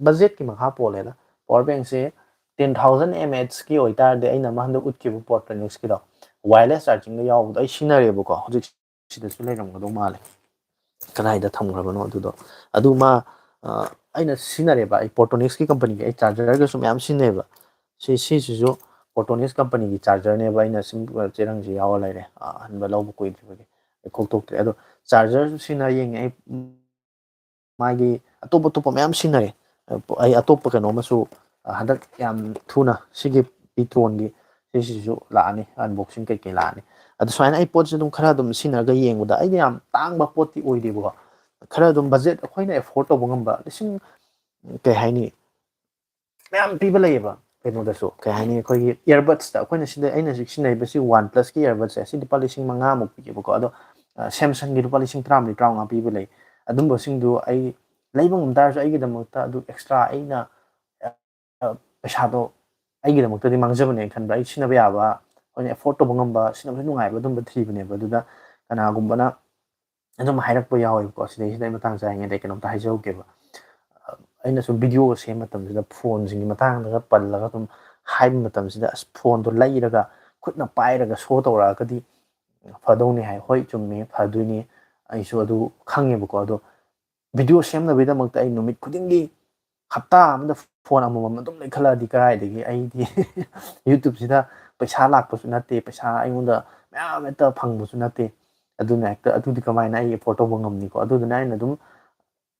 ꯕꯖꯦꯠꯀꯤ ꯃꯈꯥ ꯄꯣꯜꯂꯦꯗ꯫ ꯄꯋꯥꯔ ꯕꯦꯡꯁꯦ ten thousand mAh ꯀꯤ ꯑꯣꯏꯇꯥꯔꯗꯤ, ꯑꯩꯅ ꯑꯃ ꯍꯟꯗꯛ ꯎꯠꯈꯤꯕ ꯄꯣꯔꯇ꯭ꯔꯣꯅꯤꯛꯁꯀꯤꯗꯣ, ꯋꯥꯌꯔꯂꯦꯁ ꯆꯥꯔꯖꯤꯡꯒ ꯌꯥꯎꯕꯗꯣ ꯑꯩ ꯁꯤꯖꯤꯟꯅꯔꯦꯕꯀꯣ꯫ ꯍꯧꯖꯤꯛ ꯁꯤꯗꯁꯨ ꯂꯩꯔꯝꯒꯗꯧ ꯃꯥꯜꯂꯦ, ꯀꯗꯥꯏꯗ ꯊꯝꯈ꯭ꯔꯕꯅꯣ ꯑꯗꯨꯗꯣ꯫ ꯑꯗꯨ ꯃꯥ, ꯑ, ꯑꯩꯅ ꯁꯤꯖꯤꯟꯅꯔꯦꯕ, ꯑꯩ ꯄꯣꯔꯇ꯭ꯔꯣꯅꯤꯛꯁꯀꯤ ꯀꯝꯄꯅꯤꯒꯤ ꯑꯩ ꯆꯥꯔꯖꯔꯒꯁꯨ ꯃꯌꯥꯝ ꯁꯤꯖꯤꯟꯅꯩꯕ꯫ ꯁꯤ, ꯁꯤꯁꯤꯁꯨ ꯄꯣꯔꯇ꯭ꯔꯣꯅꯤꯛꯁ ꯀꯝꯄꯅꯤꯒꯤ ꯆꯥꯔꯖꯔꯅꯦꯕ, ꯑꯩꯅ ꯁꯤꯝ ꯆꯦꯔꯪꯁꯦ ꯌꯥꯎꯔ ꯂꯩꯔꯦ, ꯑ, ꯑꯍꯟꯕ ꯂꯧꯕ ꯀꯨꯏꯗ꯭ꯔꯤꯕꯒꯤ ꯑꯩ ꯈꯣꯛꯇꯣꯛꯇ꯭ꯔꯦ꯫ ꯑꯗꯣ ꯆꯥꯔꯖꯔꯁꯨ ꯁꯤꯖꯤꯟꯅ ꯌꯦꯡꯉꯦ ꯑꯩ꯫ ꯃꯥꯒꯤ ꯑꯇꯣꯞ ꯑꯇꯣꯞꯄ ꯃꯌꯥꯝ ꯁꯤꯖꯤꯟꯅꯔꯦ꯫ ꯑꯩ ꯑꯇꯣꯞꯄ ꯀꯩꯅꯣ ꯑꯃꯁꯨ, ꯑ, ꯍꯟꯗꯛ ꯌꯥꯝ ꯊꯨꯅ ꯁꯤꯒꯤ ꯄꯤꯇ꯭ꯔꯣꯟꯒꯤ ꯁꯤꯁꯤꯁꯨ ꯂꯥꯛꯑꯅꯤ, ꯑꯟꯕꯣꯛꯁꯤꯡ ꯀꯩꯀꯩ ꯂꯥꯛꯑꯅꯤ꯫ ꯑꯗꯣ ꯁꯨꯃꯥꯏꯅ ꯑꯩ ꯄꯣꯠꯁꯦ ꯑꯗꯨꯝ ꯈꯔ ꯑꯗꯨꯝ ꯁꯤꯖꯤꯟꯅꯔꯒ ꯌꯦꯡꯕꯗ, ꯑꯩꯗꯤ ꯌꯥꯝ ꯇꯥꯡꯕ ꯄꯣꯠꯇꯤ ꯑꯣꯏꯗꯦꯕꯀꯣ, ꯈꯔ ꯑꯗꯨꯝ ꯕꯖꯦꯠ ꯑꯩꯈꯣꯏꯅ ꯑꯦꯐꯣꯔꯗ ꯇꯧꯕ ꯉꯝꯕ, ꯂꯤꯁꯤꯡ, ꯀꯩ ꯍꯥꯏꯅꯤ, ꯃꯌꯥꯝ ꯄꯤꯕ ꯂꯩꯌꯦꯕ꯫ ꯀꯩꯅꯣꯗꯁꯨ, ꯀꯩ ꯍꯥꯏꯅꯤ, ꯑꯩꯈꯣꯏꯒꯤ ꯏꯌꯥꯔꯕꯠꯁꯇ, ꯑꯩꯈꯣꯏꯅ ꯁꯤꯗ, ꯑꯩꯅ ꯍꯧꯖꯤꯛ ꯁꯤꯖꯤꯟꯅꯔꯤꯕꯁꯤ OnePlus ꯀꯤ ꯏꯌꯥꯔꯕꯠꯁꯦ, ꯁꯤ ꯂꯨꯄꯥ ꯂꯤꯁꯤꯡ ꯃꯉꯥꯃꯨꯛ ꯄꯤꯌꯦꯕꯀꯣ꯫ ꯑꯗꯣ, ꯑ, Samsung ꯒꯤ ꯂꯨꯄꯥ ꯂꯤꯁꯤꯡ ꯇꯔꯥꯃꯔꯤ, ꯇꯔꯥꯃꯉꯥ ꯄꯤꯕ ꯂꯩ꯫ ꯑꯗꯨꯝꯕꯁꯤꯡꯗꯨ ꯑꯩ ꯂꯩꯕ ꯉꯝ ꯇꯥꯔꯁꯨ, ꯑꯩꯒꯤꯗꯃꯛꯇ ꯑꯗꯨ ꯑꯦꯛꯁꯇ꯭ꯔꯥ ꯑꯩꯅ, ꯑ, ꯄꯩꯁꯥꯗꯣ ꯑꯩꯒꯤꯗꯃꯛꯇꯗꯤ ꯃꯥꯡꯖꯕꯅꯦꯅ ꯈꯟꯕ꯫ ꯑꯩ ꯁꯤꯖꯤꯟꯅꯕ ꯌꯥꯕ, ꯑꯩꯈꯣꯏꯅ ꯑꯦꯐꯣꯔꯗ ꯇꯧꯕ ꯉꯝꯕ, ꯁꯤꯖꯤꯟꯅꯕꯁꯨ ꯅꯨꯡꯉꯥꯏꯕ ꯑꯗꯨꯝꯕ ꯊꯤꯕꯅꯦꯕ꯫ ꯑꯗꯨꯗ ꯀꯅꯥꯒꯨꯝꯕꯅ ꯑꯗꯨꯝ ꯍꯥꯏꯔꯛꯄ ꯌꯥꯎꯋꯦꯕꯀꯣ꯫ ꯁꯤꯗꯩꯁꯤꯗ ꯑꯩ ꯃꯇꯥꯡ ꯆꯥꯔꯤꯉꯩꯗ ꯑꯩ ꯀꯩꯅꯣꯝꯇ ꯍꯥꯏꯖꯍꯧꯒꯦꯕ꯫ ꯑꯩꯅ ꯁꯨꯝ ꯚꯤꯗꯤꯑꯣꯒ ꯁꯦꯝꯕ ꯃꯇꯝꯁꯤꯗ ꯐꯣꯟꯁꯤꯡꯒꯤ ꯃꯇꯥꯡꯗꯒ ꯄꯜꯂꯒ ꯑꯗꯨꯝ ꯍꯥꯏꯕ ꯃꯇꯝꯁꯤꯗ, "ꯑꯁ, ꯐꯣꯟꯗꯣ ꯂꯩꯔꯒ ꯈꯨꯠꯅ ꯄꯥꯏꯔꯒ ꯁꯣ ꯇꯧꯔꯛꯑꯒꯗꯤ ꯐꯗꯧꯅꯤ" ꯍꯥꯏ꯫ ꯍꯣꯏ, ꯆꯨꯝꯃꯦ, ꯐꯗꯣꯏꯅꯤ, ꯑꯩꯁꯨ ꯑꯗꯨ ꯈꯪꯉꯦꯕꯀꯣ꯫ ꯑꯗꯣ ꯚꯤꯗꯤꯑꯣ ꯁꯦꯝꯅꯕꯒꯤꯗꯃꯛꯇ ꯑꯩ ꯅꯨꯃꯤꯠ ꯈꯨꯗꯤꯡꯒꯤ, ꯍꯞꯇꯥ ꯑꯃꯗ ꯐꯣꯟ ꯑꯃꯃꯝ ꯑꯗꯨꯝ ꯂꯩꯈꯠꯂꯛꯑꯗꯤ ꯀꯗꯥꯏꯗꯒꯤ? ꯑꯩꯗꯤ YouTubeꯁꯤꯗ ꯄꯩꯁꯥ ꯂꯥꯛꯄꯁꯨ ꯅꯠꯇꯦ, ꯄꯩꯁꯥ ꯑꯩꯉꯣꯟꯗ ꯃꯌꯥꯝ ꯍꯦꯛꯇ ꯐꯪꯕꯁꯨ ꯅꯠꯇꯦ꯫ ꯑꯗꯨꯅ ꯍꯦꯛꯇ ꯑꯗꯨꯗꯤ ꯀꯃꯥꯏꯅ ꯑꯩ afford ꯇꯧꯕ ꯉꯝꯅꯤꯀꯣ? ꯑꯗꯨꯗꯨꯅ ꯑꯩꯅ ꯑꯗꯨꯝ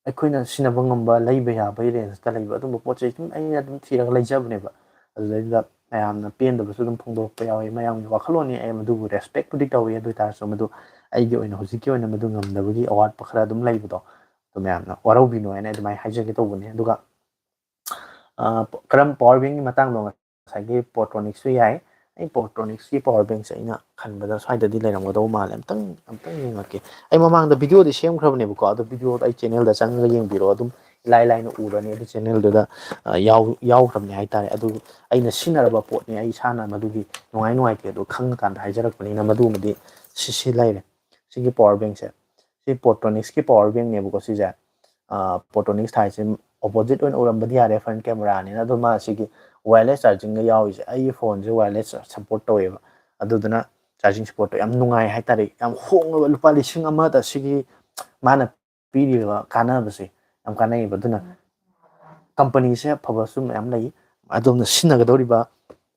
ꯑꯩꯈꯣꯏꯅ ꯁꯤꯖꯤꯟꯅꯕ ꯉꯝꯕ, ꯂꯩꯕ ꯌꯥꯕꯒꯤ rangeꯇ ꯂꯩꯕ ꯑꯗꯨꯝꯕ ꯄꯣꯠ ꯆꯩ ꯑꯗꯨꯝ ꯑꯩꯅ ꯑꯗꯨꯝ ꯊꯤꯔꯒ ꯂꯩꯖꯕꯅꯦꯕ꯫ ꯑꯗꯨꯗꯩꯗꯨꯗ ꯃꯌꯥꯝꯅ ꯄꯦꯟꯗꯕꯁꯨ ꯑꯗꯨꯝ ꯐꯣꯡꯗꯣꯔꯛꯄ ꯌꯥꯎꯋꯤ꯫ ꯃꯌꯥꯝꯒꯤ ꯋꯥꯈꯜꯂꯣꯟꯅꯤ, ꯑꯩ ꯃꯗꯨꯕꯨ respectꯄꯨꯗꯤ ꯇꯧꯋꯤ꯫ ꯑꯗꯨ ꯑꯣꯏꯇꯥꯔꯁꯨ ꯃꯗꯨ ꯑꯩꯒꯤ ꯑꯣꯏꯅ ꯍꯧꯖꯤꯛꯀꯤ ꯑꯣꯏꯅ ꯃꯗꯨ ꯉꯝꯗꯕꯒꯤ ꯑꯋꯥꯠꯄ ꯈꯔ ꯑꯗꯨꯝ ꯂꯩꯕꯗꯣ, ꯑꯗꯨ ꯃꯌꯥꯝꯅ ꯋꯥꯔꯧꯕꯤꯅꯨ ꯍꯥꯏꯅ ꯑꯗꯨꯃꯥꯏꯅ ꯍꯥꯏꯖꯒꯦ ꯇꯧꯕꯅꯤ꯫ ꯑꯗꯨꯒ, ꯑ, ꯀꯔꯝ power bankꯀꯤ ꯃꯇꯥꯡꯗꯣ, ꯉꯁꯥꯏꯒꯤ Photronicsꯁꯨ ꯌꯥꯏ꯫ ꯑꯩ Photronicsꯀꯤ power bankꯁꯦ ꯑꯩꯅ ꯈꯟꯕꯗ ꯁ꯭ꯋꯥꯏꯗꯗꯤ ꯂꯩꯔꯝꯒꯗꯧꯕ ꯃꯥꯜꯂꯦ꯫ ꯑꯝꯇꯪ, ꯑꯝꯇꯪ ꯌꯦꯡꯉꯛꯀꯦ꯫ ꯑꯩ ꯃꯃꯥꯡꯗ videoꯗꯤ ꯁꯦꯝꯈ꯭ꯔꯕꯅꯦꯕꯀꯣ, ꯑꯗꯣ videoꯗꯣ ꯑꯩ channelꯗ ꯆꯪꯉꯒ ꯌꯦꯡꯕꯤꯔꯣ, ꯑꯗꯨꯝ ꯏꯂꯥꯏ ꯂꯥꯏꯅ ꯎꯔꯅꯤ꯫ ꯑꯗꯨ channelꯗꯨꯗ, ꯑ, ꯌꯥꯎ-, ꯌꯥꯎꯈ꯭ꯔꯕꯅꯦ ꯍꯥꯏꯇꯥꯔꯦ꯫ ꯑꯗꯨ ꯑꯩꯅ ꯁꯤꯖꯤꯟꯅꯔꯕ ꯄꯣꯠꯅꯤ, ꯑꯩ ꯏꯁꯥꯅ ꯃꯗꯨꯒꯤ ꯅꯨꯡꯉꯥꯏ ꯅꯨꯡꯉꯥꯏꯇꯦ ꯑꯗꯨ ꯈꯪꯉꯀꯥꯟꯗ ꯍꯥꯏꯖꯔꯛꯄꯅꯤꯅ, ꯃꯗꯨꯃꯗꯤ ꯁꯤ, ꯁꯤ ꯂꯩꯔꯦ꯫ ꯁꯤꯒꯤ power bankꯁꯦ, ꯁꯤ Photronicsꯀꯤ power bankꯅꯦꯕꯀꯣ ꯁꯤꯁꯦ꯫ ꯑ, Photronics ꯊꯥꯏꯁꯦ opposite ꯑꯣꯏꯅ ꯎꯔꯝꯕꯗꯤ ꯌꯥꯔꯦ, front cameraꯅꯤꯅ꯫ ꯑꯗꯣ ꯃꯥ ꯁꯤꯒꯤ wireless chargingꯒ ꯌꯥꯎꯔꯤꯁꯦ, ꯑꯩꯒꯤ phoneꯁꯦ wireless support ꯇꯧꯋꯦꯕ꯫ ꯑꯗꯨꯗꯨꯅ charging supportꯇꯣ ꯌꯥꯝ ꯅꯨꯡꯉꯥꯏ ꯍꯥꯏꯇꯥꯔꯦ꯫ ꯌꯥꯝ ꯍꯣꯡꯉꯕ, ꯂꯨꯄꯥ ꯂꯤꯁꯤꯡ ꯑꯃꯗ ꯁꯤꯒꯤ ꯃꯥꯅ ꯄꯤꯔꯤꯕ ꯀꯥꯟꯅꯕꯁꯦ ꯌꯥꯝ ꯀꯥꯟꯅꯩꯌꯦꯕ꯫ ꯑꯗꯨꯅ companyꯁꯦ ꯑꯐꯕꯁꯨ ꯃꯌꯥꯝ ꯂꯩ꯫ ꯑꯗꯣꯝꯅ ꯁꯤꯖꯤꯟꯅꯒꯗꯧꯔꯤꯕ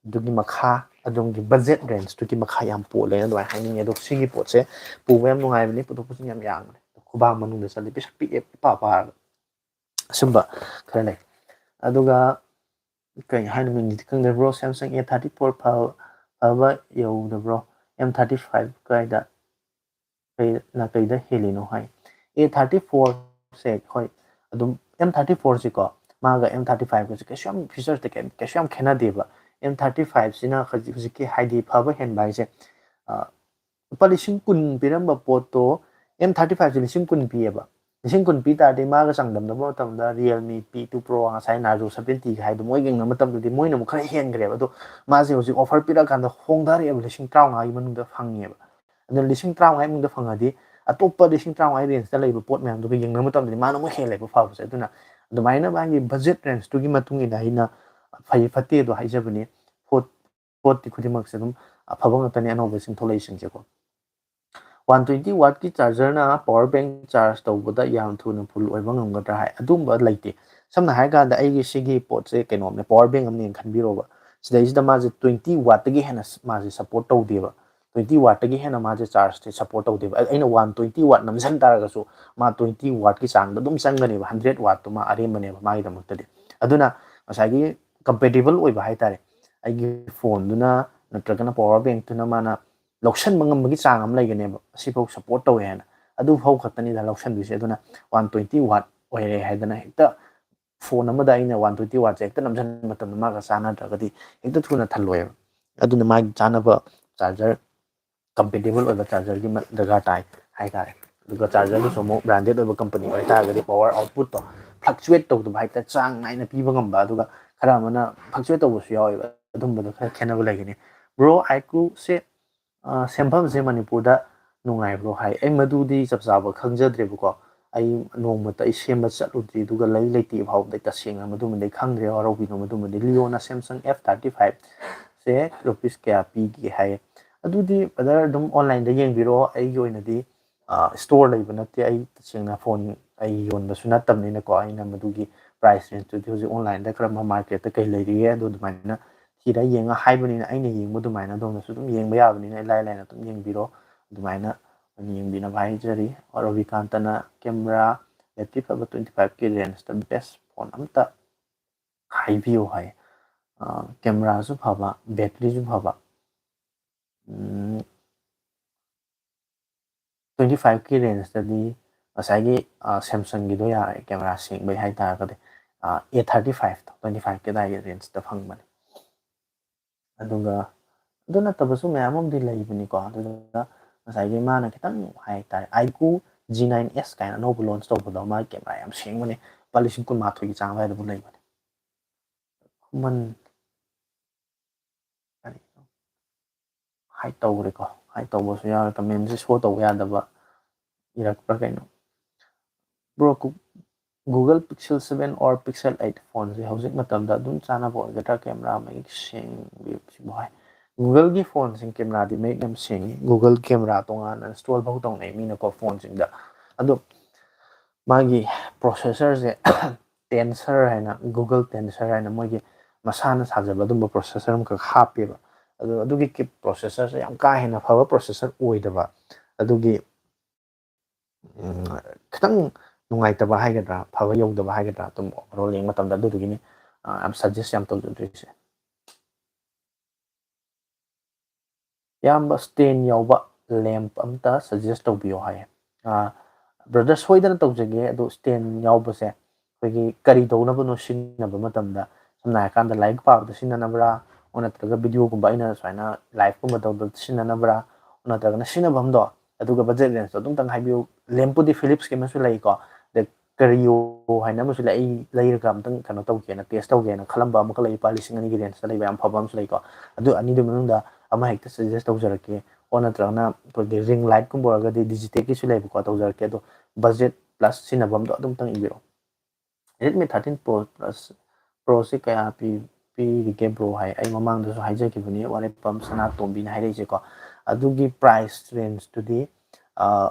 ꯑꯗꯨꯒꯤ ꯃꯈꯥ, ꯑꯗꯣꯝꯒꯤ budget rangeꯇꯨꯒꯤ ꯃꯈꯥ ꯌꯥꯝ ꯄꯣꯜꯂꯦꯅ ꯑꯗꯨꯃꯥꯏꯅ ꯍꯥꯏꯅꯤꯡꯉꯦ꯫ ꯑꯗꯣ ꯁꯤꯒꯤ ꯄꯣꯠꯁꯦ ꯄꯨꯕ ꯌꯥꯝ ꯅꯨꯡꯉꯥꯏꯕꯅꯤ, ꯄꯨꯊꯣꯛ ꯄꯨꯁꯤꯟ ꯌꯥꯝ ꯌꯥꯡꯕꯅꯤ꯫ ꯈꯨꯕꯥꯡ ꯃꯅꯨꯡꯗ ꯆꯠꯂꯤ, ꯄꯤꯁꯛ ꯄꯤꯛꯑꯦ, ꯏꯄꯥ ꯄꯥꯔꯒ꯫ ꯑꯁꯨꯝꯕ ꯈꯔ ꯂꯩ꯫ ꯑꯗꯨꯒ ꯀꯩ ꯍꯥꯏꯅꯣ ꯃꯤꯡꯗꯤ ꯈꯪꯗ꯭ꯔꯦ꯫ Bro, Samsung A thirty four ꯐ-, ꯐꯕ ꯌꯧꯗꯕ꯭ꯔꯣ? M thirty five ꯀꯥꯏꯗ, ꯀꯩ-, ꯅ ꯀꯩꯗ ꯍꯦꯜꯂꯤꯅꯣ ꯍꯥꯏ꯫ A thirty fourꯁꯦ, ꯍꯣꯏ, ꯑꯗꯨꯝ M thirty fourꯁꯤꯀꯣ, ꯃꯥꯒ M thirty fiveꯀꯁꯦ ꯀꯩꯁꯨ ꯌꯥꯝ featuresꯇ ꯀꯩ-, ꯀꯩꯁꯨ ꯌꯥꯝ ꯈꯦꯠꯅꯗꯦꯕ꯫ M thirty fiveꯁꯤꯅ ꯍꯧꯖꯤꯛ, ꯍꯧꯖꯤꯛꯀꯤ ꯍꯥꯏꯗꯤ ꯐꯕ ꯍꯦꯟꯕ ꯍꯥꯏꯁꯦ, ꯑ, ꯂꯨꯄꯥ ꯂꯤꯁꯤꯡ ꯀꯨꯟ ꯄꯤꯔꯝꯕ ꯄꯣꯠꯇꯣ, M thirty fiveꯁꯦ ꯂꯤꯁꯤꯡ ꯀꯨꯟ ꯄꯤꯌꯦꯕ꯫ ꯂꯤꯁꯤꯡ ꯀꯨꯟ ꯄꯤ ꯇꯥꯔꯗꯤ ꯃꯥꯒ ꯆꯥꯡꯗꯝꯅꯕ ꯃꯇꯝꯗ Realme P two Pro, ꯉꯁꯥꯏ Narzo seventyꯒ ꯍꯥꯏꯗꯣ, ꯃꯣꯏꯒ ꯌꯦꯡꯅꯕ ꯃꯇꯝꯗꯗꯤ ꯃꯣꯏꯅ ꯑꯃꯨꯛ ꯈꯔ ꯍꯦꯟꯈ꯭ꯔꯦꯕ꯫ ꯑꯗꯣ ꯃꯥꯁꯦ ꯍꯧꯖꯤꯛ offer ꯄꯤꯔꯛꯑꯀꯥꯟꯗ ꯍꯣꯡꯊꯔꯛꯑꯦꯕ, ꯂꯤꯁꯤꯡ ꯇꯔꯥꯃꯉꯥꯒꯤ ꯃꯅꯨꯡꯗ ꯐꯪꯉꯦꯕ꯫ ꯑꯗꯨꯅ ꯂꯤꯁꯤꯡ ꯇꯔꯥꯃꯉꯥ ꯏꯃꯨꯡꯗ ꯐꯪꯉꯗꯤ ꯑꯇꯣꯞꯄ ꯂꯤꯁꯤꯡ ꯇꯔꯥꯃꯉꯥ ꯔꯦꯟꯖꯇ ꯂꯩꯕ ꯄꯣꯠ ꯃꯌꯥꯝꯗꯨꯒ ꯌꯦꯡꯅꯕ ꯃꯇꯝꯗꯗꯤ ꯃꯥꯅ ꯑꯃꯨꯛ ꯍꯦꯜꯂꯦꯕ ꯐꯕꯁꯦ꯫ ꯑꯗꯨꯅ ꯑꯗꯨꯃꯥꯏꯅ ꯃꯥꯒꯤ ꯕꯖꯦꯠ ꯔꯦꯟꯖꯇꯨꯒꯤ ꯃꯇꯨꯡ ꯏꯟꯅ ꯑꯩꯅ ꯐꯩ ꯐꯠꯇꯦꯗꯣ ꯍꯥꯏꯖꯕꯅꯤ꯫ ꯄꯣꯠ ꯄꯣꯠꯇꯤ ꯈꯨꯗꯤꯡꯃꯛꯁꯦ ꯑꯗꯨꯝ ꯑꯐꯕ ꯉꯥꯛꯇꯅꯤ ꯑꯅꯧꯕꯁꯤꯡ ꯊꯣꯛꯂꯛꯏꯁꯤꯡꯁꯦꯀꯣ꯫ ꯋꯥꯟ ꯇ꯭ꯋꯦꯟꯇꯤ ꯋꯥꯠꯀꯤ ꯆꯥꯔꯖꯔꯅ ꯄꯋꯥꯔ ꯕꯦꯡ ꯆꯥꯔꯖ ꯇꯧꯕꯗ ꯌꯥꯝ ꯊꯨꯅ ꯐꯨꯜ ꯑꯣꯏꯕ ꯉꯝꯒꯗ꯭ꯔꯥ ꯍꯥꯏ, ꯑꯗꯨꯝꯕ ꯂꯩꯇꯦ꯫ ꯁꯝꯅ ꯍꯥꯏꯔ ꯀꯥꯟꯗ ꯑꯩꯒꯤ ꯁꯤꯒꯤ ꯄꯣꯠꯁꯦ ꯀꯩꯅꯣꯝꯅꯦ, ꯄꯋꯥꯔ ꯕꯦꯡ ꯑꯃꯅꯦꯅ ꯈꯟꯕꯤꯔꯣꯕ꯫ ꯁꯤꯗꯩꯁꯤꯗ ꯃꯥꯁꯦ ꯇ꯭ꯋꯦꯟꯇꯤ ꯋꯥꯠꯇꯒꯤ ꯍꯦꯟꯅ ꯃꯥꯁꯦ ꯁꯞꯄꯣꯔꯠ ꯇꯧꯗꯦꯕ꯫ ꯇ꯭ꯋꯦꯟꯇꯤ ꯋꯥꯠꯇꯒꯤ ꯍꯦꯟꯅ ꯃꯥꯁꯦ ꯆꯥꯔꯖꯁꯦ ꯁꯞꯄꯣꯔꯠ ꯇꯧꯗꯦꯕ꯫ ꯑꯩꯅ ꯋꯥꯟ ꯇ꯭ꯋꯦꯟꯇꯤ ꯋꯥꯠ ꯅꯝꯁꯤꯟ ꯇꯥꯔꯒꯁꯨ ꯃꯥ ꯇ꯭ꯋꯦꯟꯇꯤ ꯋꯥꯠꯀꯤ ꯆꯥꯡꯗ ꯑꯗꯨꯝ ꯆꯪꯒꯅꯦꯕ, ꯍꯟꯗ꯭ꯔꯦꯠ ꯋꯥꯠꯇꯨꯃ ꯑꯔꯦꯝꯕꯅꯦꯕ ꯃꯥꯒꯤꯗꯃꯛꯇꯗꯤ꯫ ꯑꯗꯨꯅ ꯉꯁꯥꯏꯒꯤ ꯀꯝꯄꯦꯇꯤꯕꯜ ꯑꯣꯏꯕ ꯍꯥꯏꯇꯥꯔꯦ, ꯑꯩꯒꯤ ꯐꯣꯟꯗꯨꯅ ꯅꯠꯇ꯭ꯔꯒꯅ ꯄꯋꯥꯔ ꯕꯦꯡꯛꯇꯨꯅ ꯃꯥꯅ ꯂꯧꯁꯟꯕ ꯉꯝꯕꯒꯤ ꯆꯥꯡ ꯑꯃ ꯂꯩꯒꯅꯦꯕ, ꯑꯁꯤꯐꯥꯎ ꯁꯞꯄꯣꯔꯠ ꯇꯧꯋꯦ ꯍꯥꯏꯅ꯫ ꯑꯗꯨꯐꯥꯎ ꯈꯛꯇꯅꯤꯗ ꯂꯧꯁꯟꯗꯣꯏꯁꯦ꯫ ꯑꯗꯨꯅ ꯋꯥꯟ ꯇ꯭ꯋꯦꯟꯇꯤ ꯋꯥꯠ ꯑꯣꯏꯔꯦ ꯍꯥꯏꯗꯅ ꯍꯦꯛꯇ ꯐꯣꯟ ꯑꯃꯗ ꯑꯩꯅ ꯋꯥꯟ ꯇ꯭ꯋꯦꯟꯇꯤ ꯋꯥꯠꯁꯦ ꯍꯦꯛꯇ ꯅꯝꯁꯤꯟꯕ ꯃꯇꯝꯗ ꯃꯥꯒ ꯆꯥꯟꯅꯗ꯭ꯔꯒꯗꯤ ꯍꯦꯛꯇ ꯊꯨꯅ ꯊꯜꯂꯣꯏꯕ꯫ ꯑꯗꯨꯅ ꯃꯥꯒꯤ ꯆꯥꯅꯕ ꯆꯥꯔꯖꯔ, ꯀꯝꯄꯦꯇꯤꯕꯜ ꯑꯣꯏꯕ ꯆꯥꯔꯖꯔꯒꯤ ꯃ-, ꯗꯔꯀꯥꯔ ꯇꯥꯏ ꯍꯥꯏꯇꯥꯔꯦ꯫ ꯑꯗꯨꯒ ꯆꯥꯔꯖꯔꯗꯨꯁꯨ ꯑꯃꯨꯛ ꯕ꯭ꯔꯥꯟꯗꯦꯗ ꯑꯣꯏꯕ ꯀꯝꯄꯅꯤ ꯑꯣꯏꯇꯥꯔꯒꯗꯤ ꯄꯋꯥꯔ ꯑꯥꯎꯠꯄꯨꯠꯇꯣ ꯐ꯭ꯂꯛꯆꯨꯋꯦꯠ ꯇꯧꯗꯕ ꯍꯥꯏꯇꯥꯔꯦ, ꯆꯥꯡ ꯅꯥꯏꯅ ꯄꯤꯕ ꯉꯝꯕ, ꯑꯗꯨꯒ ꯈꯔ ꯑꯃꯅ ꯐ꯭ꯂꯛꯆꯨꯋꯦꯠ ꯇꯧꯕꯁꯨ ꯌꯥꯎꯋꯦꯕ꯫ ꯑꯗꯨꯝꯕꯗꯣ ꯈꯔ ꯈꯦꯠꯅꯕ ꯂꯩꯒꯅꯤ꯫ ꯕ꯭ꯔꯣ, ꯑꯥꯏꯀꯨꯁꯦ, ꯑ, ꯁꯦꯝꯐꯝꯁꯦ ꯃꯅꯤꯄꯨꯔꯗ ꯅꯨꯡꯉꯥꯏꯕ꯭ꯔꯣ ꯍꯥꯏ, ꯑꯩ ꯃꯗꯨꯗꯤ ꯆꯞ ꯆꯥꯕ ꯈꯪꯖꯗ꯭ꯔꯦꯕꯀꯣ꯫ ꯑꯩ ꯅꯣꯡꯃꯇ ꯑꯩ ꯁꯦꯝꯕ ꯆꯠꯂꯨꯗ꯭ꯔꯤ, ꯑꯗꯨꯒ ꯂꯩ ꯂꯩꯇꯦ ꯐꯥꯎꯕꯗ ꯑꯩ ꯇꯁꯦꯡꯅ ꯃꯗꯨꯃꯗꯤ ꯑꯩ ꯈꯪꯗ꯭ꯔꯦ, ꯋꯥꯔꯧꯕꯤꯅꯣ꯫ ꯃꯗꯨꯃꯗꯤ ꯂꯤꯑꯣꯅ ꯁꯦꯝꯁꯪ ꯑꯦꯐ ꯊꯥꯔꯇꯤ ꯐꯥꯏꯚꯁꯦ ꯔꯨꯄꯤꯁ ꯀꯌꯥ ꯄꯤꯒꯦ ꯍꯥꯏ? ꯑꯗꯨꯗꯤ ꯕ꯭ꯔꯗꯔ ꯑꯗꯨꯝ ꯑꯣꯟꯂꯥꯏꯟꯗ ꯌꯦꯡꯕꯤꯔꯣ꯫ ꯑꯩꯒꯤ ꯑꯣꯏꯅꯗꯤ, ꯑ, ꯁ꯭ꯇꯣꯔ ꯂꯩꯕ ꯅꯠꯇꯦ꯫ ꯑꯩ ꯇꯁꯦꯡꯅ ꯐꯣꯟ ꯑꯩ ꯌꯣꯟꯕꯁꯨ ꯅꯠꯇꯕꯅꯤꯅꯀꯣ, ꯑꯩꯅ ꯃꯗꯨꯒꯤ ꯄ꯭ꯔꯥꯏꯁ ꯔꯦꯟꯖꯇꯨꯗꯤ ꯍꯧꯖꯤꯛ ꯑꯣꯟꯂꯥꯏꯟꯗ ꯀꯔꯝꯕ ꯃꯥꯔꯀꯦꯠꯇ ꯀꯩ ꯂꯩꯔꯤꯒꯦ ꯑꯗꯨ ꯑꯗꯨꯃꯥꯏꯅ ꯊꯤꯔ ꯌꯦꯡꯉ ꯍꯥꯏꯕꯅꯤꯅ, ꯑꯩꯅ ꯌꯦꯡꯕ ꯑꯗꯨꯃꯥꯏꯅ ꯑꯗꯣꯝꯅꯁꯨ ꯑꯗꯨꯝ ꯌꯦꯡꯕ ꯌꯥꯕꯅꯤꯅ ꯏꯂꯥꯏ ꯂꯥꯏꯅ ꯑꯗꯨꯝ ꯌꯦꯡꯕꯤꯔꯣ꯫ ꯑꯗꯨꯃꯥꯏꯅ ꯑꯣꯏꯅ ꯌꯦꯡꯕꯤꯅꯕ ꯍꯥꯏꯖꯔꯤ꯫ ꯔꯣꯕꯤꯀꯥꯟꯇꯅ ꯀꯦꯃꯦꯔꯥ ꯕꯦꯇ꯭ꯔꯤ ꯐꯕ ꯇ꯭ꯋꯦꯟꯇꯤ ꯐꯥꯏꯚꯀꯤ ꯔꯦꯟꯖꯇ ꯕꯦꯁ ꯐꯣꯟ ꯑꯝꯇ ꯍꯥꯏꯕꯤꯌꯨ ꯍꯥꯏ꯫ ꯑ, ꯀꯦꯃꯦꯔꯥꯁꯨ ꯐꯕ, ꯕꯦꯇ꯭ꯔꯤꯁꯨ ꯐꯕ꯫ ꯎꯝ, ꯇ꯭ꯋꯦꯟꯇꯤ ꯐꯥꯏꯚꯀꯤ ꯔꯦꯟꯖꯇꯗꯤ ꯉꯁꯥꯏꯒꯤ, ꯑ, ꯁꯦꯝꯁꯪꯒꯤꯗꯣ ꯌꯥꯔꯦ, ꯀꯦꯃꯦꯔꯥ ꯁꯦꯡꯕꯩ ꯍꯥꯏꯇꯥꯔꯒꯗꯤ꯫ ꯑ, ꯑꯦ ꯊꯥꯔꯇꯤ ꯐꯥꯏꯚꯇꯣ ꯇ꯭ꯋꯦꯟꯇꯤ ꯐꯥꯏꯚꯀꯤ ꯑꯗꯥꯏꯒꯤ ꯔꯦꯟꯖꯇ ꯐꯪꯕꯅꯦ꯫ ꯑꯗꯨꯒ ꯑꯗꯨ ꯅꯠꯇꯕꯁꯨ ꯃꯌꯥꯝ ꯑꯃꯗꯤ ꯂꯩꯕꯅꯤꯀꯣ꯫ ꯑꯗꯨꯗꯨꯒ ꯉꯁꯥꯏꯒꯤ ꯃꯥꯅ ꯈꯤꯇꯪ ꯍꯥꯏꯇꯥꯔꯦ, ꯑꯥꯏꯀꯨ ꯖꯤ ꯅꯥꯏꯟ ꯑꯦꯁ ꯀꯥꯏꯅ ꯑꯅꯧꯕ ꯂꯣꯟꯁ ꯇꯧꯕꯗꯣ, ꯃꯥꯒꯤ ꯀꯦꯃꯦꯔꯥ ꯌꯥꯝ ꯁꯦꯡꯕꯅꯦ, ꯂꯨꯄꯥ ꯂꯤꯁꯤꯡ ꯀꯨꯟꯃꯥꯊꯣꯏꯒꯤ ꯆꯥꯡ ꯑꯗꯨꯋꯥꯏꯗꯕꯨ ꯂꯩꯕꯅꯦ꯫ ꯈꯨꯃꯟ ꯀꯔꯤꯅꯣ? ꯍꯥꯏ ꯇꯧꯈ꯭ꯔꯦꯀꯣ꯫ ꯍꯥꯏ ꯇꯧꯕꯁꯨ ꯌꯥꯎꯔꯦ, ꯀꯃꯦꯟꯁꯦ ꯁꯣ ꯇꯧꯕ ꯌꯥꯗꯕ ꯏꯔꯛꯄ꯭ꯔꯥ ꯀꯩꯅꯣ꯫ Bro, Google Pixel seven or Pixel eight ꯐꯣꯟꯁꯦ ꯍꯧꯖꯤꯛ ꯃꯇꯝꯗ ꯑꯗꯨꯝ ꯆꯥꯅꯕ ꯑꯣꯏꯒꯗ꯭ꯔꯥ? ꯀꯦꯃꯦꯔꯥ ꯃꯌꯦꯛ ꯁꯦꯡꯕꯤꯕꯁꯤꯕꯨ ꯍꯥꯏ꯫ Googleꯒꯤ ꯐꯣꯟꯁꯤꯡ ꯀꯦꯃꯦꯔꯥꯗꯤ ꯃꯌꯦꯛ ꯌꯥꯝ ꯁꯦꯡꯉꯤ꯫ Google ꯀꯦꯃꯦꯔꯥ ꯇꯣꯉꯥꯟꯅ ꯏꯟꯁꯇꯣꯜ ꯐꯥꯎ ꯇꯧꯅꯩ ꯃꯤꯅꯀꯣ ꯐꯣꯟꯁꯤꯡꯗ꯫ ꯑꯗꯣ ꯃꯥꯒꯤ ꯄ꯭ꯔꯣꯁꯦꯁꯔꯁꯦ Tensor ꯍꯥꯏꯅ, Google Tensor ꯍꯥꯏꯅ ꯃꯣꯏꯒꯤ ꯃꯁꯥꯅ ꯁꯥꯖꯕ ꯑꯗꯨꯝꯕ ꯄ꯭ꯔꯣꯁꯦꯁꯔ ꯑꯃꯈꯛ ꯍꯥꯞꯄꯦꯕ꯫ ꯑꯗꯣ ꯑꯗꯨꯒꯤ ꯄ꯭ꯔꯣꯁꯦꯁꯔꯁꯦ ꯌꯥꯝ ꯀꯥ ꯍꯦꯟꯅ ꯐꯕ ꯄ꯭ꯔꯣꯁꯦꯁꯔ ꯑꯣꯏꯗꯕ, ꯑꯗꯨꯒꯤ ꯎꯝ, ꯈꯤꯇꯪ ꯅꯨꯡꯉꯥꯏꯇꯕ ꯍꯥꯏꯒꯗ꯭ꯔꯥ, ꯐꯕ ꯌꯧꯗꯕ ꯍꯥꯏꯒꯗ꯭ꯔꯥ, ꯑꯗꯨꯝ overall ꯌꯦꯡꯕ ꯃꯇꯝꯗ ꯑꯗꯨꯗꯨꯒꯤꯅꯤ, ꯑ, ꯌꯥꯝ suggest ꯌꯥꯝ ꯇꯧꯖꯗ꯭ꯔꯤꯁꯦ꯫ ꯏꯌꯥꯝꯕ, stand ꯌꯥꯎꯕ lamp ꯑꯝꯇ suggest ꯇꯧꯕꯤꯌꯣ ꯍꯥꯏꯌꯦ꯫ ꯑ, brother, ꯁꯣꯏꯗꯅ ꯇꯧꯖꯒꯦ꯫ ꯑꯗꯣ stand ꯌꯥꯎꯕꯁꯦ ꯑꯩꯈꯣꯏꯒꯤ ꯀꯔꯤ ꯇꯧꯅꯕꯅꯣ ꯁꯤꯖꯤꯟꯅꯕ ꯃꯇꯝꯗ? ꯁꯝꯅ ꯍꯥꯏꯔꯀꯥꯟꯗ ꯂꯥꯏꯔꯤꯛ ꯄꯥꯕꯗ ꯁꯤꯖꯤꯟꯅꯅꯕ꯭ꯔꯥ, ꯑꯣ ꯅꯠꯇ꯭ꯔꯒ video ꯒꯨꯝꯕ ꯑꯩꯅ ꯁꯨꯃꯥꯏꯅ live ꯀꯨꯝꯕ ꯇꯧꯕꯗ ꯁꯤꯖꯤꯟꯅꯅꯕ꯭ꯔꯥ, ꯑꯣ ꯅꯠꯇ꯭ꯔꯒꯅ ꯁꯤꯖꯤꯟꯅꯐꯝꯗꯣ, ꯑꯗꯨꯒ budget range ꯇꯣ ꯑꯗꯨꯝꯇꯪ ꯍꯥꯏꯕꯤꯌꯨ꯫ Lamp ꯄꯨꯗꯤ Philips ꯀꯤ ꯑꯃꯁꯨ ꯂꯩꯀꯣ, ꯑꯗꯩ Corio ꯍꯥꯏꯅ ꯑꯃꯁꯨ ꯂꯩ꯫ ꯑꯩ ꯂꯩꯔꯒ ꯑꯝꯇꯪ ꯀꯩꯅꯣ ꯇꯧꯒꯦꯅ, test ꯇꯧꯒꯦꯅ ꯈꯜꯂꯝꯕ ꯑꯃꯈꯛ ꯂꯩ, ꯂꯨꯄꯥ ꯂꯤꯁꯤꯡ ꯑꯅꯤꯒꯤ range ꯇ ꯂꯩꯕ ꯌꯥꯝ ꯐꯕ ꯑꯃꯁꯨ ꯂꯩꯀꯣ꯫ ꯑꯗꯨ ꯑꯅꯤꯗꯨꯒꯤ ꯃꯅꯨꯡꯗ ꯑꯃ ꯍꯦꯛꯇ suggest ꯇꯧꯖꯔꯛꯀꯦ꯫ ꯑꯣ ꯅꯠꯇ꯭ꯔꯒꯅ ꯑꯩꯈꯣꯏꯒꯤ ring light ꯀꯨꯝꯕ ꯑꯣꯏꯔꯒꯗꯤ Digitech ꯀꯤꯁꯨ ꯂꯩꯕꯀꯣ, ꯇꯧꯖꯔꯛꯀꯦ꯫ ꯑꯗꯣ budget plus ꯁꯤꯖꯤꯟꯅꯐꯝꯗꯣ ꯑꯗꯨꯝꯇꯪ ꯏꯕꯤꯔꯛꯑꯣ꯫ Redmi thirteen Pro Plus, Pro ꯁꯤ ꯀꯌꯥ ꯄꯤ, ꯄꯤꯔꯤꯒꯦ bro ꯍꯥꯏ꯫ ꯑꯩ ꯃꯃꯥꯡꯗꯁꯨ ꯍꯥꯏꯖꯈꯤꯕꯅꯤ, ꯋꯥꯔꯦꯄꯝ ꯁꯅꯥꯇꯣꯝꯕꯤꯅ ꯍꯥꯏꯔꯛꯏꯁꯦꯀꯣ꯫ ꯑꯗꯨꯒꯤ price range ꯇꯨꯗꯤ, ꯑ,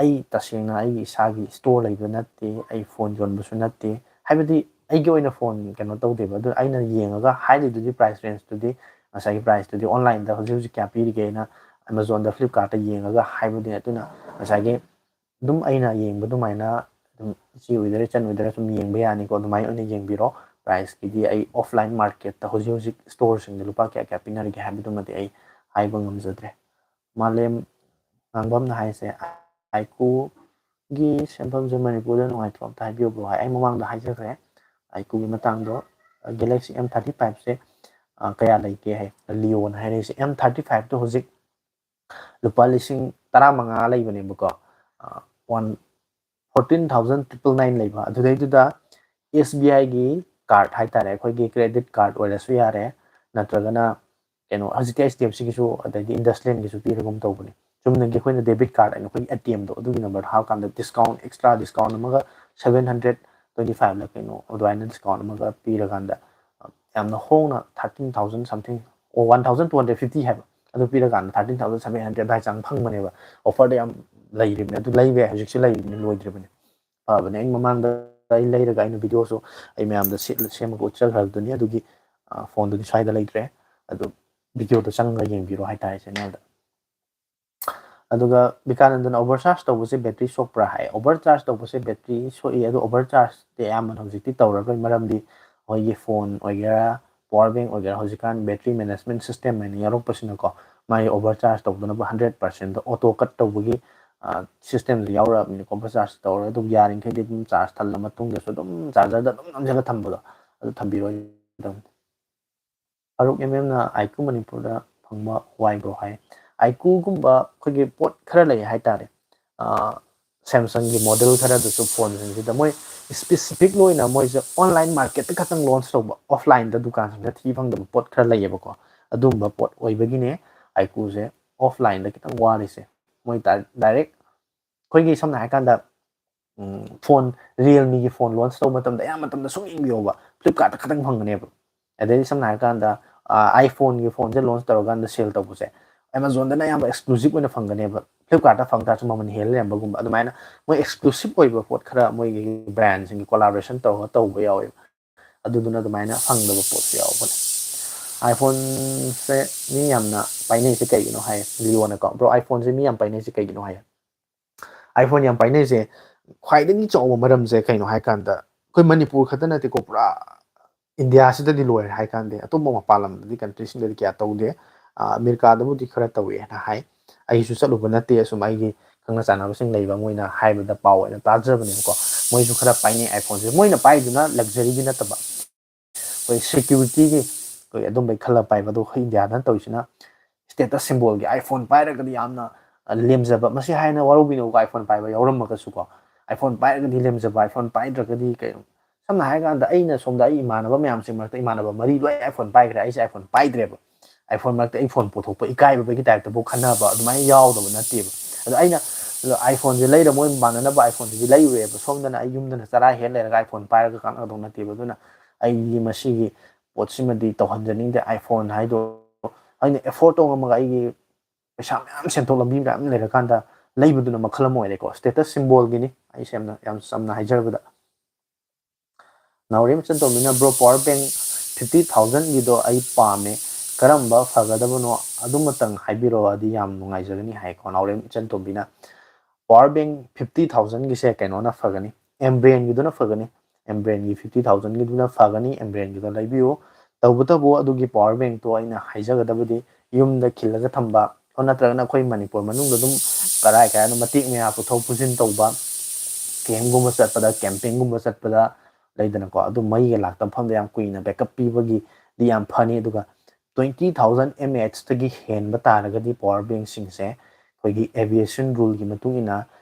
ꯑꯩ ꯇꯁꯦꯡꯅ ꯑꯩꯒꯤ ꯏꯁꯥꯒꯤ store ꯂꯩꯕ ꯅꯠꯇꯦ, ꯑꯩ ꯐꯣꯟ ꯌꯣꯟꯕꯁꯨ ꯅꯠꯇꯦ꯫ ꯍꯥꯏꯕꯗꯤ ꯑꯩꯒꯤ ꯑꯣꯏꯅ ꯐꯣꯟ ꯀꯩꯅꯣ ꯇꯧꯗꯦꯕ, ꯑꯗꯨ ꯑꯩꯅ ꯌꯦꯡꯉꯒ ꯍꯥꯏꯔꯤꯗꯨꯗꯤ price range ꯇꯨꯗꯤ, ꯉꯁꯥꯏꯒꯤ price ꯇꯨꯗꯤ online ꯗ ꯍꯧꯖꯤꯛ ꯍꯧꯖꯤꯛ ꯀꯌꯥ ꯄꯤꯔꯤꯒꯦ ꯍꯥꯏꯅ Amazon ꯗ, Flipkart ꯇ ꯌꯦꯡꯉꯒ ꯍꯥꯏꯕꯗꯤ, ꯑꯗꯨꯅ ꯉꯁꯥꯏꯒꯤ ꯑꯗꯨꯝ ꯑꯩꯅ ꯌꯦꯡꯕ ꯑꯗꯨꯃꯥꯏꯅ ꯑꯗꯨꯝ ꯏꯆꯦ ꯑꯣꯏꯗꯣꯏꯔꯥ, ꯏꯆꯟ ꯑꯣꯏꯗꯣꯏꯔꯥ, ꯁꯨꯝ ꯌꯦꯡꯕ ꯌꯥꯅꯤꯀꯣ꯫ ꯑꯗꯨꯃꯥꯏꯅ ꯑꯣꯏꯅ ꯌꯦꯡꯕꯤꯔꯣ꯫ Price ꯀꯤꯗꯤ ꯑꯩ offline market ꯇ ꯍꯧꯖꯤꯛ ꯍꯧꯖꯤꯛ store ꯁꯤꯡꯗ ꯂꯨꯄꯥ ꯀꯌꯥ ꯀꯌꯥ ꯄꯤꯅꯔꯤꯒꯦ ꯍꯥꯏꯕꯗꯨꯃꯗꯤ ꯑꯩ ꯍꯥꯏꯕ ꯉꯝꯖꯗ꯭ꯔꯦ꯫ ꯃꯥꯂꯦꯝ ꯉꯥꯡꯕꯝꯅ ꯍꯥꯏꯁꯦ, iQOO ꯒꯤ ꯁꯦꯝꯐꯝꯁꯦ ꯃꯅꯤꯄꯨꯔꯗ ꯅꯨꯡꯉꯥꯏꯇ꯭ꯔꯣ? ꯑꯝꯇ ꯍꯥꯏꯕꯤꯌꯨ bro ꯍꯥꯏ꯫ ꯑꯩ ꯃꯃꯥꯡꯗ ꯍꯥꯏꯖꯈ꯭ꯔꯦ iQOO ꯒꯤ ꯃꯇꯥꯡꯗꯣ, Galaxy M thirty five ꯁꯦ, ꯑ, ꯀꯌꯥ ꯂꯩꯒꯦ ꯍꯥꯏ꯫ Leo ꯅ ꯍꯥꯏꯔꯛꯏꯁꯦ, M thirty five ꯇꯣ ꯍꯧꯖꯤꯛ ꯂꯨꯄꯥ ꯂꯤꯁꯤꯡ ꯇꯔꯥꯃꯉꯥ ꯂꯩꯕꯅꯦꯕꯀꯣ, ꯑ, one, fourteen thousand triple nine ꯂꯩꯕ꯫ ꯑꯗꯨꯗꯩꯗꯨꯗ S B I ꯒꯤ card ꯍꯥꯏꯇꯥꯔꯦ, ꯑꯩꯈꯣꯏꯒꯤ credit card ꯑꯣꯏꯔꯁꯨ ꯌꯥꯔꯦ, ꯅꯠꯇ꯭ꯔꯒꯅ ꯀꯩꯅꯣ ꯍꯧꯖꯤꯛꯇꯤ ꯑꯩꯆ ꯗꯤ ꯑꯦꯐ ꯁꯤꯒꯤꯁꯨ ꯑꯗꯩꯗꯤ ꯏꯟꯗꯁꯂꯦꯟꯒꯤꯁꯨ ꯄꯤꯔꯒꯨꯝ ꯇꯧꯕꯅꯦ꯫ ꯆꯨꯝꯅꯒꯤ ꯑꯩꯈꯣꯏꯅ ꯗꯦꯕꯤꯠ ꯀꯥꯔꯗ ꯍꯥꯏꯅ ꯑꯩꯈꯣꯏꯒꯤ ꯑꯦ ꯇꯤ ꯑꯦꯝꯗꯣ ꯑꯗꯨꯒꯤ ꯅꯝꯕꯔꯗꯣ ꯍꯥꯞꯀꯥꯟꯗ ꯗꯤꯁꯀꯥꯎꯟ, ꯑꯦꯛꯁꯇ꯭ꯔꯥ ꯗꯤꯁꯀꯥꯎꯟ ꯑꯃꯒ ꯁꯕꯦꯟ ꯍꯟꯗ꯭ꯔꯦꯠ ꯇ꯭ꯋꯦꯟꯇꯤ ꯐꯥꯏꯚꯂ ꯀꯩꯅꯣ ꯑꯗꯨꯃꯥꯏꯅ ꯗꯤꯁꯀꯥꯎꯟ ꯑꯃꯒ ꯄꯤꯔꯀꯥꯟꯗ ꯌꯥꯝꯅ ꯍꯣꯡꯅ ꯊꯥꯔꯇꯤꯟ ꯊꯥꯎꯖꯟ ꯁꯝꯊꯤꯡ, ꯑꯣ one thousand two hundred fifty ꯍꯥꯏꯕ, ꯑꯗꯨ ꯄꯤꯔꯀꯥꯟꯗ ꯊꯥꯔꯇꯤꯟ ꯊꯥꯎꯖꯟ ꯁꯕꯦꯟ ꯍꯟꯗ꯭ꯔꯦꯠ ꯑꯗꯨꯋꯥꯏ ꯆꯥꯡ ꯐꯪꯕꯅꯦꯕ꯫ ꯑꯣꯐꯔꯗ ꯌꯥꯝ ꯂꯩꯔꯤꯕꯅꯦ, ꯑꯗꯨ ꯂꯩꯕ ꯌꯥꯏ, ꯍꯧꯖꯤꯛꯁꯨ ꯂꯩꯔꯤꯕꯅꯤ, ꯂꯣꯏꯗ꯭ꯔꯤꯕꯅꯤ꯫ ꯐꯕꯅꯦ꯫ ꯑꯩ ꯃꯃꯥꯡꯗ ꯑꯩ ꯂꯩꯔꯒ ꯑꯩꯅ ꯚꯤꯗꯤꯑꯣꯁꯨ ꯑꯩ ꯃꯌꯥꯝꯗ ꯁꯦ-, ꯁꯦꯝꯃꯒ ꯎꯠꯆꯈ꯭ꯔꯕꯗꯨꯅꯤ꯫ ꯑꯗꯨꯒꯤ, ꯑ, ꯐꯣꯟꯗꯨꯗꯤ ꯁ꯭ꯋꯥꯏꯗ ꯂꯩꯇ꯭ꯔꯦ꯫ ꯑꯗꯨ ꯚꯤꯗꯤꯑꯣꯗꯣ ꯆꯪꯉꯒ ꯌꯦꯡꯕꯤꯔꯣ ꯍꯥꯏꯇꯥꯔꯦ ꯆꯦꯅꯦꯜꯗ꯫ ꯑꯗꯨꯒ ꯕꯤꯀꯥꯅꯟꯗꯅ ꯑꯣꯚꯔ ꯆꯥꯔꯖ ꯇꯧꯕꯁꯦ ꯕꯦꯇ꯭ꯔꯤ ꯁꯣꯛꯄ꯭ꯔꯥ ꯍꯥꯏ꯫ ꯑꯣꯚꯔ ꯆꯥꯔꯖ ꯇꯧꯕꯁꯦ ꯕꯦꯇ꯭ꯔꯤ ꯁꯣꯛꯏ, ꯑꯗꯣ ꯑꯣꯚꯔ ꯆꯥꯔꯖꯇꯤ ꯑꯌꯥꯝꯕꯅ ꯍꯧꯖꯤꯛꯇꯤ ꯇꯧꯔꯔꯣꯏ, ꯃꯔꯝꯗꯤ ꯑꯩꯈꯣꯏꯒꯤ ꯐꯣꯟ ꯑꯣꯏꯒꯦꯔꯥ, ꯄꯋꯥꯔ ꯕꯦꯡ ꯑꯣꯏꯒꯦꯔꯥ, ꯍꯧꯖꯤꯛꯀꯥꯟ ꯕꯦꯇ꯭ꯔꯤ ꯃꯦꯅꯦꯖꯃꯦꯟ ꯁꯤꯁꯇꯦꯝ ꯍꯥꯏꯅ ꯌꯥꯎꯔꯛꯄꯁꯤꯅꯀꯣ, ꯃꯥꯒꯤ ꯑꯣꯚꯔ ꯆꯥꯔꯖ ꯇꯧꯗꯅꯕ ꯍꯟꯗ꯭ꯔꯦꯠ ꯄꯥꯔꯁꯦꯟꯗ ꯑꯣꯇꯣ ꯀꯠ ꯇꯧꯕꯒꯤ, ꯑ, ꯁꯤꯁꯇꯦꯝꯁꯨ ꯌꯥꯎꯔꯛꯑꯕꯅꯤꯅꯀꯣ꯫ ꯑꯣꯚꯔ ꯆꯥꯔꯖ ꯇꯧꯔꯒ ꯑꯗꯨꯝ ꯌꯥꯔꯤꯈꯩꯗꯤ ꯑꯗꯨꯝ ꯆꯥꯔꯖ ꯊꯜꯂ ꯃꯇꯨꯡꯗꯁꯨ ꯑꯗꯨꯝ ꯆꯥꯔꯖꯔꯗ ꯑꯗꯨꯝ ꯅꯝꯁꯤꯜꯂ ꯊꯝꯕꯗꯣ, ꯑꯗꯨ ꯊꯝꯕꯤꯔꯣꯏꯗꯕꯅꯤ꯫ ꯐꯥꯔꯨꯛ ꯑꯦꯝ ꯑꯦꯝꯅ ꯑꯥꯏꯀꯨ ꯃꯅꯤꯄꯨꯔꯗ ꯐꯪꯕ ꯋꯥꯏꯕ꯭ꯔꯣ ꯍꯥꯏ꯫ ꯑꯥꯏꯀꯨꯒꯨꯝꯕ ꯑꯩꯈꯣꯏꯒꯤ ꯄꯣꯠ ꯈꯔ ꯂꯩ ꯍꯥꯏꯇꯥꯔꯦ꯫ ꯑ, ꯁꯦꯝꯁꯪꯒꯤ ꯃꯣꯗꯦꯜ ꯈꯔꯗꯁꯨ ꯐꯣꯟꯁꯤꯡꯁꯤꯗ ꯃꯣꯏ ꯁ꯭ꯄꯦꯁꯤꯐꯤꯛ ꯑꯣꯏꯅ ꯃꯣꯏꯁꯦ ꯑꯣꯟꯂꯥꯏꯟ ꯃꯥꯔꯀꯦꯠꯇ ꯈꯛꯇꯪ ꯂꯣꯟꯆ ꯇꯧꯕ, ꯑꯣꯐꯂꯥꯏꯟꯗ ꯗꯨꯀꯥꯟꯁꯤꯡꯗ ꯊꯤ ꯐꯪꯗꯕ ꯄꯣꯠ ꯈꯔ ꯂꯩꯌꯦꯕꯀꯣ꯫ ꯑꯗꯨꯝꯕ ꯄꯣꯠ ꯑꯣꯏꯕꯒꯤꯅꯦ ꯑꯥꯏꯀꯨꯁꯦ ꯑꯣꯐꯂꯥꯏꯟꯗ ꯈꯤꯇꯪ ꯋꯥꯔꯤꯁꯦ꯫ ꯃꯣꯏ ꯗꯥ-, ꯗꯥꯏꯔꯦꯛ ꯑꯩꯈꯣꯏꯒꯤ ꯁꯝꯅ ꯍꯥꯏꯔꯀꯥꯟꯗ, ꯎꯝ, ꯐꯣꯟ, ꯔꯤꯌꯦꯜꯃꯤꯒꯤ ꯐꯣꯟ ꯂꯣꯟꯆ ꯇꯧꯕ ꯃꯇꯝꯗ ꯑꯌꯥꯝꯕ ꯃꯇꯝꯗ ꯁꯨꯝ ꯌꯦꯡꯕꯤꯌꯣꯕ, ꯐ꯭ꯂꯤꯞꯀꯥꯔꯠꯇ ꯈꯛꯇꯪ ꯐꯪꯒꯅꯦꯕ꯫ ꯑꯗꯩꯗꯤ ꯁꯝꯅ ꯍꯥꯏꯔꯀꯥꯟꯗ, ꯑ, iPhone-ꯒꯤ ꯐꯣꯟꯁꯦ ꯂꯣꯟꯆ ꯇꯧꯔꯀꯥꯟꯗ ꯁꯦꯜ ꯇꯧꯕꯁꯦ Amazon-ꯗꯅ ꯑꯌꯥꯝꯕ ꯑꯦꯛꯁꯀ꯭ꯂꯨꯁꯤꯞ ꯑꯣꯏꯅ ꯐꯪꯒꯅꯦꯕ, ꯐ꯭ꯂꯤꯞꯀꯥꯔꯠꯇ ꯐꯪ ꯇꯥꯔꯁꯨ ꯃꯃꯜ ꯍꯦꯜꯂ ꯂꯩꯔꯝꯕꯒꯨꯝꯕ꯫ ꯑꯗꯨꯃꯥꯏꯅ ꯃꯣꯏ ꯑꯦꯛꯁꯀ꯭ꯂꯨꯁꯤꯞ ꯑꯣꯏꯕ ꯄꯣꯠ ꯈꯔ ꯃꯣꯏꯒꯤ ꯕ꯭ꯔꯥꯟꯁꯤꯡꯒꯤ ꯀꯣꯂꯥꯕꯣꯔꯦꯁꯟ ꯇꯧꯔꯒ ꯇꯧꯕ ꯌꯥꯎꯋꯦꯕ꯫ ꯑꯗꯨꯗꯨꯅ ꯑꯗꯨꯃꯥꯏꯅ ꯐꯪꯗꯕ ꯄꯣꯠꯁꯨ ꯌꯥꯎꯕꯅꯦ꯫ iPhone-ꯁꯦ ꯃꯤ ꯌꯥꯝꯅ ꯄꯥꯏꯅꯩꯁꯦ ꯀꯩꯒꯤꯅꯣ ꯍꯥꯏ, ꯂꯤꯌꯣꯅꯀꯣ, "Bro, iPhone-ꯁꯦ ꯃꯤ ꯌꯥꯝ ꯄꯥꯏꯅꯩꯁꯦ ꯀꯩꯒꯤꯅꯣ?" ꯍꯥꯏ꯫ iPhone ꯌꯥꯝ ꯄꯥꯏꯅꯩꯁꯦ ꯈ꯭ꯋꯥꯏꯗꯒꯤ ꯆꯥꯎꯕ ꯃꯔꯝꯁꯦ ꯀꯩꯅꯣ ꯍꯥꯏ ꯀꯥꯟꯗ, ꯑꯩꯈꯣꯏ ꯃꯅꯤꯄꯨꯔ ꯈꯛꯇ ꯅꯠꯇꯦꯀꯣ, ꯄꯨꯔꯥ ꯏꯟꯗꯤꯌꯥꯁꯤꯗꯗꯤ ꯂꯣꯏꯔꯦ ꯍꯥꯏ ꯀꯥꯟꯗꯦ꯫ ꯑꯇꯣꯞꯄ ꯃꯄꯥꯟ ꯂꯝꯗꯗꯤ, ꯀꯟꯇ꯭ꯔꯤꯁꯤꯡꯗꯗꯤ ꯀꯌꯥ ꯇꯧꯗꯦ꯫ ꯑ, ꯑꯃꯦꯔꯤꯀꯥꯗꯕꯨꯗꯤ ꯈꯔ ꯇꯧꯋꯦꯅ ꯍꯥꯏ꯫ ꯑꯩꯁꯨ ꯆꯠꯂꯨꯕ ꯅꯠꯇꯦ, ꯑꯁꯨꯝ ꯑꯩꯒꯤ ꯈꯪꯅ ꯆꯥꯟꯅꯕꯁꯤꯡ ꯂꯩꯕ ꯃꯣꯏꯅ ꯍꯥꯏꯕꯗ ꯄꯥꯎ ꯑꯣꯏꯅ ꯇꯥꯖꯕꯅꯦꯕꯀꯣ꯫ ꯃꯣꯏꯁꯨ ꯈꯔ ꯄꯥꯏꯅꯩ iPhone-ꯁꯦ꯫ ꯃꯣꯏꯅ ꯄꯥꯏꯗꯨꯅ ꯂꯛꯖꯔꯤꯒꯤ ꯅꯠꯇꯕ, ꯑꯩꯈꯣꯏ ꯁꯦꯀ꯭ꯌꯨꯔꯤꯇꯤꯒꯤ, ꯑꯩꯈꯣꯏ ꯑꯗꯨꯝꯕꯩ ꯈꯜꯂ ꯄꯥꯏꯕ꯫ ꯑꯗꯣ ꯑꯩꯈꯣꯏ ꯏꯟꯗꯤꯌꯥꯗꯅ ꯇꯧꯔꯤꯁꯤꯅ status symbol-ꯒꯤ iPhone ꯄꯥꯏꯔꯒꯗꯤ ꯌꯥꯝꯅ, ꯑ, ꯂꯦꯝꯖꯕ꯫ ꯃꯁꯤ ꯍꯥꯏꯅ ꯋꯥꯔꯧꯕꯤꯅꯨꯀꯣ, iPhone ꯄꯥꯏꯕ ꯌꯥꯎꯔꯝꯃꯒꯁꯨꯀꯣ꯫ iPhone ꯄꯥꯏꯔꯒꯗꯤ ꯂꯦꯝꯖꯕ, iPhone ꯄꯥꯏꯗ꯭ꯔꯒꯗꯤ ꯀꯩꯅꯣ? ꯁꯝꯅ ꯍꯥꯏꯔꯀꯥꯟꯗ ꯑꯩꯅ ꯁꯣꯝꯗ ꯑꯩ ꯏꯃꯥꯟꯅꯕ ꯃꯌꯥꯝꯁꯤꯡ ꯃꯔꯛꯇ ꯏꯃꯥꯟꯅꯕ ꯃꯔꯤ ꯂꯣꯏ iPhone ꯄꯥꯏꯈ꯭ꯔꯦ, ꯑꯩꯁꯦ iPhone ꯄꯥꯏꯗ꯭ꯔꯦꯕ꯫ iPhone ꯃꯔꯛꯇ ꯑꯩ ꯐꯣꯟ ꯄꯨꯊꯣꯛꯄ ꯏꯀꯥꯏꯕꯒꯤ ꯇꯥꯏꯞꯇꯕꯨ ꯈꯟꯅꯕ ꯑꯗꯨꯃꯥꯏꯅ ꯌꯥꯎꯗꯕ ꯅꯠꯇꯦꯕ꯫ ꯑꯗꯣ ꯑꯩꯅ iPhone ꯁꯦ ꯂꯩꯔ ꯃꯣꯏ ꯃꯥꯟꯅꯅꯕ iPhone ꯁꯤꯗꯤ ꯂꯩꯔꯨꯔꯦꯕ꯫ ꯁꯣꯝꯗꯅ ꯑꯩ ꯌꯨꯝꯗꯅ ꯆꯔꯥ ꯍꯦꯜ ꯂꯩꯔꯒ iPhone ꯄꯥꯏꯔꯒ ꯀꯥꯟꯅꯒꯗꯧ ꯅꯠꯇꯦꯕ꯫ ꯑꯗꯨꯅ ꯑꯩꯒꯤ ꯃꯁꯤꯒꯤ ꯄꯣꯠꯁꯤꯃꯗꯤ ꯇꯧꯍꯟꯖꯅꯤꯡꯗꯦ꯫ iPhone ꯍꯥꯏꯗꯣ ꯑꯩꯅ afford ꯇꯧ ꯉꯝꯃꯒ ꯑꯩꯒꯤ ꯄꯩꯁꯥ ꯃꯌꯥꯝ, ꯁꯦꯟꯊꯣꯛ ꯂꯝꯕꯤ ꯃꯌꯥꯝ ꯂꯩꯔꯀꯥꯟꯗ ꯂꯩꯕꯗꯨꯅ ꯃꯈꯜ ꯑꯃ ꯑꯣꯏꯔꯦꯀꯣ꯫ Status symbol ꯒꯤꯅꯤ ꯑꯩ ꯁꯦꯝꯅ, ꯌꯥꯝ ꯆꯝꯅ ꯍꯥꯏꯖꯔꯕꯗ꯫ ꯅꯥꯎꯔꯦꯝ ꯏꯆꯟꯇꯣꯝꯕꯤꯅ, "Bro, power bank fifty thousand ꯒꯤꯗꯣ ꯑꯩ ꯄꯥꯝꯃꯦ, ꯀꯔꯝꯕ ꯐꯒꯗꯕꯅꯣ ꯑꯗꯨꯃꯇꯪ ꯍꯥꯏꯕꯤꯔꯛꯑꯗꯤ ꯌꯥꯝ ꯅꯨꯡꯉꯥꯏꯖꯒꯅꯤ" ꯍꯥꯏꯀꯣ꯫ ꯅꯥꯎꯔꯦꯝ ꯏꯆꯟꯇꯣꯝꯕꯤꯅ power bank fifty thousand ꯒꯤꯁꯦ ꯀꯩꯅꯣꯅ ꯐꯒꯅꯤ, Ambrane ꯒꯤꯗꯨꯅ ꯐꯒꯅꯤ꯫ Ambrane ꯒꯤ fifty thousand ꯒꯤꯗꯨꯅ ꯐꯒꯅꯤ, Ambrane ꯒꯤꯗꯣ ꯂꯩꯕꯤꯌꯨ꯫ ꯇꯧꯕꯇꯕꯨ ꯑꯗꯨꯒꯤ power bank ꯇꯣ ꯑꯩꯅ ꯍꯥꯏꯖꯒꯗꯕꯗꯤ ꯌꯨꯝꯗ ꯈꯤꯜꯂꯒ ꯊꯝꯕ, ꯑꯣ, ꯅꯠꯇ꯭ꯔꯒꯅ ꯑꯩꯈꯣꯏ ꯃꯅꯤꯄꯨꯔ ꯃꯅꯨꯡꯗ ꯑꯗꯨꯝ ꯀꯔꯥꯏ ꯀꯔꯥꯏꯅꯣ ꯃꯇꯦꯛ ꯃꯌꯥ ꯄꯨꯊꯣꯛ ꯄꯨꯁꯤꯟ ꯇꯧꯕ, camp ꯀꯨꯝꯕ ꯆꯠꯄꯗ, camping ꯒꯨꯝꯕ ꯆꯠꯄꯗ ꯂꯩꯗꯅꯀꯣ, ꯑꯗꯨ ꯃꯩꯒ ꯂꯥꯛꯇ ꯃꯐꯝꯗ ꯌꯥꯝ ꯀꯨꯏꯅ backup ꯄꯤꯕꯒꯤꯗꯤ ꯌꯥꯝ ꯐꯅꯤ꯫ ꯑꯗꯨꯒ twenty thousand mAh ꯇꯒꯤ ꯍꯦꯟꯕ ꯇꯥꯔꯒꯗꯤ power bank ꯁꯤꯡꯁꯦ ꯑꯩꯈꯣꯏꯒꯤ aviation rule ꯒꯤ ꯃꯇꯨꯡ ꯏꯟꯅ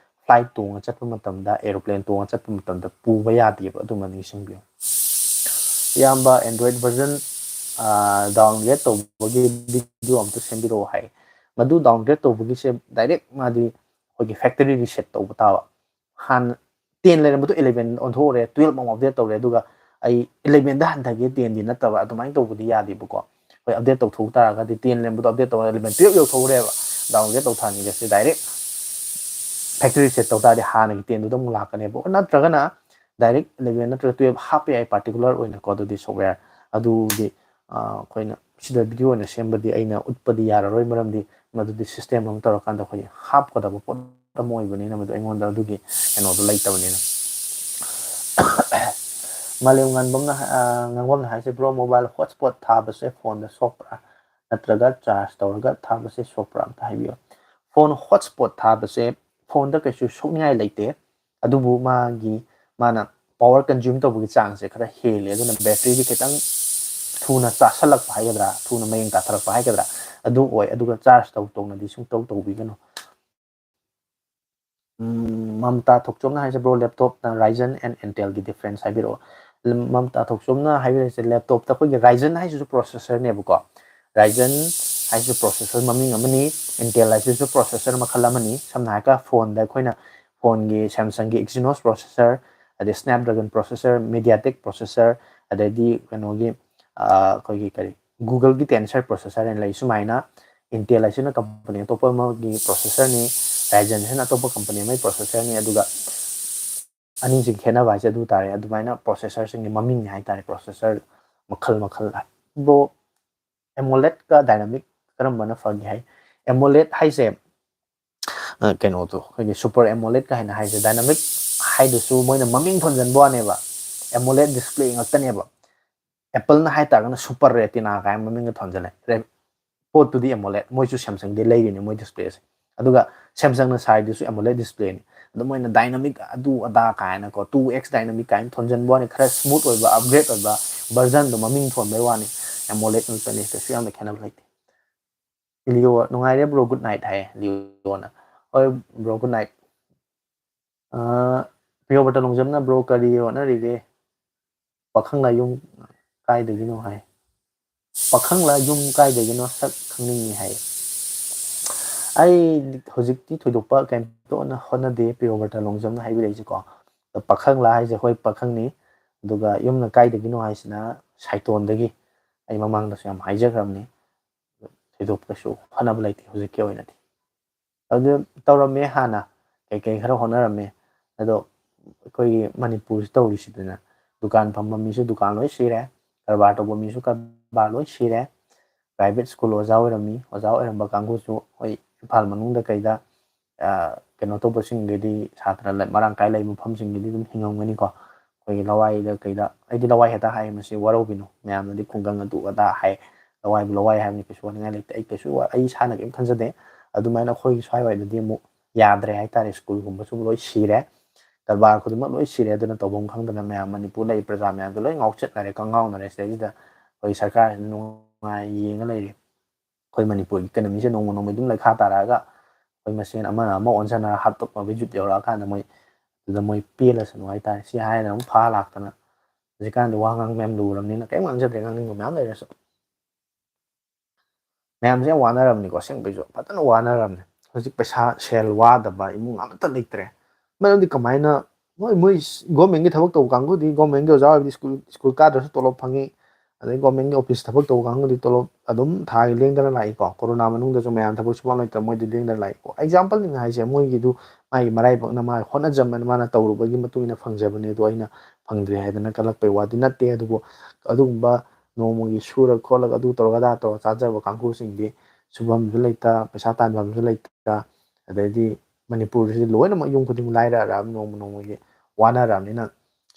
flight ꯇꯣꯡꯉ ꯆꯠꯄ ꯃꯇꯝꯗ, aeroplane ꯇꯣꯡꯉ ꯆꯠꯄ ꯃꯇꯝꯗ ꯄꯨꯕ ꯌꯥꯗꯦꯕ꯫ ꯑꯗꯨꯃ ꯅꯤꯡꯁꯤꯡꯕꯤꯌꯨ꯫ ꯏꯌꯥꯝꯕ, Android version, ꯑꯥ, downgrade ꯇꯧꯕꯒꯤ video ꯑꯝꯇ ꯁꯦꯝꯕꯤꯔꯛꯑꯣ ꯍꯥꯏ꯫ ꯃꯗꯨ downgrade ꯇꯧꯕꯒꯤꯁꯦ direct ꯃꯥꯗꯤ ꯑꯩꯈꯣꯏꯒꯤ factory reset ꯇꯧꯕ ꯇꯥꯕ꯫ ꯍꯥꯟꯅ ten ꯂꯩꯔꯝꯕꯗꯣ eleven ꯑꯣꯟꯊꯣꯛꯎꯔꯦ, twelve ꯑꯃꯨꯛ update ꯇꯧꯔꯦ, ꯑꯗꯨꯒ ꯑꯩ eleven ꯗ ꯍꯟꯊꯒꯦ, ten ꯗꯤ ꯅꯠꯇꯕ, ꯑꯗꯨꯃꯥꯏꯅ ꯇꯧꯕꯗꯤ ꯌꯥꯗꯦꯕꯀꯣ꯫ ꯍꯣꯏ, update ꯇꯧꯊꯣꯛ ꯇꯥꯔꯒꯗꯤ ten ꯂꯩꯔꯝꯕꯗꯣ update ꯇꯧꯔꯒ eleven, twelve ꯌꯧꯊꯣꯛꯎꯔꯦꯕ꯫ Downgrade ꯇꯧꯊꯍꯟꯈ꯭ꯔꯁꯤ, direct factory reset ꯇꯧ ꯇꯥꯔꯗꯤ ꯍꯥꯟꯅꯒꯤ ten ꯗꯨꯗ ꯑꯃꯨꯛ ꯂꯥꯛꯀꯅꯦꯕ꯫ ꯅꯠꯇ꯭ꯔꯒꯅ direct eleven ꯅꯠꯇ꯭ꯔꯒ twelve ꯍꯥꯞꯄ ꯌꯥꯏ, particular ꯑꯣꯏꯅꯀꯣ꯫ ꯑꯗꯨꯗꯤ software ꯑꯗꯨꯗꯤ, ꯑ, ꯑꯩꯈꯣꯏꯅ ꯁꯤꯗ video ꯑꯣꯏꯅ ꯁꯦꯝꯕꯗꯤ ꯑꯩꯅ ꯎꯠꯄꯗꯤ ꯌꯥꯔꯔꯣꯏ, ꯃꯔꯝꯗꯤ ꯃꯗꯨꯗꯤ system ꯑꯃ ꯇꯧꯔꯀꯥꯟꯗ ꯑꯩꯈꯣꯏ ꯍꯥꯞꯀꯗꯕ ꯄꯣꯠ ꯑꯃ ꯑꯣꯏꯕꯅꯤꯅ, ꯃꯗꯨ ꯑꯩꯉꯣꯟꯗ ꯑꯗꯨꯒꯤ ꯀꯩꯅꯣꯗꯣ ꯂꯩꯇꯕꯅꯤꯅ꯫ ꯃꯥꯂꯦꯝ ꯉꯥꯟꯕꯝꯅ ꯍꯥ-, ꯑ, ꯉꯥꯡꯕꯝꯅ ꯍꯥꯏꯁꯦ, "Bro, mobile hotspot ꯊꯥꯕꯁꯦ ꯐꯣꯟꯗ ꯁꯣꯛꯄ꯭ꯔꯥ ꯅꯠꯇ꯭ꯔꯒ charge ꯇꯧꯔꯒ ꯊꯥꯕꯁꯦ ꯁꯣꯛꯄ꯭ꯔꯥ? ꯑꯝꯇ ꯍꯥꯏꯕꯤꯌꯨ꯫" Phone hotspot ꯊꯥꯕꯁꯦ ꯐꯣꯟꯗ ꯀꯩꯁꯨ ꯁꯣꯛꯅꯤꯡꯉꯥꯏ ꯂꯩꯇꯦ, ꯑꯗꯨꯕꯨ ꯃꯥꯒꯤ, ꯃꯥꯅ power consume ꯇꯧꯕꯒꯤ ꯆꯥꯡꯁꯦ ꯈꯔ ꯍꯦꯜꯂꯦ, ꯑꯗꯨꯅ battery ꯗꯤ ꯈꯤꯇꯪ ꯊꯨꯅ ꯆꯥꯁꯜꯂꯛꯄ ꯍꯥꯏꯒꯗ꯭ꯔꯥ, ꯊꯨꯅ ꯃꯌꯦꯡ ꯇꯥꯊꯔꯛꯄ ꯍꯥꯏꯒꯗ꯭ꯔꯥ, ꯑꯗꯨ ꯑꯣꯏ꯫ ꯑꯗꯨꯒ charge ꯇꯧ ꯇꯧꯅꯗꯤ ꯁꯨꯡꯇꯧ ꯇꯧꯕꯤꯒꯅꯨ꯫ ꯎꯝ, ꯃꯝꯇꯥ ꯊꯣꯛꯆꯣꯝꯅ ꯍꯥꯏꯁꯦ, "Bro, laptop ꯅ Ryzen and Intel ꯒꯤ difference ꯍꯥꯏꯕꯤꯔꯛꯑꯣ꯫" ꯂꯝ-, ꯃꯝꯇꯥ ꯊꯣꯛꯆꯣꯝꯅ ꯍꯥꯏꯕꯤꯔꯛꯏꯁꯦ, laptop ꯇ ꯑꯩꯈꯣꯏꯒꯤ Ryzen ꯍꯥꯏꯁꯤꯁꯨ processor ꯅꯦꯕꯀꯣ, Ryzen ꯍꯥꯏꯁꯤꯁꯨ processor ꯃꯃꯤꯡ ꯑꯃꯅꯤ, Intel ꯍꯥꯏꯁꯤꯁꯨ processor ꯃꯈꯜ ꯑꯃꯅꯤ꯫ ꯁꯝꯅ ꯍꯥꯏꯔꯒ ꯐꯣꯟꯗ ꯑꯩꯈꯣꯏꯅ ꯐꯣꯟꯒꯤ Samsungꯒꯤ Exynos processor, ꯑꯗꯩ Snapdragon processor, MediaTek processor, ꯑꯗꯩꯗꯤ ꯀꯩꯅꯣꯒꯤ ꯑꯩꯈꯣꯏꯒꯤ ꯀꯔꯤ Googleꯒꯤ Tensor processor ꯍꯥꯏꯅ ꯂꯩ꯫ ꯁꯨꯃꯥꯏꯅ Intel ꯍꯥꯏꯁꯤꯅ company ꯑꯇꯣꯞꯄ ꯑꯃꯒꯤ processorꯅꯤ, Ryzen ꯍꯥꯏꯁꯤꯅ ꯑꯇꯣꯞꯄ company ꯑꯃꯒꯤ processorꯅꯤ꯫ ꯑꯗꯨꯒ ꯑꯅꯤꯁꯤ ꯈꯦꯠꯅꯕ ꯍꯥꯏꯁꯦ ꯑꯗꯨ ꯇꯥꯔꯦ꯫ ꯑꯗꯨꯃꯥꯏꯅ processorꯁꯤꯡꯒꯤ ꯃꯃꯤꯡꯅꯤ ꯍꯥꯏꯇꯥꯔꯦ, processor ꯃꯈꯜ ꯃꯈꯜ꯫ Bro, AMOLEDꯀ dynamic ꯀꯔꯝꯕꯅ ꯐꯒꯦ ꯍꯥꯏ? AMOLED ꯍꯥꯏꯁꯦ ꯀꯩꯅꯣꯗꯣ, ꯑꯩꯈꯣꯏꯒꯤ super AMOLEDꯀ ꯍꯥꯏꯅ ꯍꯥꯏꯁꯦ, dynamic ꯍꯥꯏꯗꯨꯁꯨ ꯃꯣꯏꯅ ꯃꯃꯤꯡ ꯊꯣꯟꯖꯟꯕ ꯋꯥꯅꯦꯕ꯫ AMOLED display ꯉꯥꯛꯇꯅꯦꯕ꯫ Appleꯅ ꯍꯥꯏꯇꯥꯔꯒꯅ super retina ꯀꯥꯏꯅ ꯃꯃꯤꯡꯒ ꯊꯣꯟꯖꯜꯂꯦ꯫ ꯄꯣꯠꯇꯨꯗꯤ AMOLED, ꯃꯣꯏꯁꯨ Samsungꯗꯤ ꯂꯩꯔꯤꯅꯦ ꯃꯣꯏ displayꯁꯦ꯫ ꯑꯗꯨꯒ Samsungꯅ ꯁꯥꯏꯗꯨꯁꯨ AMOLED displayꯅꯤ꯫ ꯑꯗꯨ ꯃꯣꯏꯅ dynamic ꯑꯗꯨ ꯑꯗꯥ ꯀꯥꯏꯅꯀꯣ, two X dynamic ꯀꯥꯏꯅ ꯊꯣꯟꯖꯟꯕ ꯋꯥꯅꯤ, ꯈꯔ smooth ꯑꯣꯏꯕ, upgrade ꯑꯣꯏꯕ versionꯗꯣ ꯃꯃꯤꯡ ꯊꯣꯟꯕꯩ ꯋꯥꯅꯤ꯫ AMOLED ꯉꯥꯛꯇꯅꯤ, ꯀꯩꯁꯨ ꯌꯥꯝꯅ ꯈꯦꯠꯅꯕ ꯂꯩꯇꯦ꯫ ꯂꯤꯌꯣ, "ꯅꯨꯡꯉꯥꯏꯔꯦ bro, good night" ꯍꯥꯏꯌꯦ ꯂꯤꯌꯣꯅ꯫ ꯍꯣꯏ bro, good night꯫ ꯑ, ꯄ꯭ꯔꯤꯌꯣꯕ꯭ꯔꯇ ꯂꯣꯡꯖꯝꯅ, "Bro, ꯀꯔꯤ ꯍꯣꯠꯅꯔꯤꯒꯦ? ꯄꯥꯈꯪꯂ ꯌꯨꯝ ꯀꯥꯏꯗꯒꯤꯅꯣ?" ꯍꯥꯏ꯫ "ꯄꯥꯈꯪꯂ ꯌꯨꯝ ꯀꯥꯏꯗꯒꯤꯅꯣ, ꯁꯛ ꯈꯪꯅꯤꯡꯉꯤ" ꯍꯥꯏ꯫ ꯑꯩ ꯍꯧꯖꯤꯛꯇꯤ ꯊꯣꯏꯗꯣꯛꯄ ꯀꯩꯝꯇ ꯍꯣꯠꯅ-, ꯍꯣꯠꯅꯗꯦ, ꯄ꯭ꯔꯤꯌꯣꯕ꯭ꯔꯇ ꯂꯣꯡꯖꯝꯅ ꯍꯥꯏꯕꯤꯔꯛꯏꯁꯦꯀꯣ꯫ ꯑꯗꯣ ꯄꯥꯈꯪꯂ ꯍꯥꯏꯁꯦ, ꯍꯣꯏ ꯄꯥꯈꯪꯅꯤ꯫ ꯑꯗꯨꯒ ꯌꯨꯝꯅ ꯀꯥꯏꯗꯒꯤꯅꯣ ꯍꯥꯏꯁꯤꯅ ꯁꯥꯏꯇꯣꯟꯗꯒꯤ꯫ ꯑꯩ ꯃꯃꯥꯡꯗꯁꯨ ꯌꯥꯝ ꯍꯥꯏꯖꯈ꯭ꯔꯕꯅꯤ꯫ ꯊꯣꯏꯗꯣꯛꯄ ꯀꯩꯁꯨ ꯍꯣꯠꯅꯕ ꯂꯩꯇꯦ ꯍꯧꯖꯤꯛꯀꯤ ꯑꯣꯏꯅꯗꯤ꯫ ꯑꯗꯨ ꯇꯧꯔꯝꯃꯦ ꯍꯥꯟꯅ, ꯀꯩꯀꯩ ꯈꯔ ꯍꯣꯠꯅꯔꯝꯃꯦ꯫ ꯑꯗꯣ ꯑꯩꯈꯣꯏꯒꯤ ꯃꯅꯤꯄꯨꯔꯁꯤ ꯇꯧꯔꯤꯁꯤꯗꯅ, ꯗꯨꯀꯥꯟ ꯐꯝꯕ ꯃꯤꯁꯨ ꯗꯨꯀꯥꯟ ꯂꯣꯏ ꯁꯤꯔꯦ, ꯀꯔꯕꯥꯔ ꯇꯧꯕ ꯃꯤꯁꯨ ꯀꯔꯕꯥꯔ ꯂꯣꯏ ꯁꯤꯔꯦ꯫ Private school ꯑꯣꯖꯥ ꯑꯣꯏꯔꯝꯃꯤ, ꯑꯣꯖꯥ ꯑꯣꯏꯔꯝꯕ ꯀꯥꯡꯕꯨꯁꯨ ꯑꯩꯈꯣꯏ ꯏꯝꯐꯥꯜ ꯃꯅꯨꯡꯗ ꯀꯩꯗ, ꯑ, ꯀꯩꯅꯣ ꯇꯧꯕꯁꯤꯡꯒꯤꯗꯤ, ꯁꯥꯇ꯭ꯔ ꯂ-, ꯃꯔꯥꯡ ꯀꯥꯏ ꯂꯩꯕ ꯃꯐꯝꯁꯤꯡꯒꯤꯗꯤ ꯑꯗꯨꯝ ꯍꯤꯡꯉꯝꯒꯅꯤꯀꯣ꯫ ꯑꯩꯈꯣꯏꯒꯤ ꯂꯋꯥꯏꯗ ꯀꯩꯗ, ꯑꯩꯗꯤ ꯂꯋꯥꯏ ꯍꯦꯛꯇ ꯍꯥꯏ, ꯃꯁꯤ ꯋꯥꯔꯧꯕꯤꯅꯨ, ꯃꯌꯥꯝꯅꯗꯤ ꯈꯨꯡꯒꯪ ꯑꯗꯨ ꯑꯗꯥ ꯍꯥꯏ, ꯂꯋꯥꯏꯕꯨ ꯂꯋꯥꯏ ꯍꯥꯏꯕꯅꯤ, ꯀꯩꯁꯨ ꯋꯥꯅꯤꯡꯉꯥꯏ ꯂꯩꯇꯦ꯫ ꯑꯩ ꯀꯩꯁꯨ ꯋꯥ-, ꯑꯩ ꯏꯁꯥꯅ ꯀꯔꯤꯝ ꯈꯟꯖꯗꯦ꯫ ꯑꯗꯨꯃꯥꯏꯅ ꯑꯩꯈꯣꯏꯒꯤ ꯁ꯭ꯋꯥꯏꯋꯥꯏꯗꯗꯤ ꯑꯃꯨꯛ ꯌꯥꯗ꯭ꯔꯦ ꯍꯥꯏꯇꯥꯔꯦ, ꯁ꯭ꯀꯨꯜꯒꯨꯝꯕꯁꯨ ꯂꯣꯏ ꯁꯤꯔꯦ, ꯀꯔꯕꯥꯔ ꯈꯨꯗꯤꯡꯃꯛ ꯂꯣꯏ ꯁꯤꯔꯦ꯫ ꯑꯗꯨꯅ ꯇꯧꯐꯝ ꯈꯪꯗꯅ ꯃꯌꯥꯝ, ꯃꯅꯤꯄꯨꯔ ꯂꯩꯔꯤꯕ ꯄ꯭ꯔꯖꯥ ꯃꯌꯥꯝꯗꯣ ꯂꯣꯏ ꯉꯥꯎꯆꯠꯅꯔꯦ, ꯀꯪꯉꯥꯎꯅꯔꯦ꯫ ꯁꯤꯗꯩꯁꯤꯗ ꯑꯩꯈꯣꯏ ꯁꯔꯀꯥꯔꯁꯤꯅ ꯅꯨꯡꯉꯥꯏ ꯌꯦꯡꯉ ꯂꯩꯔꯤ꯫ ꯑꯩꯈꯣꯏ ꯃꯅꯤꯄꯨꯔꯒꯤ economyꯁꯦ ꯅꯣꯡꯃ ꯅꯣꯡꯃꯒꯤ ꯑꯗꯨꯝ ꯂꯩꯈꯥ ꯇꯥꯔꯛꯑꯒ ꯑꯩꯈꯣꯏ ꯃꯁꯦꯟ ꯑꯃꯅ ꯑꯃ ꯑꯣꯟꯁꯤꯟꯅꯔ ꯍꯥꯠꯇꯣꯛꯅꯕꯒꯤ ꯖꯨꯠ ꯌꯧꯔꯛꯑꯀꯥꯟꯗ ꯃꯣꯏ, ꯑꯗꯨꯗ ꯃꯣꯏ ꯄꯦꯜꯂꯁꯅꯨ ꯍꯥꯏꯇꯥꯔꯦ꯫ ꯁꯤ ꯍꯥꯏꯔꯒ ꯑꯃꯨꯛ ꯐꯥ ꯂꯥꯛꯇꯅ ꯍꯧꯖꯤꯛꯀꯥꯟꯗꯤ ꯋꯥ ꯉꯥꯡꯕ ꯌꯥꯝ ꯂꯨꯔꯕꯅꯤꯅ ꯀꯔꯤꯝ ꯉꯥꯡꯖꯗ꯭ꯔꯦ, ꯉꯥꯡꯅꯤꯡꯕ ꯃꯌꯥꯝ ꯂꯩꯔꯁꯨ꯫ ꯃꯌꯥꯝꯁꯦ ꯌꯥꯝ ꯋꯥꯅꯔꯕꯅꯤꯀꯣ, ꯑꯁꯦꯡꯕꯩꯁꯨ ꯐꯖꯅ ꯋꯥꯅꯔꯕꯅꯤ꯫ ꯍꯧꯖꯤꯛ ꯄꯩꯁꯥ, ꯁꯦꯜ ꯋꯥꯗꯕ ꯏꯃꯨꯡ ꯑꯃꯠꯇ ꯂꯩꯇ꯭ꯔꯦ꯫ ꯃꯔꯝꯗꯤ ꯀꯃꯥꯏꯅ, ꯃꯣꯏ, ꯃꯣꯏ ꯒꯣꯔꯃꯦꯟꯒꯤ ꯊꯕꯛ ꯇꯧꯕ ꯀꯥꯡꯕꯨꯗꯤ, ꯒꯣꯔꯃꯦꯟꯒꯤ ꯑꯣꯖꯥ ꯑꯣꯏꯕꯗꯤ ꯁ꯭ꯀꯨꯜ, ꯁ꯭ꯀꯨꯜ ꯀꯥꯗ꯭ꯔꯁꯨ ꯇꯣꯂꯣꯞ ꯐꯪꯉꯤ, ꯑꯗꯩ ꯒꯣꯔꯃꯦꯟꯒꯤ ꯑꯣꯐꯤꯁ ꯊꯕꯛ ꯇꯧꯕ ꯀꯥꯡꯕꯨꯗꯤ ꯇꯣꯂꯣꯞ ꯑꯗꯨꯝ ꯊꯥꯒꯤ ꯂꯦꯡꯗꯅ ꯂꯥꯛꯏꯀꯣ꯫ ꯀꯣꯔꯣꯅꯥ ꯃꯅꯨꯡꯗꯁꯨ ꯃꯌꯥꯝ ꯊꯕꯛ ꯁꯨꯐꯝ ꯂꯩꯇꯕ, ꯃꯣꯏꯗꯤ ꯂꯦꯡꯗꯅ ꯂꯥꯛꯏꯀꯣ꯫ ꯑꯦꯛꯖꯥꯝꯄꯜꯅꯤ ꯍꯥꯏꯁꯦ, ꯃꯣꯏꯒꯤꯗꯨ ꯃꯥꯒꯤ ꯃꯔꯥꯏꯕꯛꯅ, ꯃꯥꯒꯤ ꯍꯣꯠꯅꯖꯃꯟ, ꯃꯥꯅ ꯇꯧꯔꯨꯕꯒꯤ ꯃꯇꯨꯡ ꯏꯟꯅ ꯐꯪꯖꯕꯅꯦ꯫ ꯑꯗꯣ ꯑꯩꯅ ꯐꯪꯗ꯭ꯔꯦ ꯍꯥꯏꯗꯅ ꯀꯜꯂꯛꯄꯩ ꯋꯥꯗꯤ ꯅꯠꯇꯦ꯫ ꯑꯗꯨꯕꯨ ꯑꯗꯨꯒꯨꯝꯕ ꯅꯣꯡꯃꯒꯤ ꯁꯨꯔ ꯈꯣꯠꯂꯒ ꯑꯗꯨ ꯇꯧꯔꯒ ꯑꯗꯥ ꯇꯧꯔꯒ ꯆꯥꯖꯕ ꯀꯥꯡꯕꯨꯁꯤꯡꯗꯤ ꯁꯨꯐꯝꯁꯨ ꯂꯩꯇ, ꯄꯩꯁꯥ ꯇꯥꯟꯐꯝꯁꯨ ꯂꯩꯇ, ꯑꯗꯩꯗꯤ ꯃꯅꯤꯄꯨꯔꯁꯤꯗꯤ ꯂꯣꯏꯅꯃꯛ ꯌꯨꯝ ꯈꯨꯗꯤꯡ ꯂꯥꯏꯔꯔꯛꯑꯕ, ꯅꯣꯡꯃ ꯅꯣꯡꯃꯒꯤ ꯋꯥꯅꯔꯛꯑꯕꯅꯤꯅ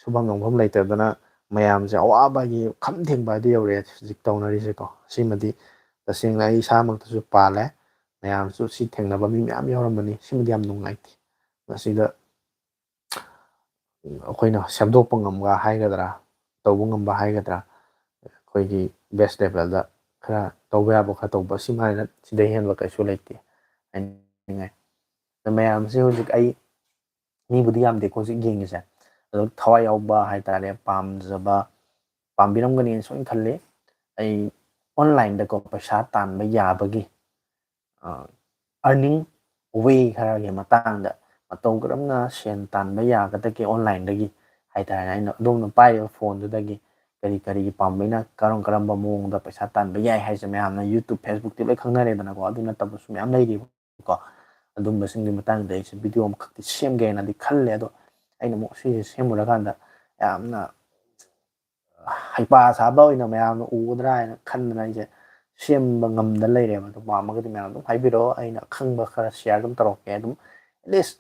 ꯁꯨꯐꯝ ꯅꯣꯝꯐꯝ ꯂꯩꯇꯗꯅ ꯃꯌꯥꯝꯁꯦ ꯑꯋꯥꯕꯒꯤ ꯈꯝ ꯊꯦꯡꯕ ꯑꯗꯨ ꯌꯧꯔꯛꯑꯦ ꯍꯧꯖꯤꯛ ꯇꯧꯅꯔꯤꯁꯦꯀꯣ꯫ ꯁꯤꯃꯗꯤ ꯇꯁꯦꯡꯅ ꯑꯩ ꯏꯁꯥꯃꯛꯇꯁꯨ ꯄꯥꯜꯂꯦ, ꯃꯌꯥꯝꯁꯨ ꯁꯤ ꯊꯦꯡꯅꯕ ꯃꯤ ꯃꯌꯥꯝ ꯌꯥꯎꯔꯝꯕꯅꯤ꯫ ꯁꯤꯃꯗꯤ ꯌꯥꯝ ꯅꯨꯡꯉꯥꯏꯇꯦ꯫ ꯃꯁꯤꯗ ꯑꯩꯈꯣꯏꯅ ꯁꯦꯝꯗꯣꯛꯄ ꯉꯝꯕ ꯍꯥꯏꯒꯗ꯭ꯔꯥ, ꯇꯧꯕ ꯉꯝꯕ ꯍꯥꯏꯒꯗ꯭ꯔꯥ, ꯑꯩꯈꯣꯏꯒꯤ ꯕꯦꯁ ꯂꯦꯚꯦꯜꯗ ꯈꯔ ꯇꯧꯕ ꯌꯥꯕ ꯈꯔ ꯇꯧꯕ, ꯁꯤ ꯃꯥꯏꯅ ꯁꯤꯗꯩ ꯍꯦꯟꯕ ꯀꯩꯁꯨ ꯂꯩꯇꯦ ꯍꯥꯏꯅꯤꯡꯉꯥꯏ꯫ ꯑꯗꯣ ꯃꯌꯥꯝꯁꯦ ꯍꯧꯖꯤꯛ ꯑꯩ, ꯃꯤꯕꯨꯗꯤ ꯌꯥꯝꯗꯦꯀꯣ ꯍꯧꯖꯤꯛ ꯌꯦꯡꯉꯤꯁꯦ, ꯑꯗꯣ ꯊꯋꯥꯏ ꯌꯥꯎꯕ ꯍꯥꯏꯇꯥꯔꯦ, ꯄꯥꯝꯖꯕ ꯄꯥꯝꯕꯤꯔꯝꯒꯅꯤꯅ ꯁꯣꯏꯅ ꯈꯜꯂꯤ꯫ ꯑꯩ ꯑꯣꯟꯂꯥꯏꯟꯗꯀꯣ ꯄꯩꯁꯥ ꯇꯥꯟꯕ ꯌꯥꯕꯒꯤ, ꯑ, earning way ꯈꯔꯒꯤ ꯃꯇꯥꯡꯗ, ꯃꯇꯧ ꯀꯔꯝꯅ ꯁꯦꯟ ꯇꯥꯟꯕ ꯌꯥꯒꯗꯒꯦ ꯑꯣꯟꯂꯥꯏꯟꯗꯒꯤ ꯍꯥꯏꯇꯥꯔꯦꯅꯦ, ꯑꯩꯅ ꯑꯗꯣꯝꯅ ꯄꯥꯏꯔꯤꯕ ꯐꯣꯟꯗꯨꯗꯒꯤ ꯀꯔꯤ ꯀꯔꯤꯒꯤ ꯄꯥꯝꯕꯩꯅ ꯀꯔꯝ ꯀꯔꯝꯕ ꯃꯑꯣꯡꯗ ꯄꯩꯁꯥ ꯇꯥꯟꯕ ꯌꯥꯏ ꯍꯥꯏꯁꯦ ꯃꯌꯥꯝꯅ YouTube, Facebook ꯇꯤ ꯂꯣꯏ ꯈꯪꯅꯔꯦꯗꯅꯀꯣ꯫ ꯑꯗꯨ ꯅꯠꯇꯕꯁꯨ ꯃꯌꯥꯝ ꯂꯩꯔꯤꯕꯀꯣ꯫ ꯑꯗꯨꯝꯕꯁꯤꯡꯒꯤ ꯃꯇꯥꯡꯗ ꯑꯩꯁꯦ ꯚꯤꯗꯤꯑꯣ ꯑꯃꯈꯛꯇꯤ ꯁꯦꯝꯒꯦꯅꯗꯤ ꯈꯜꯂꯦ꯫ ꯑꯗꯣ ꯑꯩꯅ ꯑꯃꯨꯛ ꯁꯤꯁꯦ ꯁꯦꯝꯃꯨꯔꯀꯥꯟꯗ ꯌꯥꯝꯅ ꯍꯩꯄꯥ ꯁꯥꯕ ꯑꯣꯏꯅ ꯃꯌꯥꯝꯅ ꯎꯒꯗ꯭ꯔꯥ ꯍꯥꯏꯅ ꯈꯟꯗꯅ ꯑꯩꯁꯦ ꯁꯦꯝꯕ ꯉꯝꯗ ꯂꯩꯔꯦꯕ꯫ ꯑꯗꯨ ꯄꯥꯝꯃꯒꯗꯤ ꯃꯌꯥꯝ ꯑꯗꯨꯝ ꯍꯥꯏꯕꯤꯔꯛꯑꯣ, ꯑꯩꯅ ꯑꯈꯪꯕ ꯈꯔ ꯁꯤꯌꯔ ꯑꯗꯨꯝ ꯇꯧꯔꯛꯀꯦ꯫ ꯑꯗꯨꯝ at least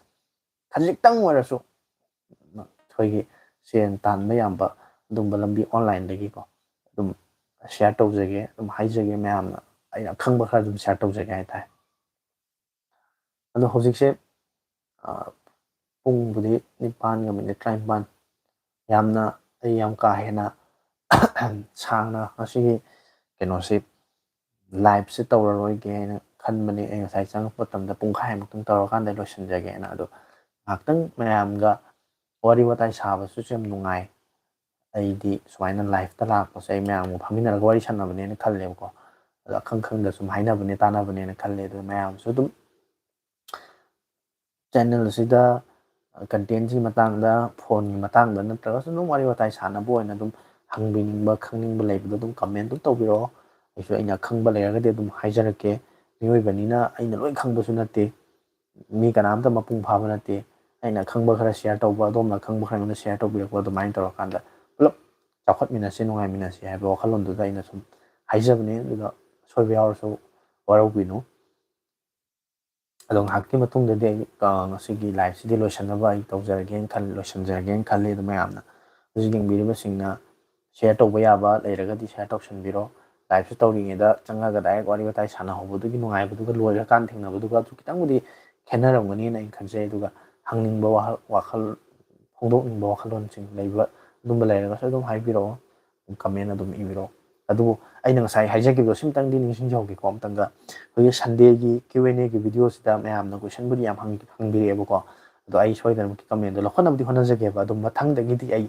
ꯈꯖꯤꯛꯇꯪ ꯑꯣꯏꯔꯁꯨ ꯑꯩꯈꯣꯏꯒꯤ ꯁꯦꯟ ꯇꯥꯟꯕ ꯌꯥꯕ ꯑꯗꯨꯝꯕ ꯂꯝꯕꯤ ꯑꯣꯟꯂꯥꯏꯟꯗꯒꯤꯀꯣ ꯑꯗꯨꯝ ꯁꯤꯌꯥꯔ ꯇꯧꯖꯒꯦ, ꯑꯗꯨꯝ ꯍꯥꯏꯖꯒꯦ ꯃꯌꯥꯝꯅ, ꯑꯩꯅ ꯑꯈꯪꯕ ꯈꯔ ꯑꯗꯨꯝ ꯁꯤꯌꯥꯔ ꯇꯧꯖꯒꯦ ꯍꯥꯏꯇꯥꯔꯦ꯫ ꯑꯗꯣ ꯍꯧꯖꯤꯛꯁꯦ, ꯑ, ꯄꯨꯡꯕꯨꯗꯤ ꯅꯤꯄꯥꯟꯒ ꯃꯤꯅꯤꯠ ꯇꯔꯥꯅꯤꯄꯥꯟ, ꯌꯥꯝꯅ ꯑꯩ ꯌꯥꯝ ꯀꯥ ꯍꯦꯟꯅ ꯁꯥꯡꯅ ꯉꯁꯤꯒꯤ ꯀꯩꯅꯣꯁꯤ, ꯂꯥꯏꯞꯁꯦ ꯇꯧꯔꯔꯣꯏꯒꯦ ꯍꯥꯏꯅ ꯈꯟꯕꯅꯦ꯫ ꯑꯩ ꯉꯁꯥꯏ ꯆꯪꯉꯛꯄ ꯃꯇꯝꯗ ꯄꯨꯡꯈꯥꯏꯃꯨꯛꯇꯪ ꯇꯧꯔꯀꯥꯟꯗ ꯂꯣꯏꯁꯤꯟꯖꯒꯦꯅ꯫ ꯑꯗꯣ ꯉꯥꯏꯍꯥꯛꯇꯪ ꯃꯌꯥꯝꯒ ꯋꯥꯔꯤ ꯋꯥꯇꯥꯏ ꯁꯥꯕꯁꯤꯁꯨ ꯌꯥꯝ ꯅꯨꯡꯉꯥꯏ꯫ ꯑꯩꯗꯤ ꯁꯨꯃꯥꯏꯅ ꯂꯥꯏꯞꯇ ꯂꯥꯛꯄꯁꯦ ꯑꯩ ꯃꯌꯥꯝꯒ ꯐꯝꯃꯤꯟꯅꯔꯒ ꯋꯥꯔꯤ ꯁꯥꯟꯅꯕꯅꯦꯅ ꯈꯜꯂꯦꯕꯀꯣ꯫ ꯑꯗꯣ ꯑꯈꯪ ꯈꯪꯗ ꯁꯨꯝ ꯍꯥꯏꯅꯕꯅꯦ, ꯇꯥꯟꯅꯕꯅꯦꯅ ꯈꯜꯂꯦ꯫ ꯑꯗꯨ ꯃꯌꯥꯝꯁꯨ ꯑꯗꯨꯝ ꯆꯦꯅꯦꯜ ꯑꯁꯤꯗ ꯀꯟꯇꯦꯟꯁꯤꯒꯤ ꯃꯇꯥꯡꯗ, ꯐꯣꯟꯒꯤ ꯃꯇꯥꯡꯗ ꯅꯠꯇ꯭ꯔꯒꯁꯨ ꯑꯗꯨꯝ ꯋꯥꯔꯤ ꯋꯥꯇꯥꯏ ꯁꯥꯟꯅꯕ ꯑꯣꯏꯅ ꯑꯗꯨꯝ ꯍꯪꯕꯤꯅꯤꯡꯕ, ꯈꯪꯅꯤꯡꯕ ꯂꯩꯕꯗꯣ ꯑꯗꯨꯝ ꯀꯃꯦꯟ ꯑꯗꯨꯝ ꯇꯧꯕꯤꯔꯛꯑꯣ꯫ ꯑꯩꯁꯨ ꯑꯩꯅ ꯈꯪꯕ ꯂꯩꯔꯒꯗꯤ ꯑꯗꯨꯝ ꯍꯥꯏꯖꯔꯛꯀꯦ꯫ ꯃꯤꯑꯣꯏꯕꯅꯤꯅ ꯑꯩꯅ ꯂꯣꯏ ꯈꯪꯕꯁꯨ ꯅꯠꯇꯦ, ꯃꯤ ꯀꯅꯥꯝꯇ ꯃꯄꯨꯡ ꯐꯥꯕ ꯅꯠꯇꯦ꯫ ꯑꯩꯅ ꯈꯪꯕ ꯈꯔ ꯁꯤꯌꯔ ꯇꯧꯕ, ꯑꯗꯣꯝꯅ ꯈꯪꯕ ꯈꯔ ꯑꯩꯉꯣꯟꯗ ꯁꯤꯌꯔ ꯇꯧꯕꯤꯔꯛꯄ, ꯑꯗꯨꯃꯥꯏꯅ ꯇꯧꯔꯀꯥꯟꯗ ꯄꯨꯂꯞ ꯆꯥꯎꯈꯠꯃꯤꯟꯅꯁꯤ, ꯅꯨꯡꯉꯥꯏꯃꯤꯟꯅꯁꯤ ꯍꯥꯏꯕ ꯋꯥꯈꯜꯂꯣꯟꯗꯨꯗ ꯑꯩꯅ ꯁꯨꯝ ꯍꯥꯏꯖꯕꯅꯦ꯫ ꯑꯗꯨꯗ ꯑꯁꯣꯏꯕ ꯌꯥꯎꯔꯁꯨ ꯋꯥꯔꯧꯕꯤꯅꯨ꯫ ꯑꯗꯣ ꯉꯥꯏꯍꯥꯛꯀꯤ ꯃꯇꯨꯡꯗꯗꯤ ꯑꯩ, ꯑ, ꯉꯁꯤꯒꯤ ꯂꯥꯏꯐꯁꯤꯗꯤ ꯂꯣꯏꯁꯤꯟꯅꯕ ꯑꯩ ꯇꯧꯖꯔꯒꯦꯅ ꯈꯜ-, ꯂꯣꯏꯁꯤꯟꯖꯔꯒꯦꯅ ꯈꯜꯂꯤ꯫ ꯑꯗꯣ ꯃꯌꯥꯝꯅ ꯍꯧꯖꯤꯛ ꯌꯦꯡꯕꯤꯔꯤꯕꯁꯤꯡꯅ ꯁꯤꯌꯔ ꯇꯧꯕ ꯌꯥꯕ ꯂꯩꯔꯒꯗꯤ ꯁꯤꯌꯔ ꯇꯧꯁꯤꯟꯕꯤꯔꯣ꯫ ꯂꯥꯏꯐꯁꯨ ꯇꯧꯔꯤꯉꯩꯗ ꯆꯪꯉꯒ ꯗꯥꯏꯔꯦꯛ ꯋꯥꯔꯤ ꯋꯥꯇꯥꯏ ꯁꯥꯟꯅꯍꯧꯕꯗꯨꯒꯤ ꯅꯨꯡꯉꯥꯏꯕꯗꯨꯒ ꯂꯣꯏꯔꯀꯥꯟꯗ ꯊꯦꯡꯅꯕꯗꯨꯒ ꯑꯗꯨ ꯈꯤꯇꯪꯕꯨꯗꯤ ꯈꯦꯠꯅꯔꯝꯒꯅꯤꯅ ꯑꯩꯅ ꯈꯟꯖꯩ꯫ ꯑꯗꯨꯒ ꯍꯪꯅꯤꯡꯕ ꯋꯥꯍ-, ꯋꯥꯈꯜ ꯐꯣꯡꯗꯣꯛꯅꯤꯡꯕ ꯋꯥꯈꯜꯂꯣꯟꯁꯤꯡ ꯂꯩꯕ, ꯑꯗꯨꯝꯕ ꯂꯩꯔꯒꯁꯨ ꯑꯗꯨꯝ ꯍꯥꯏꯕꯤꯔꯛꯑꯣ, ꯀꯃꯦꯟ ꯑꯗꯨꯝ ꯏꯕꯤꯔꯛꯑꯣ꯫ ꯑꯗꯨꯕꯨ ꯑꯩꯅ ꯉꯁꯥꯏ ꯍꯥꯏꯖꯈꯤꯕꯗꯣ ꯁꯤꯝꯇꯪꯗꯤ ꯅꯤꯡꯁꯤꯡꯖꯍꯧꯒꯦꯀꯣ ꯑꯃꯇꯪꯒ꯫ ꯑꯩꯈꯣꯏꯒꯤ ꯁꯟꯗꯦꯒꯤ ꯀ꯭ꯌꯨ ꯑꯦꯟ ꯑꯦꯒꯤ ꯚꯤꯗꯤꯑꯣꯁꯤꯗ ꯃꯌꯥꯝꯅ ꯀꯣꯏꯁꯟꯕꯨꯗꯤ ꯌꯥꯝ ꯍꯪ-, ꯍꯪꯕꯤꯔꯛꯑꯦꯕꯀꯣ꯫ ꯑꯗꯣ ꯑꯩ ꯁꯣꯏꯗꯅꯃꯛꯀꯤ ꯀꯃꯦꯟꯗꯣ ꯂꯧꯈꯠꯅꯕꯗꯤ ꯍꯣꯠꯅꯖꯒꯦꯕ꯫ ꯑꯗꯣ ꯃꯊꯪꯗꯒꯤꯗꯤ ꯑꯩ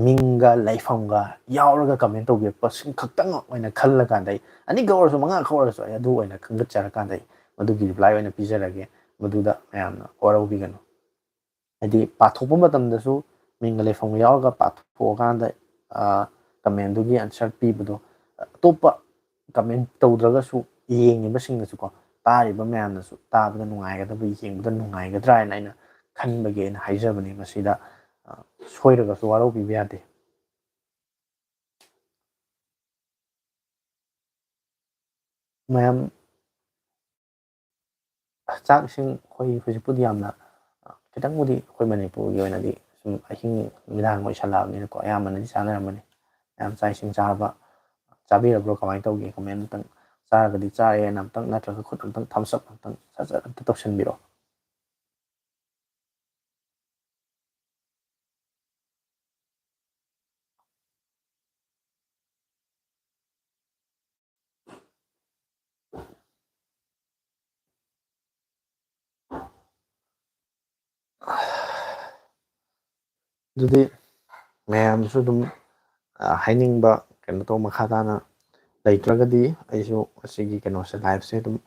ꯃꯤꯡꯒ ꯂꯩꯐꯝꯒ ꯌꯥꯎꯔꯒ ꯀꯃꯦꯟ ꯇꯧꯕꯤꯔꯛꯄꯁꯤꯡ ꯈꯛꯇꯪ ꯑꯣꯏꯅ ꯈꯜꯂꯀꯥꯟꯗ, ꯑꯩ ꯑꯅꯤꯈꯛ ꯑꯣꯏꯔꯁꯨ ꯃꯉꯥꯈꯛ ꯑꯣꯏꯔꯁꯨ ꯑꯩ ꯑꯗꯨ ꯑꯣꯏꯅ ꯈꯟꯒꯠꯆꯔꯀꯥꯟꯗ ꯑꯩ ꯃꯗꯨꯒꯤ ꯔꯤꯄ꯭ꯂꯥꯏ ꯑꯣꯏꯅ ꯄꯤꯖꯔꯒꯦ꯫ ꯃꯗꯨꯗ ꯃꯌꯥꯝꯅ ꯋꯥꯔꯧꯕꯤꯒꯅꯨ꯫ ꯍꯥꯏꯗꯤ ꯄꯥꯊꯣꯛꯄ ꯃꯇꯝꯗꯁꯨ ꯃꯤꯡꯒ ꯂꯩꯐꯝꯒ ꯌꯥꯎꯔꯒ ꯄꯥꯊꯣꯛꯑꯀꯥꯟꯗ, ꯑ, ꯀꯃꯦꯟꯗꯨꯒꯤ ꯑꯟꯁꯔ ꯄꯤꯕꯗꯣ, ꯑꯇꯣꯞꯄ ꯀꯃꯦꯟ ꯇꯧꯗ꯭ꯔꯒꯁꯨ ꯌꯦꯡꯉꯤꯕꯁꯤꯡꯅꯁꯨꯀꯣ, ꯇꯥꯔꯤꯕ ꯃꯌꯥꯝꯅꯁꯨ ꯇꯥꯕꯗ ꯅꯨꯡꯉꯥꯏꯒꯗꯕ, ꯌꯦꯡꯕꯗ ꯅꯨꯡꯉꯥꯏꯒꯗ꯭ꯔꯥ ꯍꯥꯏꯅ ꯑꯩꯅ ꯈꯟꯕꯒꯤ ꯑꯩꯅ ꯍꯥꯏꯖꯕꯅꯤ꯫ ꯃꯁꯤꯗ, ꯑ, ꯁꯣꯏꯔꯒꯁꯨ ꯋꯥꯔꯧꯕꯤꯕ ꯌꯥꯗꯦ꯫ ꯃꯌꯥꯝ ꯆꯥꯛ ꯏꯁꯤꯡ ꯑꯩꯈꯣꯏ ꯍꯧꯖꯤꯛꯄꯨꯗꯤ ꯌꯥꯝꯅ, ꯑ, ꯈꯤꯇꯪꯕꯨꯗꯤ ꯑꯩꯈꯣꯏ ꯃꯅꯤꯄꯨꯔꯒꯤ ꯑꯣꯏꯅꯗꯤ ꯁꯨꯝ ꯑꯍꯤꯡ ꯅꯨꯃꯤꯗꯥꯡ ꯑꯣꯏꯁꯜꯂꯛꯑꯕꯅꯤꯅꯀꯣ, ꯑꯌꯥꯝꯕꯅꯗꯤ ꯆꯥꯅꯔꯝꯃꯅꯤ꯫ ꯃꯌꯥꯝ ꯆꯥꯛ ꯏꯁꯤꯡ ꯆꯥꯔꯕ, ꯆꯥꯕꯤꯔꯕ꯭ꯔꯣ? ꯀꯃꯥꯏꯅ ꯇꯧꯒꯦ? ꯀꯃꯦꯟ ꯑꯝꯇꯪ, ꯆꯥꯔꯒꯗꯤ ꯆꯥꯔꯦꯅ ꯑꯝꯇꯪ, ꯅꯠꯇ꯭ꯔꯒ ꯈꯨꯠ ꯑꯝꯇꯪ ꯊꯝꯁ ꯑꯞ ꯑꯝꯇꯪ ꯁꯠ ꯁꯠ ꯑꯝꯇ ꯇꯧꯁꯟꯕꯤꯔꯣ꯫ ꯑꯗꯨꯗꯤ ꯃꯌꯥꯝꯁꯨ ꯑꯗꯨꯝ, ꯑ, ꯍꯥꯏꯅꯤꯡꯕ ꯀꯩꯅꯣ ꯇꯧꯕ ꯃꯈꯥ ꯇꯥꯅ ꯂꯩꯇ꯭ꯔꯒꯗꯤ ꯑꯩꯁꯨ ꯑꯁꯤꯒꯤ ꯀꯩꯅꯣꯁꯦ, liveꯁꯦ ꯑꯗꯨꯝ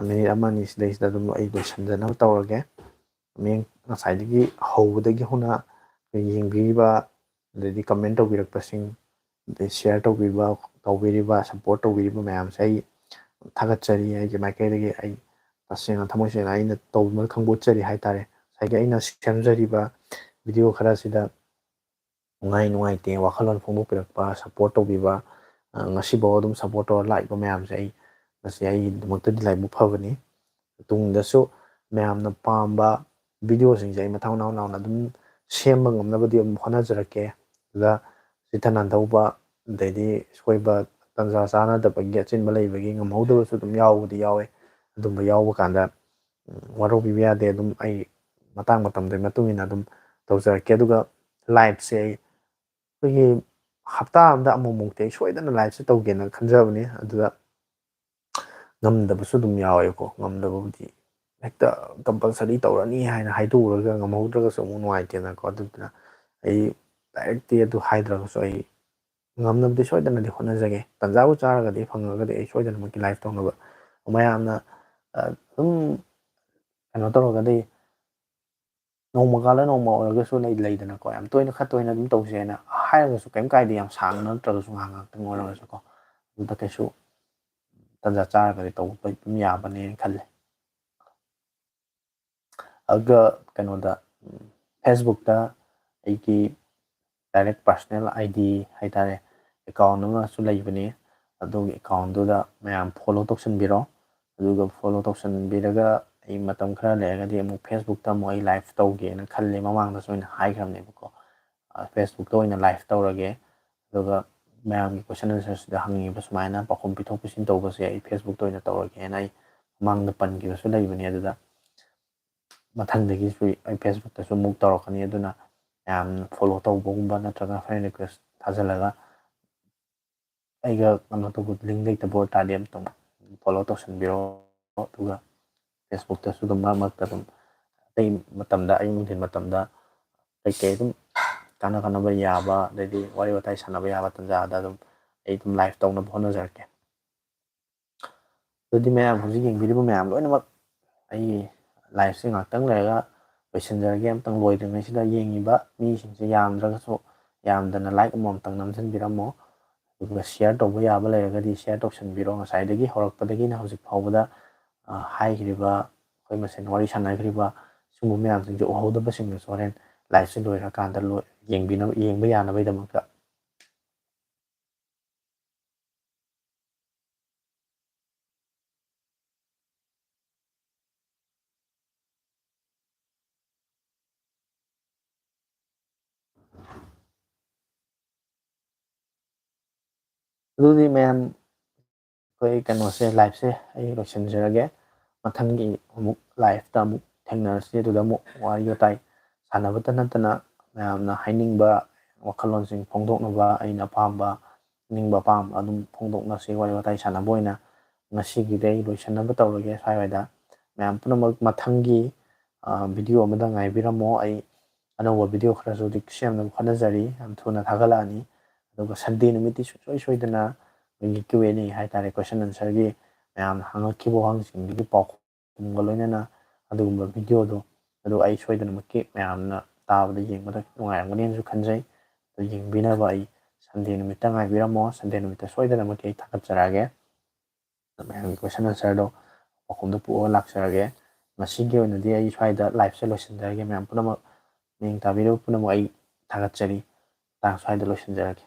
minute ꯑꯃ ꯑꯅꯤ ꯁꯤꯗꯩꯁꯤꯗ ꯑꯗꯨꯝ ꯑꯩ ꯂꯣꯏꯁꯤꯟꯖꯅꯕ ꯇꯧꯔꯒꯦ꯫ ꯃꯌꯦꯡ ꯉꯁꯥꯏꯗꯒꯤ ꯍꯧꯕꯗꯒꯤ ꯍꯧꯅ ꯌꯦꯡꯕꯤꯔꯤꯕ, ꯑꯗꯩꯗꯤ comment ꯇꯧꯕꯤꯔꯛꯄꯁꯤꯡ, ꯑꯗꯩ share ꯇꯧꯕꯤꯕ, ꯇꯧꯕꯤꯔꯤꯕ, support ꯇꯧꯕꯤꯔꯤꯕ ꯃꯌꯥꯝꯁꯦ ꯑꯩ ꯊꯥꯒꯠꯆꯔꯤ꯫ ꯑꯩꯒꯤ ꯃꯥꯏꯀꯩꯗꯒꯤ ꯑꯩ ꯇꯁꯦꯡꯅ ꯊꯃꯣꯏ ꯁꯦꯡꯅ ꯑꯩꯅ ꯇꯧꯕ ꯈꯪꯕꯣꯠꯆꯔꯤ ꯍꯥꯏꯇꯥꯔꯦ꯫ ꯉꯁꯥꯏꯒꯤ ꯑꯩꯅ ꯁꯦꯝꯖꯔꯤꯕ video ꯈꯔꯁꯤꯗ ꯅꯨꯡꯉꯥꯏ ꯅꯨꯡꯉꯥꯏꯇꯦ ꯋꯥꯈꯜꯂꯣꯟ ꯐꯣꯡꯗꯣꯛꯄꯤꯔꯛꯄ, support ꯇꯧꯕꯤꯕ, ꯑ, ꯉꯁꯤꯐꯥꯎ ꯑꯗꯨꯝ support ꯇꯧꯔ ꯂꯥꯛꯏꯕ ꯃꯌꯥꯝꯁꯦ ꯑꯩ, ꯃꯁꯤ ꯑꯩꯒꯤꯗꯃꯛꯇꯗꯤ ꯂꯥꯏꯕꯛ ꯐꯕꯅꯤ꯫ ꯇꯨꯡꯗꯁꯨ ꯃꯌꯥꯝꯅ ꯄꯥꯝꯕ videoꯁꯤꯡꯁꯦ ꯑꯩ ꯃꯊꯪ ꯃꯅꯥꯎ ꯅꯥꯎꯅ ꯑꯗꯨꯝ ꯁꯦꯝꯕ ꯉꯝꯅꯕꯗꯤ ꯑꯗꯨꯝ ꯍꯣꯠꯅꯖꯔꯛꯀꯦ꯫ ꯑꯗꯨꯗ ꯆꯤꯠꯊ ꯅꯥꯟꯊꯧꯕ, ꯑꯗꯩꯗꯤ ꯁꯣꯏꯕ, ꯇꯟꯖꯥ ꯆꯥꯅꯗꯕꯒꯤ, ꯑꯆꯤꯟꯕ ꯂꯩꯕꯒꯤ ꯉꯝꯍꯧꯗꯕꯁꯨ ꯑꯗꯨꯝ ꯌꯥꯎꯕꯗꯤ ꯌꯥꯎꯋꯦ꯫ ꯑꯗꯨꯝꯕ ꯌꯥꯎꯕ ꯀꯥꯟꯗ, ꯎꯝ, ꯋꯥꯔꯧꯕꯤꯕ ꯌꯥꯗꯦ꯫ ꯑꯗꯨꯝ ꯑꯩ ꯃꯇꯥꯡ ꯃꯇꯝꯗꯨꯒꯤ ꯃꯇꯨꯡ ꯏꯟꯅ ꯑꯗꯨꯝ ꯇꯧꯖꯔꯛꯀꯦ꯫ ꯑꯗꯨꯒ liveꯁꯦ ꯑꯩ, ꯑꯩꯈꯣꯏꯒꯤ ꯍꯞꯇꯥ ꯑꯃꯗ ꯑꯃꯨꯛꯃꯨꯛꯇꯤ ꯑꯩ ꯁꯣꯏꯗꯅ liveꯁꯦ ꯇꯧꯒꯦꯅ ꯈꯟꯖꯕꯅꯤ꯫ ꯑꯗꯨꯗ ꯉꯝꯗꯕꯁꯨ ꯑꯗꯨꯝ ꯌꯥꯎꯋꯦꯕꯀꯣ꯫ ꯉꯝꯗꯕꯕꯨꯗꯤ ꯍꯦꯛꯇ compulsory ꯇꯧꯔꯅꯤ ꯍꯥꯏꯅ ꯍꯥꯏꯗꯣꯛꯎꯔꯒ ꯉꯝꯍꯧꯗ꯭ꯔꯒꯁꯨ ꯑꯃꯨꯛ ꯅꯨꯡꯉꯥꯏꯇꯦꯅꯀꯣ꯫ ꯑꯗꯨꯗꯨꯅ ꯑꯩ directꯇꯤ ꯑꯗꯨ ꯍꯥꯏꯗ꯭ꯔꯒꯁꯨ ꯑꯩ ꯉꯝꯅꯕꯗꯤ ꯁꯣꯏꯗꯅꯗꯤ ꯍꯣꯠꯅꯖꯒꯦ꯫ ꯇꯟꯖꯥꯕꯨ ꯆꯥꯔꯒꯗꯤ, ꯐꯪꯉꯒꯗꯤ ꯑꯩ ꯁꯣꯏꯗꯅꯃꯛꯀꯤ live ꯇꯧꯅꯕ꯫ ꯃꯌꯥꯝꯅ, ꯑ, ꯑꯗꯨꯝ ꯀꯩꯅꯣ ꯇꯧꯔꯒꯗꯤ, ꯅꯣꯡꯃ ꯀꯥꯜꯂ ꯅꯣꯡꯃ ꯑꯣꯏꯔꯒꯁꯨ ꯂꯩ-, ꯂꯩꯗꯅꯀꯣ, ꯌꯥꯝ ꯇꯣꯏꯅ, ꯈꯔ ꯇꯣꯏꯅ ꯑꯗꯨꯝ ꯇꯧꯁꯦꯅ ꯍꯥꯏꯔꯒꯁꯨ ꯀꯩꯝ ꯀꯥꯏꯗꯦ, ꯌꯥꯝ ꯁꯥꯡꯅ ꯅꯠꯇ꯭ꯔꯒꯁꯨ ꯉꯥꯏꯍꯥꯛ ꯉꯥꯏꯍꯥꯛꯇꯪ ꯑꯣꯏꯔꯒꯁꯨꯀꯣ꯫ ꯑꯗꯨꯗ ꯀꯩꯁꯨ ꯇꯟꯖꯥ ꯆꯥꯔꯒꯗꯤ ꯇꯧꯕ ꯑꯗꯨꯝ ꯌꯥꯕꯅꯦꯅ ꯈꯜꯂꯦ꯫ ꯑꯗꯨꯒ ꯀꯩꯅꯣꯗ, ꯎꯝ, Facebookꯇ ꯑꯩꯒꯤ direct personal ID ꯍꯥꯏꯇꯥꯔꯦ, account ꯑꯃꯁꯨ ꯂꯩꯕꯅꯤ꯫ ꯑꯗꯨꯒꯤ accountꯗꯨꯗ ꯃꯌꯥꯝ follow ꯇꯧꯁꯟꯕꯤꯔꯣ꯫ ꯑꯗꯨꯒ follow ꯇꯧꯁꯟꯕꯤꯔꯒ ꯑꯩ ꯃꯇꯝ ꯈꯔ ꯂꯩꯔꯒꯗꯤ ꯑꯃꯨꯛ Facebookꯇ ꯑꯃꯨꯛ ꯑꯩ live ꯇꯧꯒꯦꯅ ꯈꯜꯂꯦ꯫ ꯃꯃꯥꯡꯗꯁꯨ ꯑꯩꯅ ꯍꯥꯏꯈ꯭ꯔꯕꯅꯦꯕꯀꯣ꯫ ꯑ, Facebookꯇ ꯑꯣꯏꯅ live ꯇꯧꯔꯒꯦ꯫ ꯑꯗꯨꯒ ꯃꯌꯥꯝꯒꯤ question answerꯁꯤꯗ ꯍꯪꯉꯤꯕ ꯁꯨꯃꯥꯏꯅ ꯄꯥꯎꯈꯨꯝ ꯄꯤꯊꯣꯛ ꯄꯤꯁꯤꯟ ꯇꯧꯕꯁꯦ ꯑꯩ Facebookꯇ ꯑꯣꯏꯅ ꯇꯧꯔꯒꯦꯅ ꯑꯩ ꯃꯃꯥꯡꯗ ꯄꯟꯈꯤꯕꯁꯨ ꯂꯩꯕꯅꯦ꯫ ꯑꯗꯨꯗ ꯃꯊꯪꯗꯒꯤꯁꯨ ꯑꯩ Facebookꯇꯁꯨ ꯑꯃꯨꯛ ꯇꯧꯔꯛꯀꯅꯤ꯫ ꯑꯗꯨꯅ ꯃꯌꯥꯝ follow ꯇꯧꯕꯒꯨꯝꯕ ꯅꯠꯇ꯭ꯔꯒ friend request ꯊꯥꯖꯤꯜꯂꯒ ꯑꯩꯒ ꯀꯩꯅꯣ ꯇꯧꯕ link ꯂꯩꯇꯕ ꯑꯣꯏꯇꯥꯔꯗꯤ ꯑꯝꯇꯪ follow ꯇꯧꯁꯟꯕꯤꯔꯣ꯫ ꯑꯗꯨꯒ Facebookꯇꯁꯨ ꯑꯗꯨꯝ ꯃꯔꯛ ꯃꯔꯛꯇ ꯑꯗꯨꯝ ꯑꯇꯩ ꯃꯇꯝꯗ, ꯑꯌꯨꯛ ꯅꯨꯡꯊꯤꯜ ꯃꯇꯝꯗ ꯀꯩꯀꯩ ꯑꯗꯨꯝ ꯀꯥꯟꯅ ꯀꯥꯟꯅꯕ ꯌꯥꯕ, ꯑꯗꯩꯗꯤ ꯋꯥꯔꯤ ꯋꯥꯇꯥꯏ ꯁꯥꯟꯅꯕ ꯌꯥꯕ ꯇꯥꯟꯖꯥꯗ ꯑꯗꯨꯝ ꯑꯩ ꯑꯗꯨꯝ live ꯇꯧꯅꯕ ꯍꯣꯠꯅꯖꯔꯛꯀꯦ꯫ ꯑꯗꯨꯗꯤ ꯃꯌꯥꯝ ꯍꯧꯖꯤꯛ ꯌꯦꯡꯕꯤꯔꯤꯕ ꯃꯌꯥꯝ ꯂꯣꯏꯅꯃꯛ, ꯑꯩꯒꯤ live ꯁꯦ ꯉꯥꯛꯇꯪ ꯂꯩꯔꯒ ꯂꯣꯏꯁꯤꯟꯖꯔꯒꯦ꯫ ꯑꯝꯇꯪ ꯂꯣꯏꯗ꯭ꯔꯤꯉꯩꯁꯤꯗ ꯌꯦꯡꯉꯤꯕ ꯃꯤꯁꯤꯡꯁꯦ ꯌꯥꯝꯗ꯭ꯔꯒꯁꯨ ꯌꯥꯝꯗꯅ like ꯑꯃꯃꯝꯇꯪ ꯅꯝꯁꯤꯟꯕꯤꯔꯝꯃꯣ꯫ ꯑꯗꯨꯒ share ꯇꯧꯕ ꯌꯥꯕ ꯂꯩꯔꯒꯗꯤ share ꯇꯧꯁꯤꯟꯕꯤꯔꯣ꯫ ꯉꯁꯥꯏꯗꯒꯤ ꯍꯧꯔꯛꯄꯗꯒꯤꯅ ꯍꯧꯖꯤꯛ ꯐꯥꯎꯕꯗ, ꯑ, ꯍꯥꯏꯈ꯭ꯔꯤꯕ, ꯑꯩꯈꯣꯏ ꯃꯁꯦꯟ ꯋꯥꯔꯤ ꯁꯥꯟꯅꯈ꯭ꯔꯤꯕ ꯁꯤꯒꯨꯝꯕ ꯃꯌꯥꯝꯁꯤꯡꯁꯦ ꯎꯍꯧꯗꯕꯁꯤꯡꯗꯨꯁꯨ ꯍꯣꯔꯦꯟ live ꯁꯦ ꯂꯣꯏꯔꯀꯥꯟꯗ ꯂꯣꯏ-, ꯌꯦꯡꯕꯤꯅꯕ, ꯌꯦꯡꯕ ꯌꯥꯅꯕꯒꯤꯗꯃꯛꯇ꯫ ꯑꯗꯨꯗꯤ ꯃꯌꯥꯝ, ꯑꯩꯈꯣꯏ ꯀꯩꯅꯣꯁꯦ, live ꯁꯦ ꯑꯩ ꯂꯣꯏꯁꯤꯟꯖꯔꯒꯦ꯫ ꯃꯊꯪꯒꯤ ꯑꯃꯨꯛ live ꯇ ꯑꯃꯨꯛ ꯊꯦꯡꯅꯔꯁꯤ꯫ ꯑꯗꯨꯗ ꯑꯃꯨꯛ ꯋꯥꯔꯤ ꯋꯥꯇꯥꯏ ꯁꯥꯟꯅꯕꯇ ꯅꯠꯇꯅ ꯃꯌꯥꯝꯅ ꯍꯥꯏꯅꯤꯡꯕ ꯋꯥꯈꯜꯂꯣꯟꯁꯤꯡ ꯐꯣꯡꯗꯣꯛꯅꯕ, ꯑꯩꯅ ꯑꯄꯥꯝꯕ, ꯑꯅꯤꯡꯕ ꯑꯄꯥꯝꯕ ꯑꯗꯨꯝ ꯐꯣꯡꯗꯣꯛꯅꯁꯤ꯫ ꯋꯥꯔꯤ ꯋꯥꯇꯥꯏ ꯁꯥꯟꯅꯕ ꯑꯣꯏꯅ ꯉꯁꯤꯒꯤꯗꯤ ꯑꯩ ꯂꯣꯏꯁꯤꯟꯅꯕ ꯇꯧꯔꯒꯦ ꯁ꯭ꯋꯥꯏꯋꯥꯏꯗ꯫ ꯃꯌꯥꯝ ꯄꯨꯝꯅꯃꯛ ꯃꯊꯪꯒꯤ, ꯑ, video ꯑꯃꯗ ꯉꯥꯏꯕꯤꯔꯝꯃꯣ꯫ ꯑꯩ ꯑꯅꯧꯕ video ꯈꯔꯁꯨ ꯍꯧꯖꯤꯛ ꯁꯦꯝꯅꯕ ꯍꯣꯠꯅꯖꯔꯤ꯫ ꯌꯥꯝ ꯊꯨꯅ ꯊꯥꯒꯠꯂꯛꯑꯅꯤ꯫ ꯑꯗꯨꯒ Sunday ꯅꯨꯃꯤꯠꯇꯤ ꯁꯨꯡꯁꯣꯏ ꯁꯣꯏꯗꯅ ꯑꯩꯈꯣꯏꯒꯤ Q and A ꯍꯥꯏꯇꯥꯔꯦ, question answer ꯒꯤ ꯃꯌꯥꯝꯅ ꯍꯪꯉꯛꯈꯤꯕ ꯋꯥꯍꯪꯁꯤꯡꯗꯨꯒꯤ ꯄꯥꯎꯈꯨꯝꯒ ꯂꯣꯏꯅꯅ ꯑꯗꯨꯒꯨꯝꯕ video ꯗꯣ ꯑꯗꯨ ꯑꯩ ꯁꯣꯏꯗꯅꯃꯛꯀꯤ ꯃꯌꯥꯝꯅ ꯇꯥꯕꯗ, ꯌꯦꯡꯕꯗ ꯅꯨꯡꯉꯥꯏꯔꯝꯒꯅꯤꯅꯁꯨ ꯈꯟꯖꯩ꯫ ꯑꯗꯨ ꯌꯦꯡꯕꯤꯅꯕ ꯑꯩ Sunday ꯅꯨꯃꯤꯠꯇ ꯉꯥꯏꯕꯤꯔꯝꯃꯣ꯫ Sunday ꯅꯨꯃꯤꯠꯇ ꯁꯣꯏꯗꯅꯃꯛꯀꯤ ꯑꯩ ꯊꯥꯒꯠꯆꯔꯛꯑꯒꯦ꯫ ꯃꯌꯥꯝꯒꯤ question answer ꯗꯣ ꯄꯥꯎꯈꯨꯝꯗꯣ ꯄꯨꯔꯒ ꯂꯥꯛꯆꯔꯒꯦ꯫ ꯉꯁꯤꯒꯤ ꯑꯣꯏꯅꯗꯤ ꯑꯩ ꯁ꯭ꯋꯥꯏꯗ live ꯁꯦ ꯂꯣꯏꯁꯤꯟꯖꯔꯒꯦ꯫ ꯃꯌꯥꯝ ꯄꯨꯝꯅꯃꯛ ꯃꯤꯠꯌꯦꯡ ꯇꯥꯕꯤꯔꯤꯕ ꯄꯨꯝꯅꯃꯛ ꯑꯩ ꯊꯥꯒꯠꯆꯔꯤ꯫ ꯃꯇꯥꯡ ꯁ꯭ꯋꯥꯏꯗ ꯂꯣꯏꯁꯤꯟꯖꯔꯒꯦ꯫